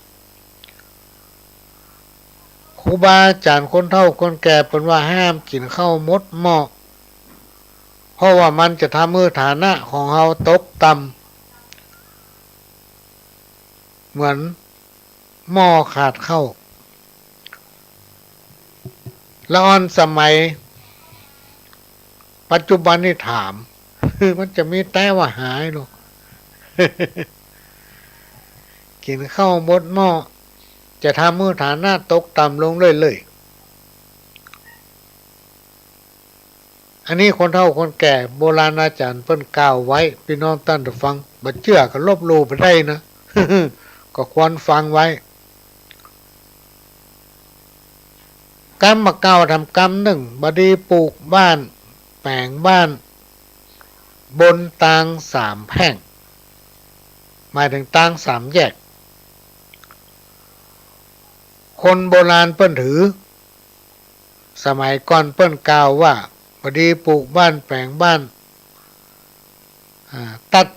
ครูบาอาจ๋ารย์คนเฒ่าคนแก่เปิ้นว่าห้ามกิ๋นข้าวหมดหม้อ เพราะว่ามันจะทำหื้อฐานะของเฮาตกต่ำ เหมือนหม้อขาดข้าว ละอ่อนสมัยปัจจุบันนี่ถาม มันจะมีแต๊ว่าหายลง กิ๋นข้าวหมดหม้อ จะทำหื้อฐานะตกต่ำลงเรื่อยๆ อันนี้คนเฒ่าคนแก่โบราณอาจ๋ารย์เปิ้นกล่าวไว้ ปี้น้องต้านผู้ฟัง บ่เจื้อก็ลบหลู่ไปได้นะ ก็ควรฟังไว้ กำบ่าเก่าแถมกำนึ่ง บ่ดีปูกบ้าน แป๋งบ้าน บนตางสามแพ่ง หมายเถิงตางสามแยก คนโบราณเปิ้นถือ สมัยก่อนเปิ้นกล่าวว่า บ่ดีปูกบ้านแป๋งบ้าน อ่า ตัด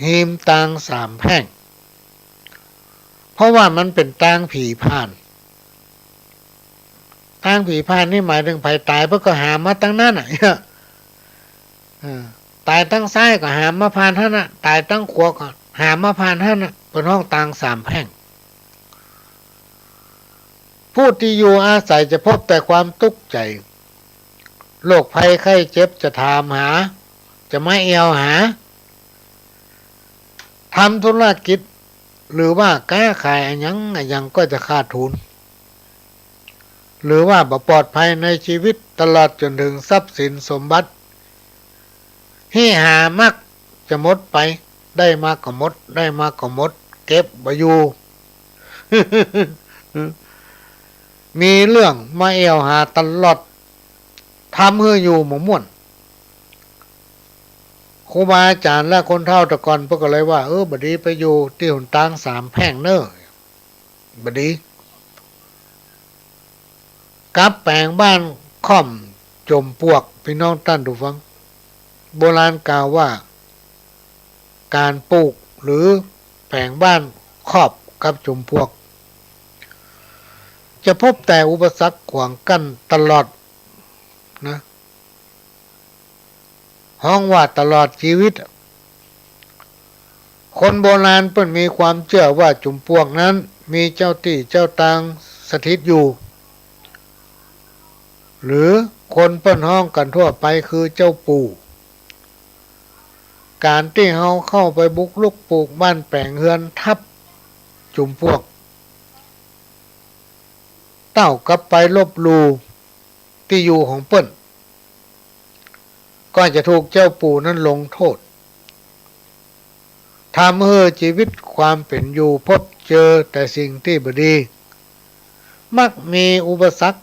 ฮีมตางสามแพ่ง เพราะว่ามันเป๋นตางผีผ่าน ตางผีผ่านนี่หมายเถิงใผต๋ายเปิ้นก็หามมาตางนั้นน่ะ อ่า ต๋ายตางซ้ายก็หามมาผ่านหั้นน่ะ ต๋ายตางขวาก็หามมาผ่านหั้นน่ะ เปิ้นฮ้องตางสามแพ่ง ผู้ตี้อยู่อาศัยจะพบแต่ความตุ๊กใจ๋ โรคภัยไข้เจ็บจะถามหา จะมาแอ่วหา ทำธุรกิจ หรือว่าก๊าขายอะหยังอะหยังก็จะขาดทุน หรือว่าบ่ปลอดภัยในชีวิต ตลอดจ๋นเถิงทรัพย์สินสมบัติ ตี้หามักจะหมดไป ได้มาก็หมด ได้มาก็หมด เก็บบ่อยู่ มีเรื่องมาแอ่วหาตลอด ทำหื้ออยู่บ่ม่วน ครูบาอาจ๋ารย์และคนเฒ่าแต่ก่อนเปิ้นก็เลยว่า เออ บ่ดีไปอยู่ตี้หนตางสามแพ่งเน่อ บ่ดี กับแป๋งบ้านค่อมจ๋มปวก ปี้น้องต้านผู้ฟัง โบราณกล่าวว่า ก๋านปูกหรือแป๋งบ้านคอบกับจ๋มปวก จะพบแต่อุปสรรคขวางกั้นตลอดนะ ฮ้องว่าตลอดจีวิต คนโบราณเปิ้นมีความเจื้อว่าจ๋มปวกนั้นมีเจ้าตี้เจ้าตางสถิตอยู่ หรือคนเปิ้นฮ้องกั๋นทั่วไปคือเจ้าปู่ ก๋านตี้เฮาเข้าไปบุกรุกปูกบ้านแป๋งเฮือนทับจ๋มปวก เต้ากับไปลบหลู่ตี้อยู่ของเปิ้น ก็จะถูกเจ้าปู่นั้นลงโต้ษ ทำหื้อจีวิตความเป๋นอยู่พบเจอแต่สิ่งตี้บ่ดี มักมีอุปสรรค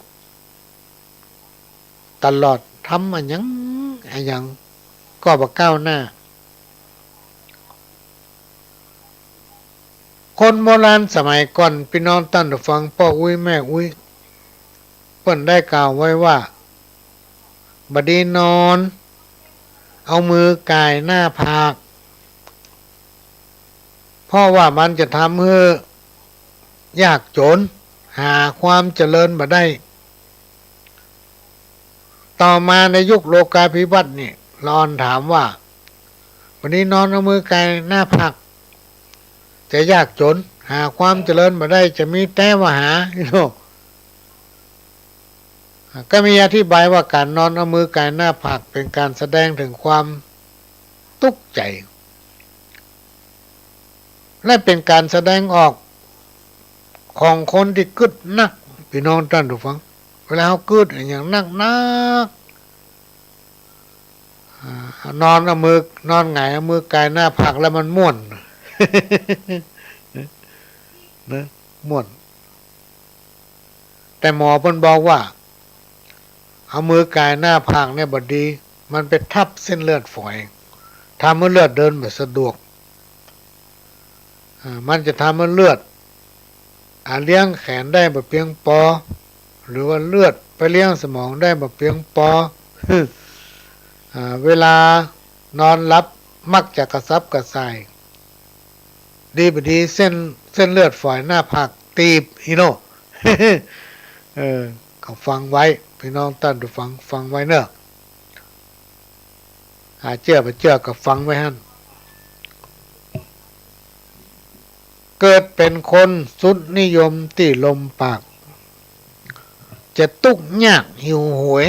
ตลอด ทำอะหยังอะหยังก็บ่ก้าวหน้า คนโบราณสมัยก่อน ปี้น้องต้านผู้ฟัง ป้ออุ๊ยแม่อุ๊ย เปิ้นได้กล่าวไว้ว่า บ่ดีนอนเอามือก่ายหน้าผาก เพราะว่ามันจะทำหื้อยากจ๋น หาความเจริญบ่ได้ ต่อมาในยุคโลกาภิวัตน์นี่ ละอ่อนถามว่า บ่ดีนอนเอามือก่ายหน้าผาก จะยากจ๋น หาความเจริญบ่ได้ จะมีแต๊ว่าหาย ก็มีอธิบายว่าก๋านนอนเอามือก่ายหน้าผากเป๋นก๋านแสดงเถิงความตุ๊กใจ๋ และเป๋นก๋านแสดงออกของคนตี้กึ๊ดนัก ปี้น้องต้านผู้ฟัง เวลาเฮากึ๊ดอะหยังนักๆ อ่า นอนเอามือ นอนหงายเอามือก่ายหน้าผากแล้วมันม่วน นะ ม่วน แต่หมอเปิ้นบอกว่า เอามือก่ายหน้าผากเนี่ยบ่ดี มันไปทับเส้นเลือดฝอย ทำหื้อเลือดเดินบ่สะดวก อ่า มันจะทำหื้อเลือด อ่า เลี้ยงแขนได้บ่เปียงปอ หรือว่าเลือดไปเลี้ยงสมองได้บ่เปียงปอ อ่า เวลานอนหลับมักจะกระสับกระส่าย ดีบ่ดีเส้น เส้นเลือดฝอยหน้าผากตีบ อีโน่ เออ ก็ฟังไว้ ปี้น้องต้านผู้ฟัง ฟังไว้เน่อ หาเจื้อบ่เจื้อก็ฟังไว้หั้น เกิดเป๋นคนสุดนิยมตี้ลมปาก จะตุ๊กยากหิวโหย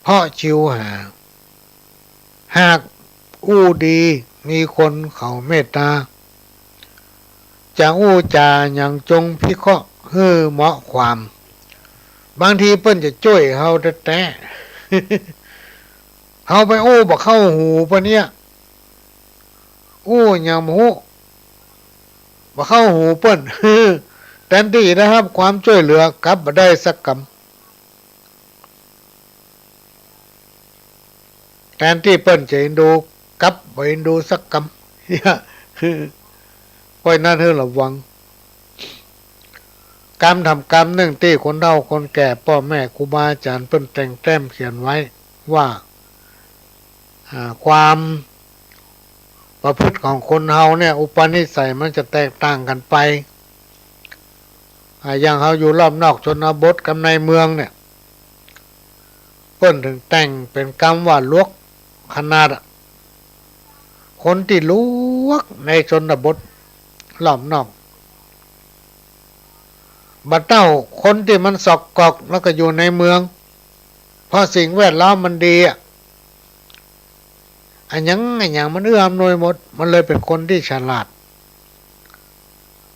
เพราะชิวหา หากอู้ดี มีคนเขาเมตต๋า จะอู้จ๋าหยังจงพิเคราะห์หื้อเหมาะความ บางทีเปิ้นจะจ้วยเฮาแต๊ๆ เฮาไปอู้บ่เข้าหูเปิ้นเนี่ย อู้หยังบ่ฮู้ บ่เข้าหูเปิ้น แตนตี้ได้ฮับความจ้วยเหลือกลับบ่ได้สักกำ แตนตี้เปิ้นจะเอ็นดูกลับบ่เอ็นดูสักกำ เยียะ เพราะฉะนั้นหื้อระวัง กำถามกำนึ่งตี้คนเฒ่าคนแก่ป้อแม่ครูบาอาจ๋ารย์เปิ้นแต่งแต้มเขียนไว้ว่า อ่า ความประพฤติของคนเฮาเนี่ย อุปนิสัยมันจะแตกต่างกั๋นไป อ่า อย่างเฮาอยู่รอบนอกชนบทกับในเมืองเนี่ย เปิ้นถึงแต่งเป๋นกำว่าหลวกขนาดอะ คนตี้หลวกในชนบทรอบนอก บ่าเต้าคนตี้มันซอกกอกแล้วก็อยู่ในเมือง เพราะสิ่งแวดล้อมมันดีอะ อะหยังอะหยังมันเอื้ออำนวยหมด มันเลยเป๋นคนตี้ฉลาด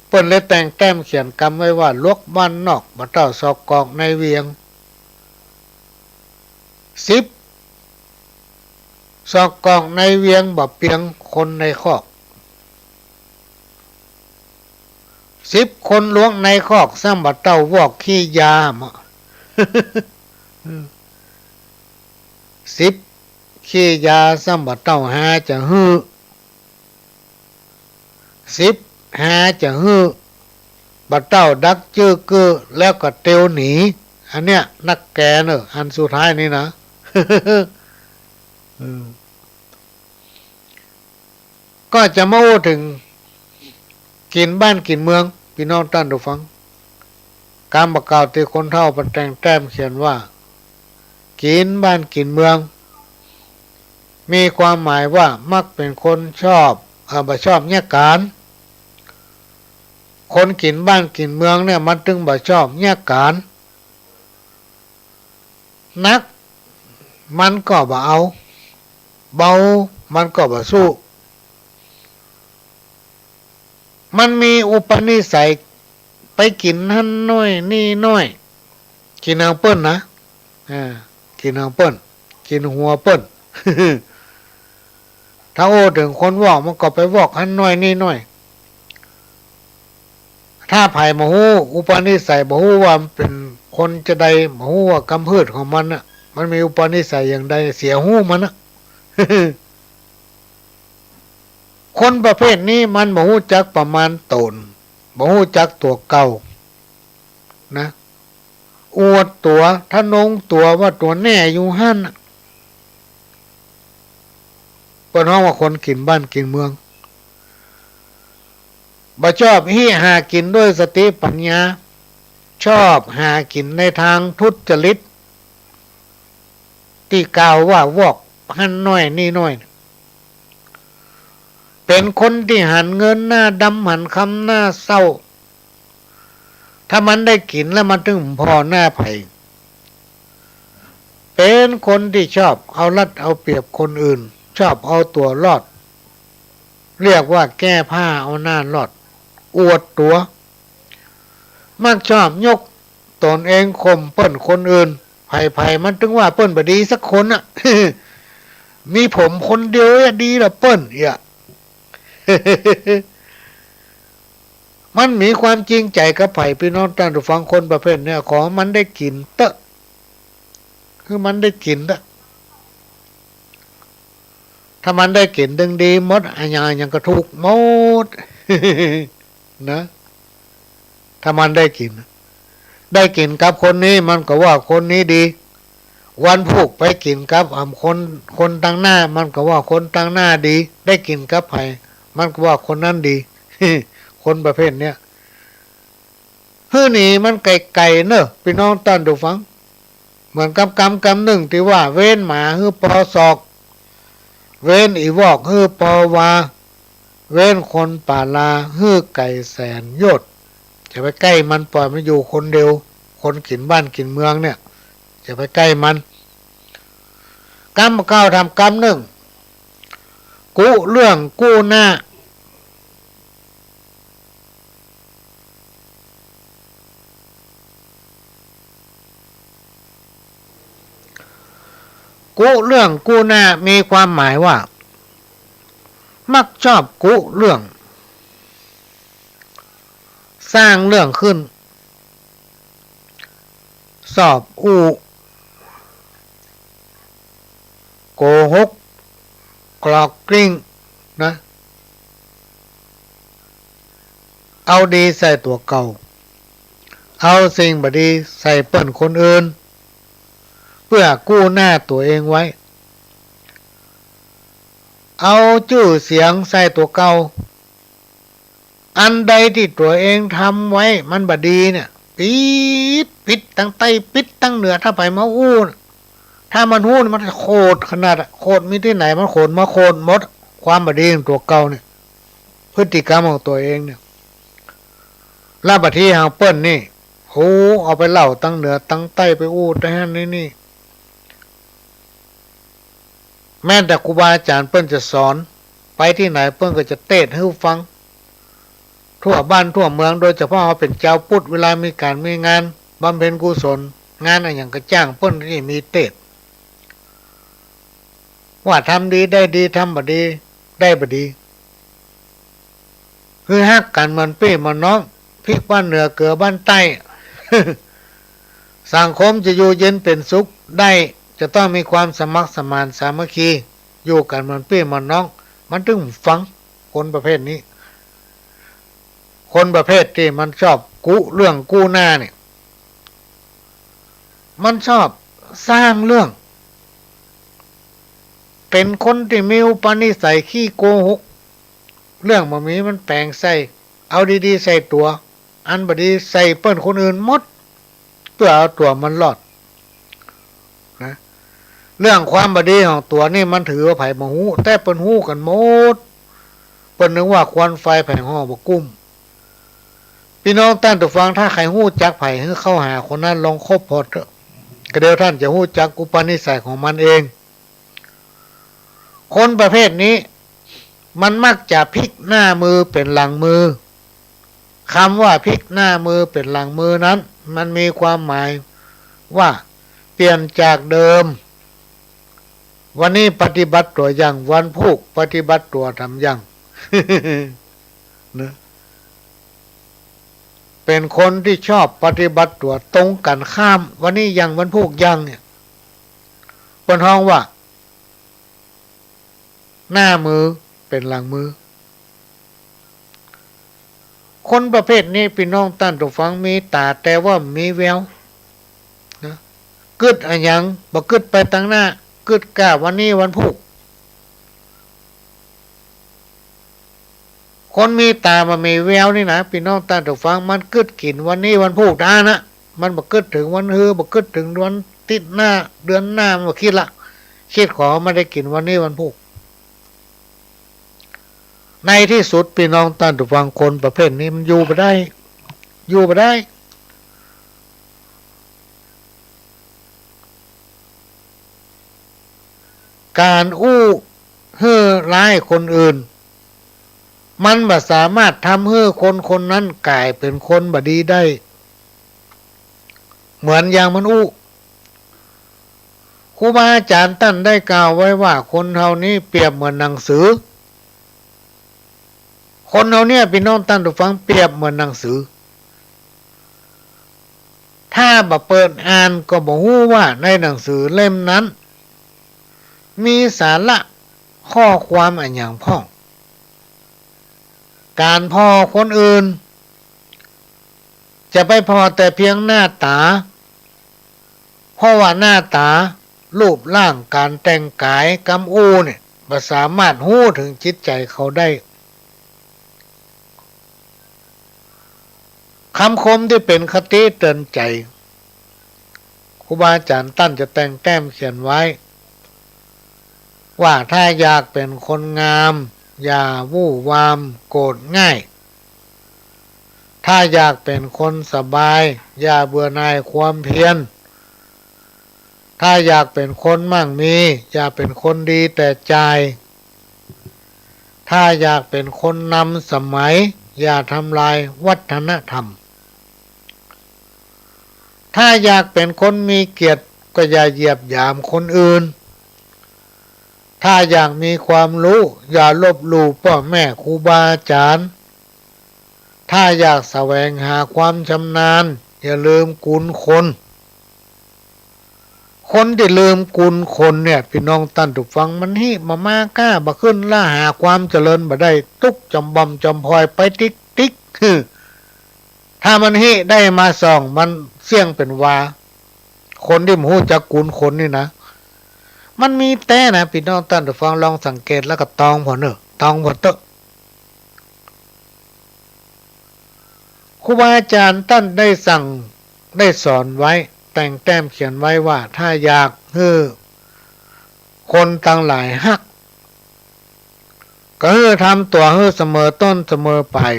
เปิ้นเลยแต่งแต้มเขียนกำไว้ว่า หลวกบ้านนอก บ่าเต้าซอกกอกในเวียง สิบ ซอกกอกในเวียงบ่เปียงคนในคอก สิบ คนหลวกในคอก ซ้ำบ่าเต้าวอกขี้ยาเนาะ สิบ ขี้ยา ซ้ำบ่าเต้าหาจะหื้อ สิบ หาจะหื้อ บ่าเต้าดักจื้อกื้อแล้วก็เตียวหนี อันเนี้ยนักแก่เนอะ อันสุดท้ายนี่นะ อืม ก็จะมาอู้เถิง กิ๋นบ้านกิ๋นเมือง ปี้น้องต้านผู้ฟัง กำบ่าเก่าตี้คนเฒ่าเปิ้นแต่งแต้มเขียนว่า กิ๋นบ้านกิ๋นเมือง มีความหมายว่ามักเป๋นคนชอบ เอ่อ บ่ชอบเยียะก๋าน คนกิ๋นบ้านกิ๋นเมืองเนี่ยมันตึงบ่ชอบเยียะก๋าน หนักมันก็บ่เอา เบามันก็บ่สู้ มันมีอุปนิสัยไปกิ๋นหั้นน้อยนี่น้อย กิ๋นของเปิ้นนะ อ่า กิ๋นของเปิ้น กิ๋นหัวเปิ้น ถ้าอู้เถิงคนวอกมันก็ไปวอกหั้นน้อยนี่น้อย ถ้าใผบ่ฮู้อุปนิสัย บ่ฮู้ว่ามันเป๋นคนจาใด บ่ฮู้ว่ากำพืชของมันน่ะ มันมีอุปนิสัยอย่างใด เสียฮู้มันน่ะ คนประเภทนี้มันบ่ฮู้จักประมาณต๋น บ่ฮู้จักตั๋วเก่า นะ อวดตั๋ว ทะนงตั๋วว่าตั๋วแน่อยู่หั้นน่ะ เปิ้นฮ้องว่าคนกิ๋นบ้านกิ๋นเมือง บ่ชอบฮิหากิ๋นด้วยสติปัญญา ชอบหากิ๋นในตางทุจริต ตี้กล่าวว่าวอกหั้นน้อยนี่น้อย เป๋นคนตี้หันเงินหน้าดำ หันคำหน้าเศร้า ถ้ามันได้กิ๋นแล้วมันตึงผ่อหน้าใผ เป๋นคนตี้ชอบเอารัดเอาเปรียบคนอื่น ชอบเอาตั๋วรอด เรียกว่าแก้ผ้าเอาหน้ารอด อวดตั๋ว มักชอบยกต๋นเองข่มเปิ้นคนอื่น ใผๆ มันตึงว่าเปิ้นบ่ดีสักคนน่ะ มีผมคนเดียวอะดีละเปิ้นเยียะ มันมีความจริงใจ๋กับใผ ปี้น้องต้านผู้ฟัง คนประเภทเนี้ย ขอมันได้กิ๋นเต๊อะ หื้อมันได้กิ๋นเต๊อะ ถ้ามันได้กิ๋นตึงดีหมด อะหยังอะหยังก็ถูกหมด นะ ถ้ามันได้กิ๋น ได้กิ๋นกับคนนี้มันก็ว่าคนนี้ดี วันพูกไปกิ๋นกับ อ่า คน คนตังหน้า มันก็ว่าคนตังหน้าดี ได้กิ๋นกับใผ มันก็ว่าคนนั้นดี คนประเภทเนี้ย หื้อหนีมันไก๋ๆ เน่อ ปี้น้องต้านผู้ฟัง เหมือนกับกำกำนึ่งตี้ว่า เว้นหมาหื้อปอศอก เว้นอี่วอกหื้อปอวา เว้นคนป่าลาหื้อไก๋แสนโยชน์ จะไปใก้มัน ป่อยมันอยู่คนเดียว คนกิ๋นบ้านกิ๋นเมืองเนี่ย จะไปใก้มัน กำบ่าเก่าถามกำนึ่ง กุเรื่องกู้หน้า กุเรื่องกู้หน้ามีความหมายว่า มักชอบกุเรื่อง สร้างเรื่องขึ้น สอบอู้ โกหก กรอกกลิ้งนะ เอาดีใส่ตั๋วเก่า เอาสิ่งบ่ดีใส่เปิ้นคนอื่น เปื้อกู้หน้าตั๋วเองไว้ เอาจื้อเสียงใส่ตั๋วเก่า อันใดตี้ตั๋วเองทำไว้มันบ่ดีเนี่ย ปิด ปิดตังใต้ ปิดตังเหนือ ถ้าใผมาอู้น่ะ ถ้ามันฮู้นี่มันโขดขนาดอะ โขดมีตี้ไหนมันโขดมาโขดหมด ความบ่ดีของตั๋วเก่าเนี่ย พฤติกรรมของตั๋วเองเนี่ย แล้วบางทีหางเปิ้นนี่ โอ้ เอาไปเล่าตังเหนือตังใต้ ไปอู้ตังหั้นนี่นี่ แม้แต่ครูบาอาจ๋ารย์เปิ้นจะสอน ไปตี้ไหนเปิ้นก็จะเตสน์หื้อฟัง ทั่วบ้านทั่วเมือง โดยเฉพาะเฮาเป๋นจาวพุทธ เวลามีก๋านมีงานบำเพ็ญกุศล งานอะหยังก็จ้างเปิ้นตี้มีเตสน์ ว่าทำดีได้ดี ทำบ่ดีได้บ่ดี คือฮักกั๋นเหมือนปี้เหมือนน้อง พริกบ้านเหนือเกลือบ้านใต้ สังคมจะอยู่เย็นเป๋นสุขได้ จะต้องมีความสมัครสมานสามัคคี อยู่กั๋นเหมือนปี้เหมือนน้อง มันตึงฟัง คนประเภทนี้ คนประเภทตี้มันชอบกุเรื่องกู้หน้าเนี่ย มันชอบสร้างเรื่อง เป๋นคนตี้มีอุปนิสัยขี้โกหก เรื่องบ่มีมันแป๋งใส่ เอาดีๆใส่ตั๋ว อันบ่ดีใส่เปิ้นคนอื่นหมด เปื้อเอาตั๋วมันรอดนะ เรื่องความบ่ดีของตั๋วนี่มันถือว่าใผบ่ฮู้ แต่เปิ้นฮู้กั๋นหมด เปิ้นนึกว่าควันไฟแผงห่อบ่กุ้ม ปี้น้องต้านผู้ฟัง ถ้าใผฮู้จักใผ หื้อเข้าหาคนนั้นลองคบผ่อเต๊อะ ก็เดี๋ยวต้านจะฮู้จักอุปนิสัยของมันเอง คนประเภทนี้ มันมักจะพลิกหน้ามือเป๋นหลังมือ กำว่าพลิกหน้ามือเป๋นหลังมือนั้น มันมีความหมายว่าเปลี่ยนจากเดิม วันนี้ปฏิบัติตั๋วอย่าง วันพูกปฏิบัติตั๋วทำอย่าง นะ เป๋นคนตี้ชอบปฏิบัติตั๋วตรงกั๋นข้าม วันนี้อย่าง วันพูกอย่างเนี่ย เปิ้นฮ้องว่า หน้ามือเป๋นหลังมือ คนประเภทนี้ปี้น้องต้านผู้ฟัง มีต๋าแต่ว่าบ่มีแววนะ กึ๊ดอะหยังบ่กึ๊ดไปตังหน้า กึ๊ดก้าวันนี้วันพูก คนมีต๋าบ่มีแววนี่นะ ปี้น้องต้านผู้ฟัง มันกึ๊ดกิ๋นวันนี้วันพูกเต้านั้นนะ มันบ่กึ๊ดเถิงวันฮือ บ่กึ๊ดเถิงวันติ๊ดหน้า เดือนหน้า มันบ่กึ๊ดละ กึ๊ดขอหื้อมันได้กิ๋นวันนี้วันพูก ในตี้สุดปี้น้องต้านผู้ฟัง คนประเภทนี้มันอยู่บ่ได้ อยู่บ่ได้ ก๋านอู้หื้อร้ายคนอื่น มันบ่สามารถทำหื้อคนคนนั้นก๋ายเป๋นคนบ่ดีได้ เหมือนอย่างมันอู้ ครูบาอาจ๋ารย์ต้านได้กล่าวไว้ว่า คนเฮานี้เปรียบเหมือนหนังสือ คนเฮาเนี่ยปี้น้องต้านผู้ฟัง เปรียบเหมือนหนังสือ ถ้าบ่เปิดอ่านก็บ่ฮู้ว่าในหนังสือเล่มนั้น มีสาระข้อความอะหยังพ่อง ก๋านผ่อคนอื่น จะไปผ่อแต่เพียงหน้าต๋า เพราะว่าหน้าต๋า รูปร่าง ก๋านแต่งก๋าย กำอู้เนี่ย บ่สามารถฮู้เถิงจิตใจ๋เขาได้ กำคมตี้เป๋นคติเตือนใจ๋ ครูบาอาจ๋ารย์ต้านจะแต่งแต้มเขียนไว้ ว่าถ้าอยากเป๋นคนงาม อย่าวู่วามโกรธง่าย ถ้าอยากเป๋นคนสบาย อย่าเบื่อหน่ายความเพียร ถ้าอยากเป๋นคนมั่งมี อย่าเป๋นคนดีแต่จ่าย ถ้าอยากเป๋นคนนำสมัย อย่าทำลายวัฒนธรรม ถ้าอยากเป๋นคนมีเกียรติ ก็อย่าเหยียบหยามคนอื่น ถ้าอยากมีความฮู้ อย่าลบหลู่ป้อแม่ครูบาอาจ๋ารย์ ถ้าอยากแสวงหาความชำนาญ อย่าลืมกุณคน คนตี้ลืมกุณคนเนี่ย ปี้น้องต้านผู้ฟัง มันหิบ่มาก้าบ่ขึ้น ละหาความเจริญบ่ได้ ตุ๊กจอมบ่อมจอมพอยไปติ๊กๆ คือ ถ้ามันหิได้มาส่อง มันเสี้ยงเป๋นวา คนตี้บ่ฮู้จักกุณคนนี่นะ มันมีแต๊นะ ปี้น้องต้านผู้ฟัง ลองสังเกตแล้วก็ตองผ่อเน่อ ตองผ่อเต๊อะ ครูบาอาจ๋ารย์ต้านได้สั่ง ได้สอนไว้ แต่งแต้มเขียนไว้ว่า ถ้าอยากหื้อคนตังหลายฮัก ก็หื้อทำตั๋วหื้อเสมอต้นเสมอปลาย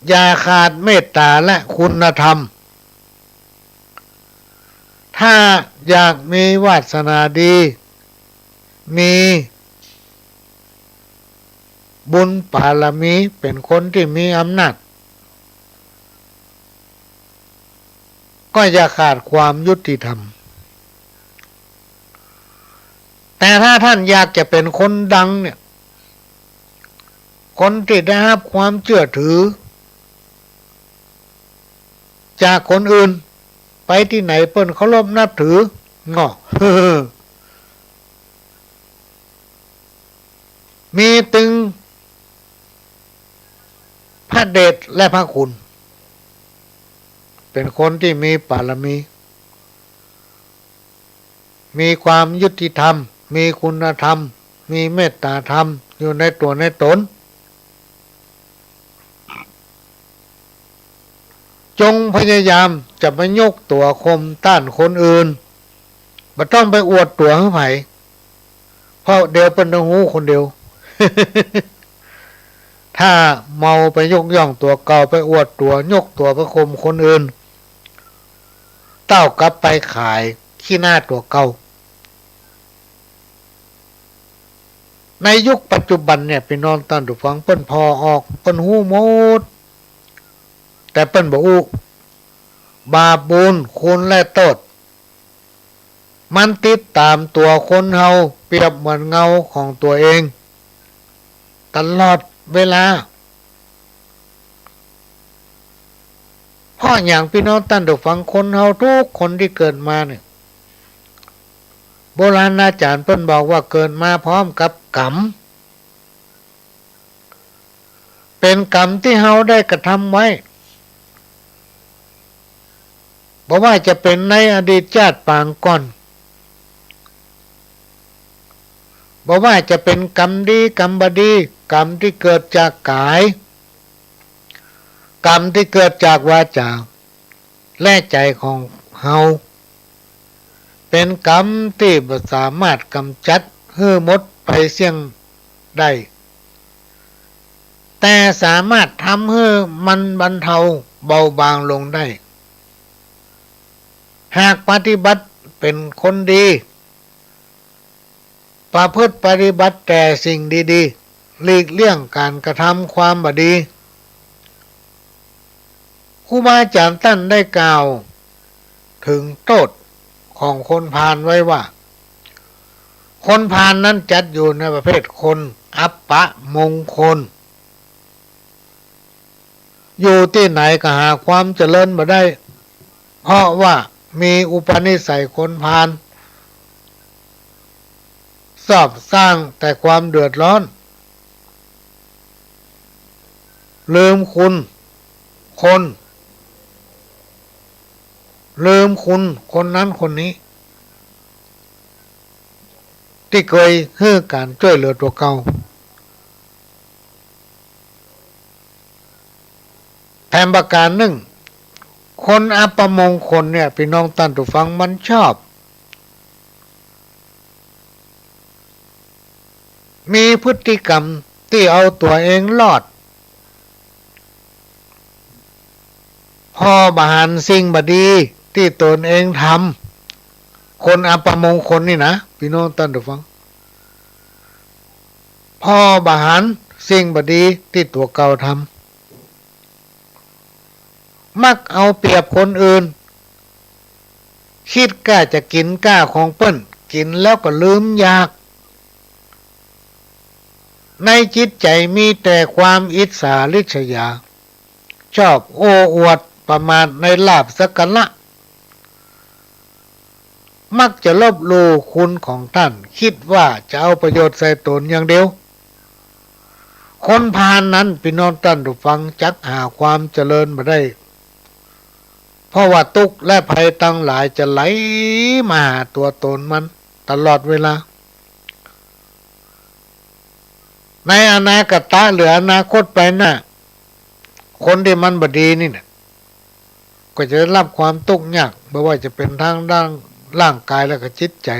อย่าขาดเมตต๋าและคุณธรรม ถ้าอยากมีวาสนาดี มีบุญบารมี เป๋นคนตี้มีอำนาจ ก็อย่าขาดความยุติธรรม แต่ถ้าต้านอยากจะเป๋นคนดังเนี่ย คนตี้ได้ฮับความเจื้อถือ จากคนอื่น ไปตี้ไหนเปิ้นเคารพนับถือ เนาะ มีตึงพระเดชและพระคุณ เป๋นคนตี้มีบารมี มีความยุติธรรม มีคุณธรรม มีเมตต๋าธรรมอยู่ในตั๋วในต๋น จงพยายามจะบ่ยกตั๋วข่มต้านคนอื่น บ่ต้องไปอวดตั๋วหื้อใผ เพราะเดี๋ยวเปิ้นต้องฮู้คนเดียว ถ้าเมาไปยกย่องตั๋วเก่า ไปอวดตั๋ว ยกตั๋วไปข่มคนอื่น เต้ากับไปขายขี้หน้าตั๋วเก่า ในยุคปัจจุบันเนี่ย ปี้น้องต้านผู้ฟัง เปิ้นผ่อออก เปิ้นฮู้หมด แต่เปิ้นบ่อู้ บาปบุญคุณและโต้ษ มันติดต๋ามตั๋วคนเฮาเปรียบเหมือนเงาของตั๋วเอง ตลอดเวลา เพราะหยัง ปี้น้องต้านผู้ฟัง คนเฮาทุกคนตี้เกิดมาเนี่ย โบราณอาจ๋ารย์เปิ้นบอกว่าเกิดมาพร้อมกับกรรม เป๋นกรรมตี้เฮาได้กระทำไว้ บ่ว่าจะเป๋นในอดีตจาติปางก่อน บ่ว่าจะเป๋นกรรมดีกรรมบ่ดี กรรมตี้เกิดจากก๋าย กรรมตี้เกิดจากวาจ๋า และใจ๋ของเฮา เป๋นกรรมตี้บ่สามารถก๋ำจัดหื้อหมดไปเสี้ยงได้ แต่สามารถทำหื้อมันบรรเทาเบาบางลงได้ หากปฏิบัติเป๋นคนดี ประพฤติปฏิบัติแต่สิ่งดีๆ หลีกเลี่ยงก๋านกระทำความบ่ดี ครูบาอาจ๋ารย์ต้านได้กล่าวเถิงโต้ษของคนพาลไว้ว่า คนพาลนั้นจัดอยู่ในประเภทคนอัปมงคล อยู่ตี้ไหนก็หาความเจริญบ่ได้ เพราะว่ามีอุปนิสัยคนพาล ชอบสร้างแต่ความเดือดร้อน ลืมคุณคน ลืมคุณคนนั้นคนนี้ ตี้เกยหื้อก๋านจ้วยเหลือตั๋วเก่า แถมประก๋านนึ่ง คนอัปมงคลเนี่ย ปี้น้องต้านผู้ฟัง มันชอบ มีพฤติกรรมตี้เอาตั๋วเองรอด ผ่อบ่หันสิ่งบ่ดีตี้ตนเองทำ คนอัปมงคลนี่นะ ปี้น้องต้านผู้ฟัง ผ่อบ่หันสิ่งบ่ดีตี้ตั๋วเก่าทำ มักเอาเปรียบคนอื่น กึ๊ดก้าจะกิ๋นก้าของเปิ้น กิ๋นแล้วก็ลืมอยาก ในจิตใจ๋มีแต่ความอิจฉาริษยา ชอบโอ้อวดประมาทในลาภสักการะ มักจะลบหลู่คุณของต้าน กึ๊ดว่าจะเอาประโยชน์ใส่ต๋นอย่างเดียว คนพาลนั้น ปี้น้องต้านผู้ฟัง จักหาความเจริญบ่ได้ เพราะว่าตุ๊กข์และภัยตังหลายจะไหลมาหาตั๋วต๋นมันตลอดเวลา ในอนาคตะหรืออนาคตไปหน้า คนตี้มันบ่ดีนี่นะ ก็จะได้รับความตุ๊กข์ยาก บ่ว่าจะเป๋นตางด้านร่างก๋ายและก็จิตใจ๋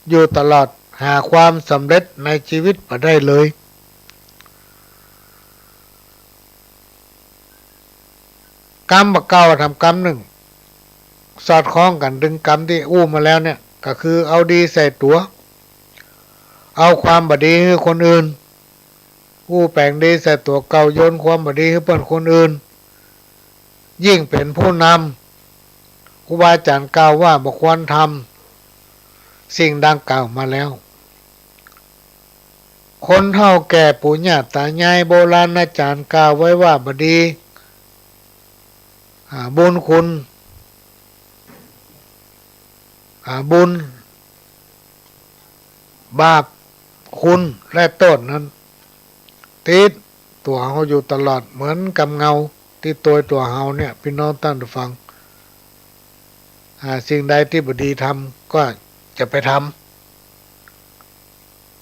อยู่ตลอด หาความสำเร็จในจีวิตบ่ได้เลย กำบ่าเก่าทำกำนึ่ง สอดคล้องกั๋นตึงกำตี้อู้มาแล้วเนี่ย ก็คือเอาดีใส่ตั๋ว เอาความบ่ดีหื้อคนอื่น อู้แป๋งดีใส่ตั๋วเก่า โยนความบ่ดีหื้อเปิ้นคนอื่น ยิ่งเป๋นผู้นำ ครูบาอาจ๋ารย์กล่าวว่าบ่ควรทำสิ่งดังกล่าวมาแล้ว คนเฒ่าแก่ปู่ย่าต๋ายายโบราณอาจ๋ารย์กล่าวไว้ว่าบ่ดี อ่า บุญคุณ อ่า บุญ บาป คุณ และโต้ษนั้น ติดตั๋วเฮาอยู่ตลอด เหมือนกับเงาตี้ตวยตั๋วเฮาเนี่ย ปี้น้องต้านผู้ฟัง อ่า สิ่งใดตี้บ่ดีทำก็จะไปท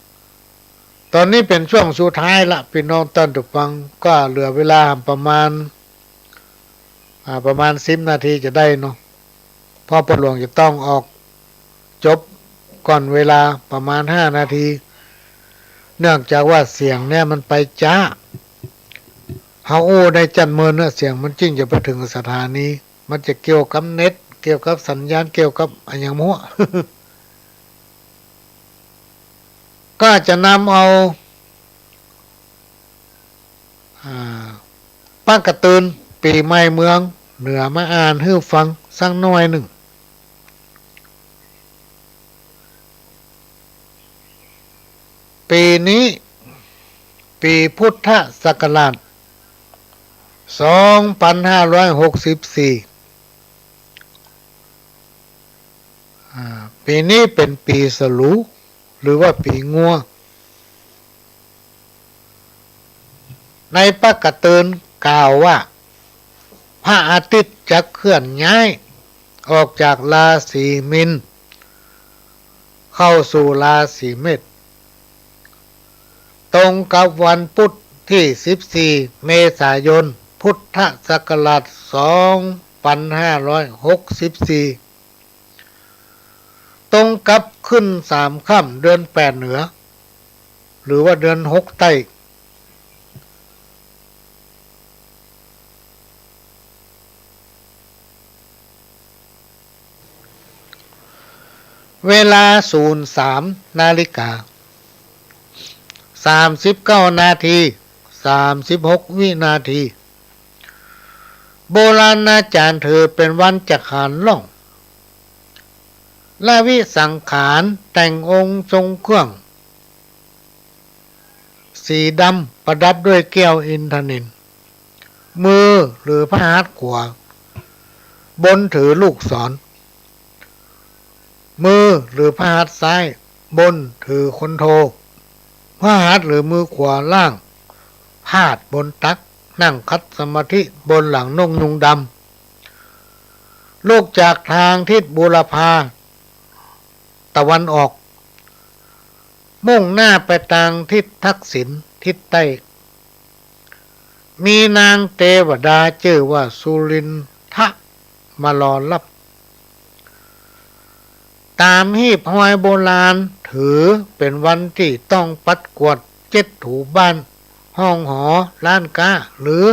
ำ ต๋อนนี้เป๋นช่วงสุดท้ายละ ปี้น้องต้านผู้ฟัง ก็เหลือเวลาประมาณ อ่า ประมาณสิบนาทีจะได้เนาะ เพราะป้อหลวงจะต้องออกจบก่อนเวลาประมาณห้านาที เนื่องจากว่าเสียงเนี่ยมันไปจ๊า เฮาอู้ได้จั้นเมินนะ เสียงมันจึงจะไปเถิงสถานี มันจะเกี่ยวกับเน็ต เกี่ยวกับสัญญาณ เกี่ยวกับอะหยังบ่ฮู้ ก็จะนำเอา อ่า ปากกระเตือนปี๋ใหม่เมืองเหนือมาอ่านหื้อฟังสักหน้อยนึ่ง ปี๋นี้ ปี๋พุทธศักราช สองปันห้าร้อยหกสิบสี่ อ่า ปี๋นี้เป๋นปี๋สลู หรือว่าปี๋งัว ในปากกระเตือนกล่าวว่า พระอาทิตย์จะเคลื่อนย้ายออกจากราศีมีน เข้าสู่ราศีเมษ ตรงกับวันพุธตี้สิบสี่ เมษายน พุทธศักราช สองปันห้าร้อยหกสิบสี่ ตรงกับขึ้นสามค่ำเดือนแปดเหนือ หรือว่าเดือนหกใต้ เวลาศูนย์สามนาฬิกา สามสิบเก้านาที สามสิบหกวินาที โบราณอาจ๋ารย์ถือเป๋นวันจักขารล่อง ละวิสังขาร แต่งองค์ทรงเครื่อง สีดำประดับด้วยแก้วอินทนิล มือหรือพระหัตถ์ขวา บนถือลูกศร มือหรือพระหัตถ์ซ้าย บนถือคนโท พระหัตถ์หรือมือขวาล่าง พาดบนตัก นั่งขัดสมาธิบนหลังนกยูงดำ ลุกจากตางทิศบูรพา ตะวันออก มุ่งหน้าไปตางทิศทักษิณ ทิศใต้ มีนางเตวดาจื้อว่าสุรินทะมารอรับ ต๋ามฮีบฮอยโบราณถือเป๋นวันตี้ต้องปัดกวาดเจ็ดถูบ้าน ห้องหอ ร้านก๊า หรือ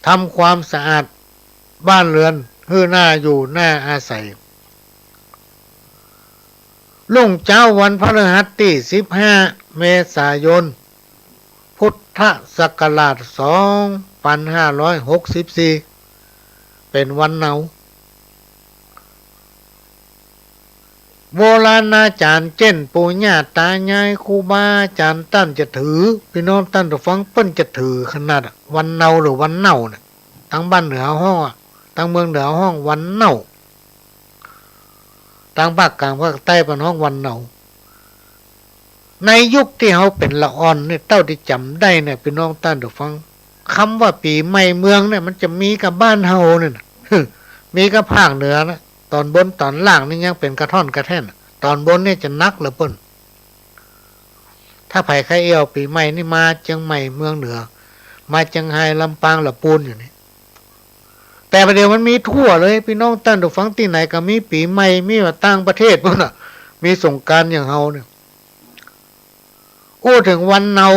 ทำความสะอาดบ้านเรือนหื้อน่าอยู่น่าอาศัย รุ่งเจ๊าวันพฤหัสตี้สิบห้าเมษายน พุทธศักราชสองปันห้าร้อยหกสิบสี่ เป๋นวันเนา โบราณาจ๋ารย์เจ้นปู่ย่าต๋ายายครูบาอาจ๋ารย์ต้านจะถือ ปี้น้องต้านผู้ฟัง เปิ้นจะถือขนาดอะ วันเนาหรือวันเน่าเนี่ย ตางบ้านเหนือฮ้องอะ ตางเมืองเหนือฮ้องวันเน่า ตางภาคกลางภาคใต้เปิ้นฮ้องวันเนา ในยุคตี้เฮาเป๋นละอ่อนเนี่ย เต้าตี้จ๋ำได้เนี่ย ปี้น้องต้านผู้ฟัง กำว่าปี๋ใหม่เมืองเนี่ย มันจะมีก้าบ้านเฮาเนี่ยนะ มีก้าภาคเหนือนะ ต๋อนบนต๋อนล่างนี่ยังเป๋นกระท่อนกระแท่น ต๋อนบนเนี่ยจะหนักเหลือเปิ้น ถ้าใผใค่เอี่ยวปี๋ใหม่นี่มาเจียงใหม่เมืองเหนือ มาเจียงฮาย ลำปาง ละปูนอยู่นี่ แต่ประเดี๋ยวมันมีทั่วเลย ปี้น้องต้านผู้ฟัง ตี้ไหนก็มีปี๋ใหม่ มีว่าต่างประเทศปู๊นน่ะ มีสงกรานต์อย่างเฮาเนี่ย อู้เถิงวันเนา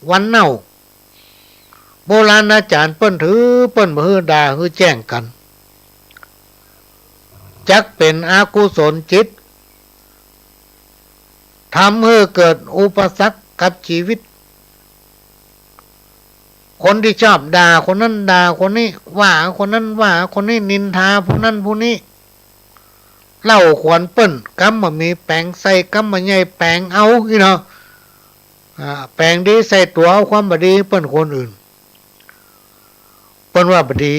วันเน่า โบราณาจ๋ารย์เปิ้นถือ เปิ้นบ่หื้อด่าหื้อแจ้งกั๋น จักเป๋นอกุศลจิต ทำหื้อเกิดอุปสรรคกับจีวิต คนตี้ชอบด่าคนนั้นด่าคนนี้ ว่าคนนั้นว่าคนนี้ นินทาผู้นั้นผู้นี้ เล่าขวัญเปิ้น กำบ่มีแป๋งใส่ กำบ่ใหญ่แป๋งเอา อี้เนาะ อ่า แป๋งดีใส่ตั๋ว เอาความบ่ดีเปิ้นคนอื่น เปิ้นว่าบ่ดี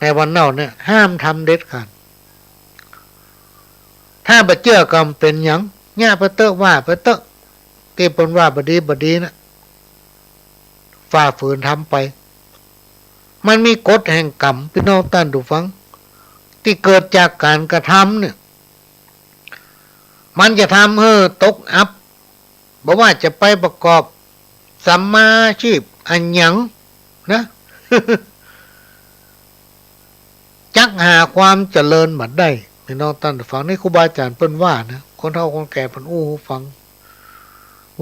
ในวันเน่าเนี่ย ห้ามทำเด็ดขาด ถ้าบ่เจื้อก็บ่เป๋นหยัง เยียะไปเต๊อะ ว่าไปเต๊อะ ตี้เปิ้นว่าบ่ดีบ่ดีนะ ฝ่าฝืนทำไป มันมีกฎแห่งกรรม ปี้น้องต้านผู้ฟัง ตี้เกิดจากก๋านกระทำเนี่ย มันจะทำหื้อตกอับ บ่ว่าจะไปประกอบสัมมาอาชีพอะหยังนะ จักหาความเจริญบ่ได้ ปี้น้องต้านผู้ฟัง นี่ครูบาอาจ๋ารย์เปิ้นว่านะ คนเฒ่าคนแก่เปิ้นอู้หื้อฟัง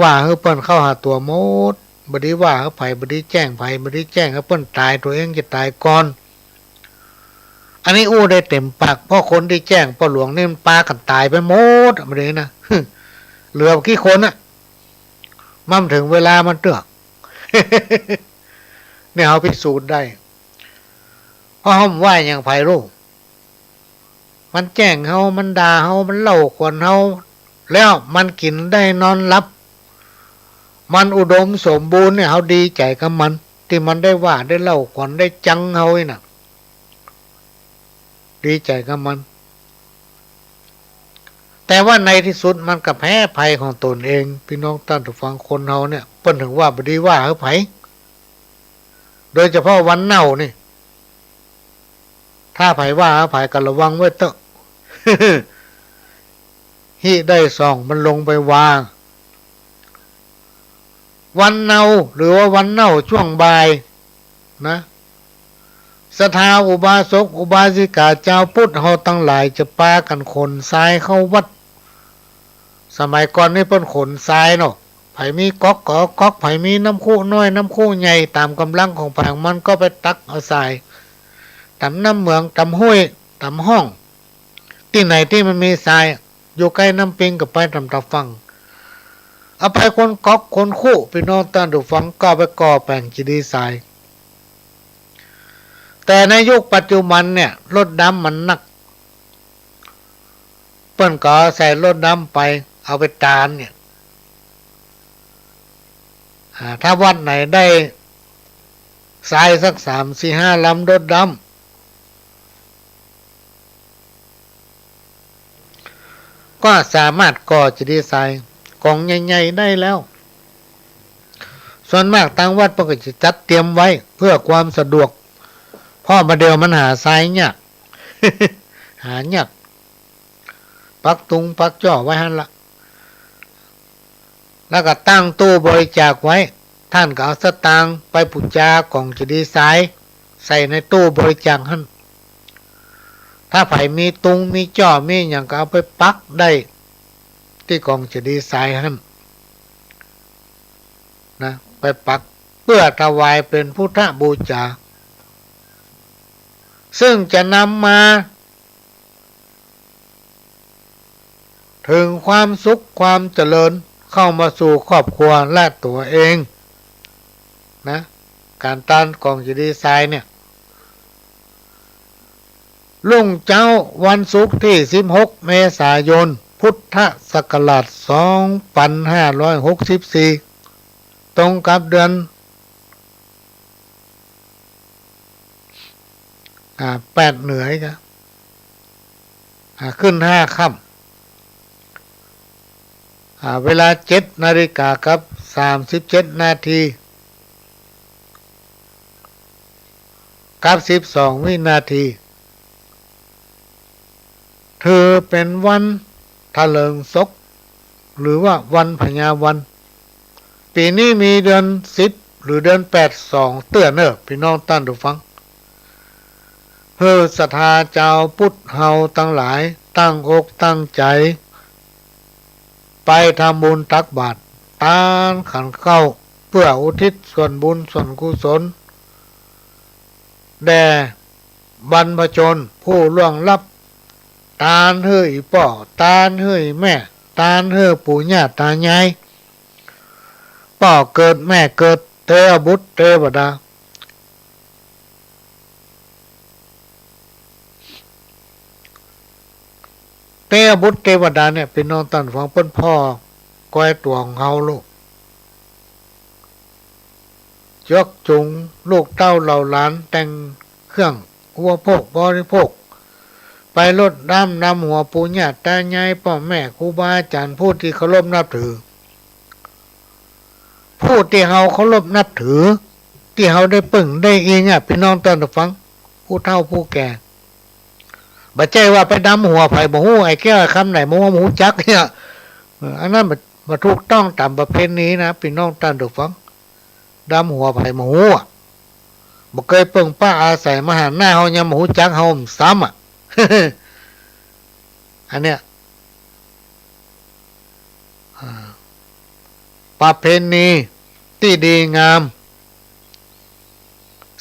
ว่าหื้อเปิ้นเข้าหาตั๋วหมด บ่ดีว่าหื้อใผ บ่ดีแจ้งใผ บ่ดีแจ้งหื้อเปิ้นต๋าย ตั๋วเองจะต๋ายก่อน อันนี้อู้ได้เต๋มปาก เพราะคนตี้แจ้งป้อหลวงนี่มันปากั๋นต๋ายไปหมดอะ บ่ดีนะ เหลือบ่กี่คนอะ มันเถิงเวลามันเตื้อ เนี่ยเฮาพิสูจน์ได้ เพราะเฮาบ่ว่าหยังใผลูก มันแจ้งเฮา มันด่าเฮา มันเล่าขวัญเฮา แล้วมันกิ๋นได้นอนหลับ มันอุดมสมบูรณ์เนี่ย เฮาดีใจ๋กับมัน ตี้มันได้ว่าได้เล่าขวัญได้จังเฮาอี้น่ะ ดีใจ๋กับมัน แต่ว่าในตี้สุดมันก็แพ้ภัยของต๋นเอง ปี้น้องต้านผู้ฟัง คนเฮาเนี่ย เปิ้นเถิงว่าบ่ดีว่าหื้อใผ โดยเฉพาะวันเน่านี่ ถ้าใผว่าหื้อใผก็ระวังไว้เต๊อะ หิได้ส่องมันลงไปว่า วันเน่าหรือว่าวันเน่าช่วงบ่ายนะ ศรัทธาอุบาสกอุบาสิกาจาวพุทธเฮาตังหลายจะปากั๋นขนทรายเข้าวัด สมัยก่อนนี่เปิ้นขนทรายเนาะ ใผมีก๊อกก็เอาก๊อก ใผมีน้ำคุน้อยน้ำคุใหญ่ ต๋ามก๋ำลังของใผของมันก็ไปตักเอาทราย ต๋ามน้ำเหมือง ต๋ามห้วย ต๋ามฮ่อง ตี้ไหนตี้มันมีทราย อยู่ใก้น้ำปิงก็ไปต๋ามตาฝั่ง เอาไปคนก๊อกคนคุ ปี้น้องต้านผู้ฟัง ก็เอาไปก่อแป๋งเจดีย์ทราย แต่ในยุคปัจจุบันเนี่ย รถดำมันนัก เปิ้นก็ใส่รถดำไป เอาไปตานเนี่ย อ่า ถ้าวัดไหนได้ทรายสักสามสี่ห้าลำรถดำ ก็สามารถก่อเจดีย์ทรายก๋องใหญ่ๆ ได้แล้ว ส่วนมากตางวัดเปิ้นก็จะจัดเตรียมไว้เพื่อความสะดวก เพราะบ่าเดี่ยวมันหาทรายยาก หายาก ปักตุงปักจ้อไว้หั้นละ แล้วก็ตั้งตู้บริจาคไว้ ต้านก็เอาสตางค์ไปปู๋จาก๋องเจดีย์ทราย ใส่ในตู้บริจาคหั้น ถ้าใผมีตุงมีจ้อมีหยังก็เอาไปปักได้ตี้ก๋องเจดีย์ทรายหั้นนะ ไปปักเปื้อถวายเป๋นพุทธบูชา ซึ่งจะนำมา ถึงความสุขความเจริญเข้ามาสู่ครอบครัวและตั๋วเองนะ ก๋านตานกองเจดีย์ทรายเนี่ย รุ่งเจ๊าวันศุกร์ตี้สิบหกเมษายน พุทธศักราชสองปันห้าร้อยหกสิบสี่ ตรงกับเดือน อ่า แปดเหนืออีกอะ อ่า ขึ้นห้าค่ำ อ่า เวลาเจ็ดนาฬิกากับสามสิบเจ็ดนาที กับสิบสองวินาที ถือเป๋นวันถลิงศก หรือว่าวันพญาวัน ปี๋นี้มีเดือนสิบ หรือเดือนแปดสองเตื้อเน่อ ปี้น้องต้านผู้ฟัง หื้อศรัทธาจาวพุทธเฮาตังหลายตั้งอกตั้งใจ๋ ไปทำบุญตักบาตร ตานขันข้าว เปื้ออุทิศส่วนบุญส่วนกุศล แด่บรรพชนผู้ล่วงลับ ตานหื้ออี่ป้อ ตานหื้ออี่แม่ ตานหื้อปู่ย่าต๋ายาย ป้อเกิดแม่เกิด เตวบุตรเตวดา เตวบุตรเตวดาเนี่ย ปี้น้องต้านฟัง เปิ้นผ่อก้อยตั๋วของเฮาลูก ยกจูงลูกเต้าเหล่าหลาน แต่งเครื่องอุปโภคบริโภค ไปรดน้ำดำหัวปู่ย่าต๋ายาย ป้อแม่ครูบาอาจ๋ารย์ ผู้ตี้เคารพนับถือ ผู้ตี้เฮาเคารพนับถือ ตี้เฮาได้ปึ้งได้อิงอะ ปี้น้องต้านฟัง ผู้เฒ่าผู้แก่ บ่ใจ้ว่าไปดำหัวใผบ่ฮู้ ไอ้แก้วไอ้คำไหนบ่ฮู้ บ่ฮู้จักเนี่ย เออ อันนั้นบ่ บ่ถูกต้องต๋ามประเพณีนะ ปี้น้องต้านฟัง ดำหัวใผบ่ฮู้อะ บ่เกยเปิ่งป้าอาศัยมาหาหน้าเฮายังบ่ฮู้จักเฮาซ้ำอะ อันเนี้ย อ่า ประเพณีตี้ดีงาม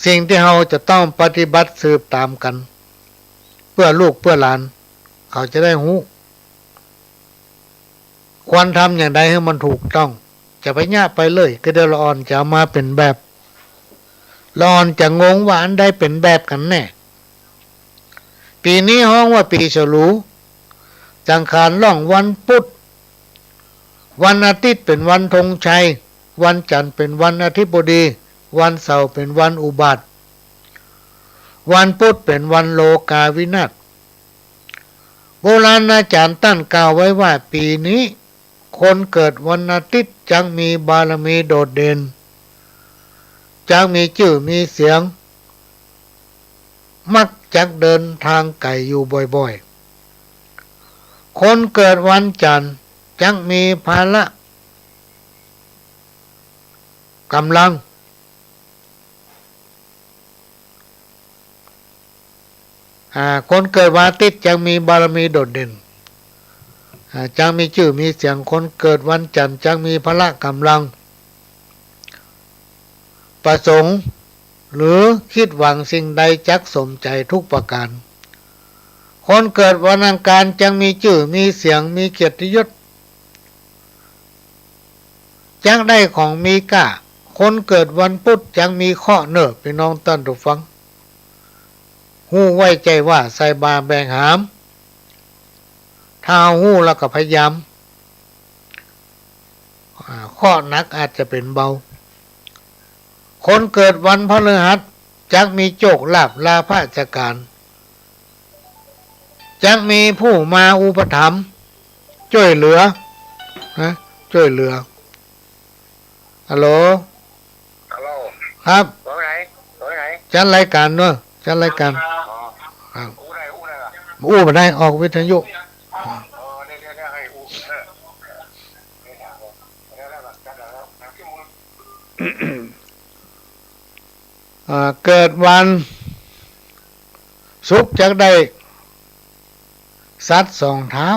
สิ่งตี้เฮาจะต้องปฏิบัติสืบต๋ามกั๋น เปื้อลูกเปื้อหลาน เขาจะได้ฮู้ ควรทำอย่างใดหื้อมันถูกต้อง จะไปเยียะไปเลย ก็เดี๋ยวละอ่อนจะเอามาเป๋นแบบ ละอ่อนจะงงว่าอันใดเป๋นแบบกั๋นแน่ ปี๋นี้ฮ้องว่าปี๋ฉลู จังขานล่องวันพุธ วันอาทิตย์เป๋นวันธงชัย วันจันทร์เป๋นวันอธิบดี วันเสาร์เป๋นวันอุบาท วันพุธเป๋นวันโลกาวินาศ โบราณอาจ๋ารย์ต้านกล่าวไว้ว่าปี๋นี้ คนเกิดวันอาทิตย์จักมีบารมีโดดเด่น จักมีจื้อมีเสียง มักจักเดินตางไก๋อยู่บ่อยๆ คนเกิดวันจันทร์จักมีพละก๋ำลัง อ่า คนเกิดวันอาทิตย์จักมีบารมีโดดเด่น อ่า จักมีจื้อมีเสียง คนเกิดวันจันทร์จักมีพละก๋ำลัง ประสงค์หรือคิดหวังสิ่งใดจักสมใจ๋ทุกประก๋าน คนเกิดวันอังคารจักมีจื้อมีเสียง มีเกียรติยศ จักได้ของมีก้า คนเกิดวันพุธจักมีเคราะห์เน่อ ปี้น้องต้านผู้ฟัง ฮู้ไว้ใจ้ว่าใส่บ่าแบกหาม ถ้าฮู้แล้วก็พยายาม อ่า เคราะห์หนักอาจจะเป๋นเบา คนเกิดวันพฤหัสจักมีโจคลาภลาภะจากก๋าน จักมีผู้มาอุปถัมภ์จ้วยเหลือ นะ จ้วยเหลือ ฮัลโหล ฮัลโหล ครับ ว่าไง ว่าไง จัดรายก๋านเนาะ จัดรายก๋าน อ๋อ ครับ อู้ได้ อู้ได้เหรอ อู้บ่ได้ ออกวิทยุ อ๋อ เดี๋ยว เดี๋ยว เดี๋ยวให้อู้ เออ อ่า เกิดวันศุกร์จักได้สัตว์สองเท้า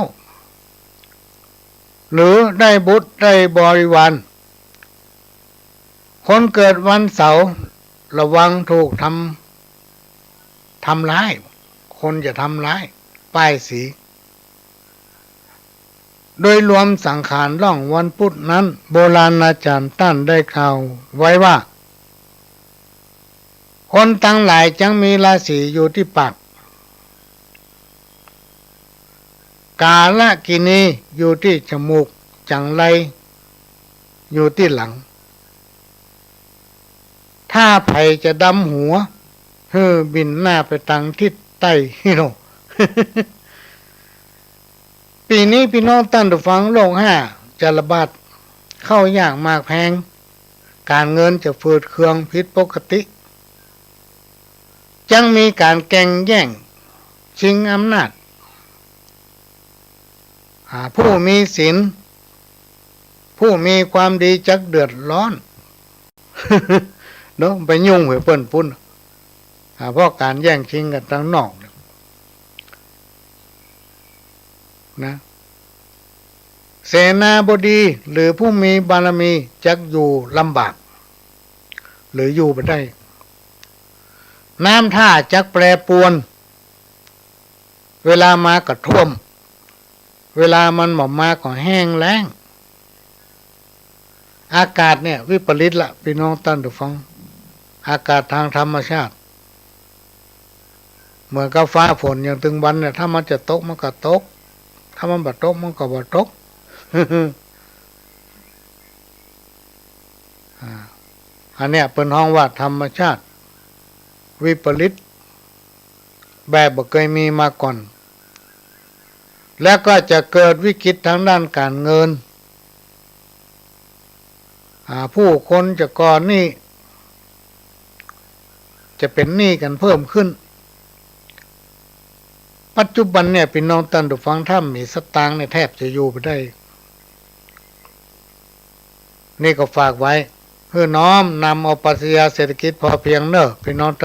หรือได้บุตรได้บริวาร คนเกิดวันเสาร์ระวังถูกทำ ทำร้าย คนจะทำร้าย ป้ายสี โดยรวมสังขารล่องวันพุธนั้น โบราณอาจ๋ารย์ต้านได้กล่าวไว้ว่า คนตังหลายจักมีราศีอยู่ตี้ปาก กาลกิณีอยู่ตี้จมูก จังไรอยู่ตี้หลัง ถ้าใผจะดำหัว หื้อบิ่นหน้าไปตางทิศใต้ ปี๋นี้ปี้น้องต้านผู้ฟัง โรคฮ้าจะระบาด ข้าวยากหมากแพง ก๋านเงินจะฝืดเคืองผิดปกติ จักมีก๋านแก่งแย่งชิงอำนาจ อ่า ผู้มีศีล ผู้มีความดีจักเดือดร้อน เนาะ ไปยุ่งหื้อเปิ้นปุ้น อ่า เพราะก๋านแย่งชิงกั๋นตางนอกเนี่ยนะ เสนาบดีหรือผู้มีบารมีจักอยู่ลำบาก หรืออยู่บ่ได้ น้ำท่าจักแปรปรวน เวลามาก็ท่วม เวลามันบ่มาก็แห้งแล้ง อากาศเนี่ยวิปริตละปี้น้องต้านผู้ฟัง อากาศตางธรรมชาติ เหมือนกับฟ้าฝนอย่างตึงวันเนี่ย ถ้ามันจะตกมันก็ตก ถ้ามันบ่ตกมันก็บ่ตก อ่า อันเนี้ยเปิ้นฮ้องว่าธรรมชาติวิปริต แบบบ่เกยมีมาก่อน แล้วก็จะเกิดวิกฤตทางด้านก๋านเงิน อ่า ผู้คนจะก่อหนี้ จะเป๋นหนี้กั๋นเพิ่มขึ้น ปัจจุบันเนี่ยปี้น้องต้านผู้ฟัง ถ้าบ่มีสตางค์เนี่ยแทบจะอยู่บ่ได้ นี่ก็ฝากไว้ หื้อน้อมนำเอาปรัชญาเศรษฐกิจพอเพียงเน่อปี้น้องต้าน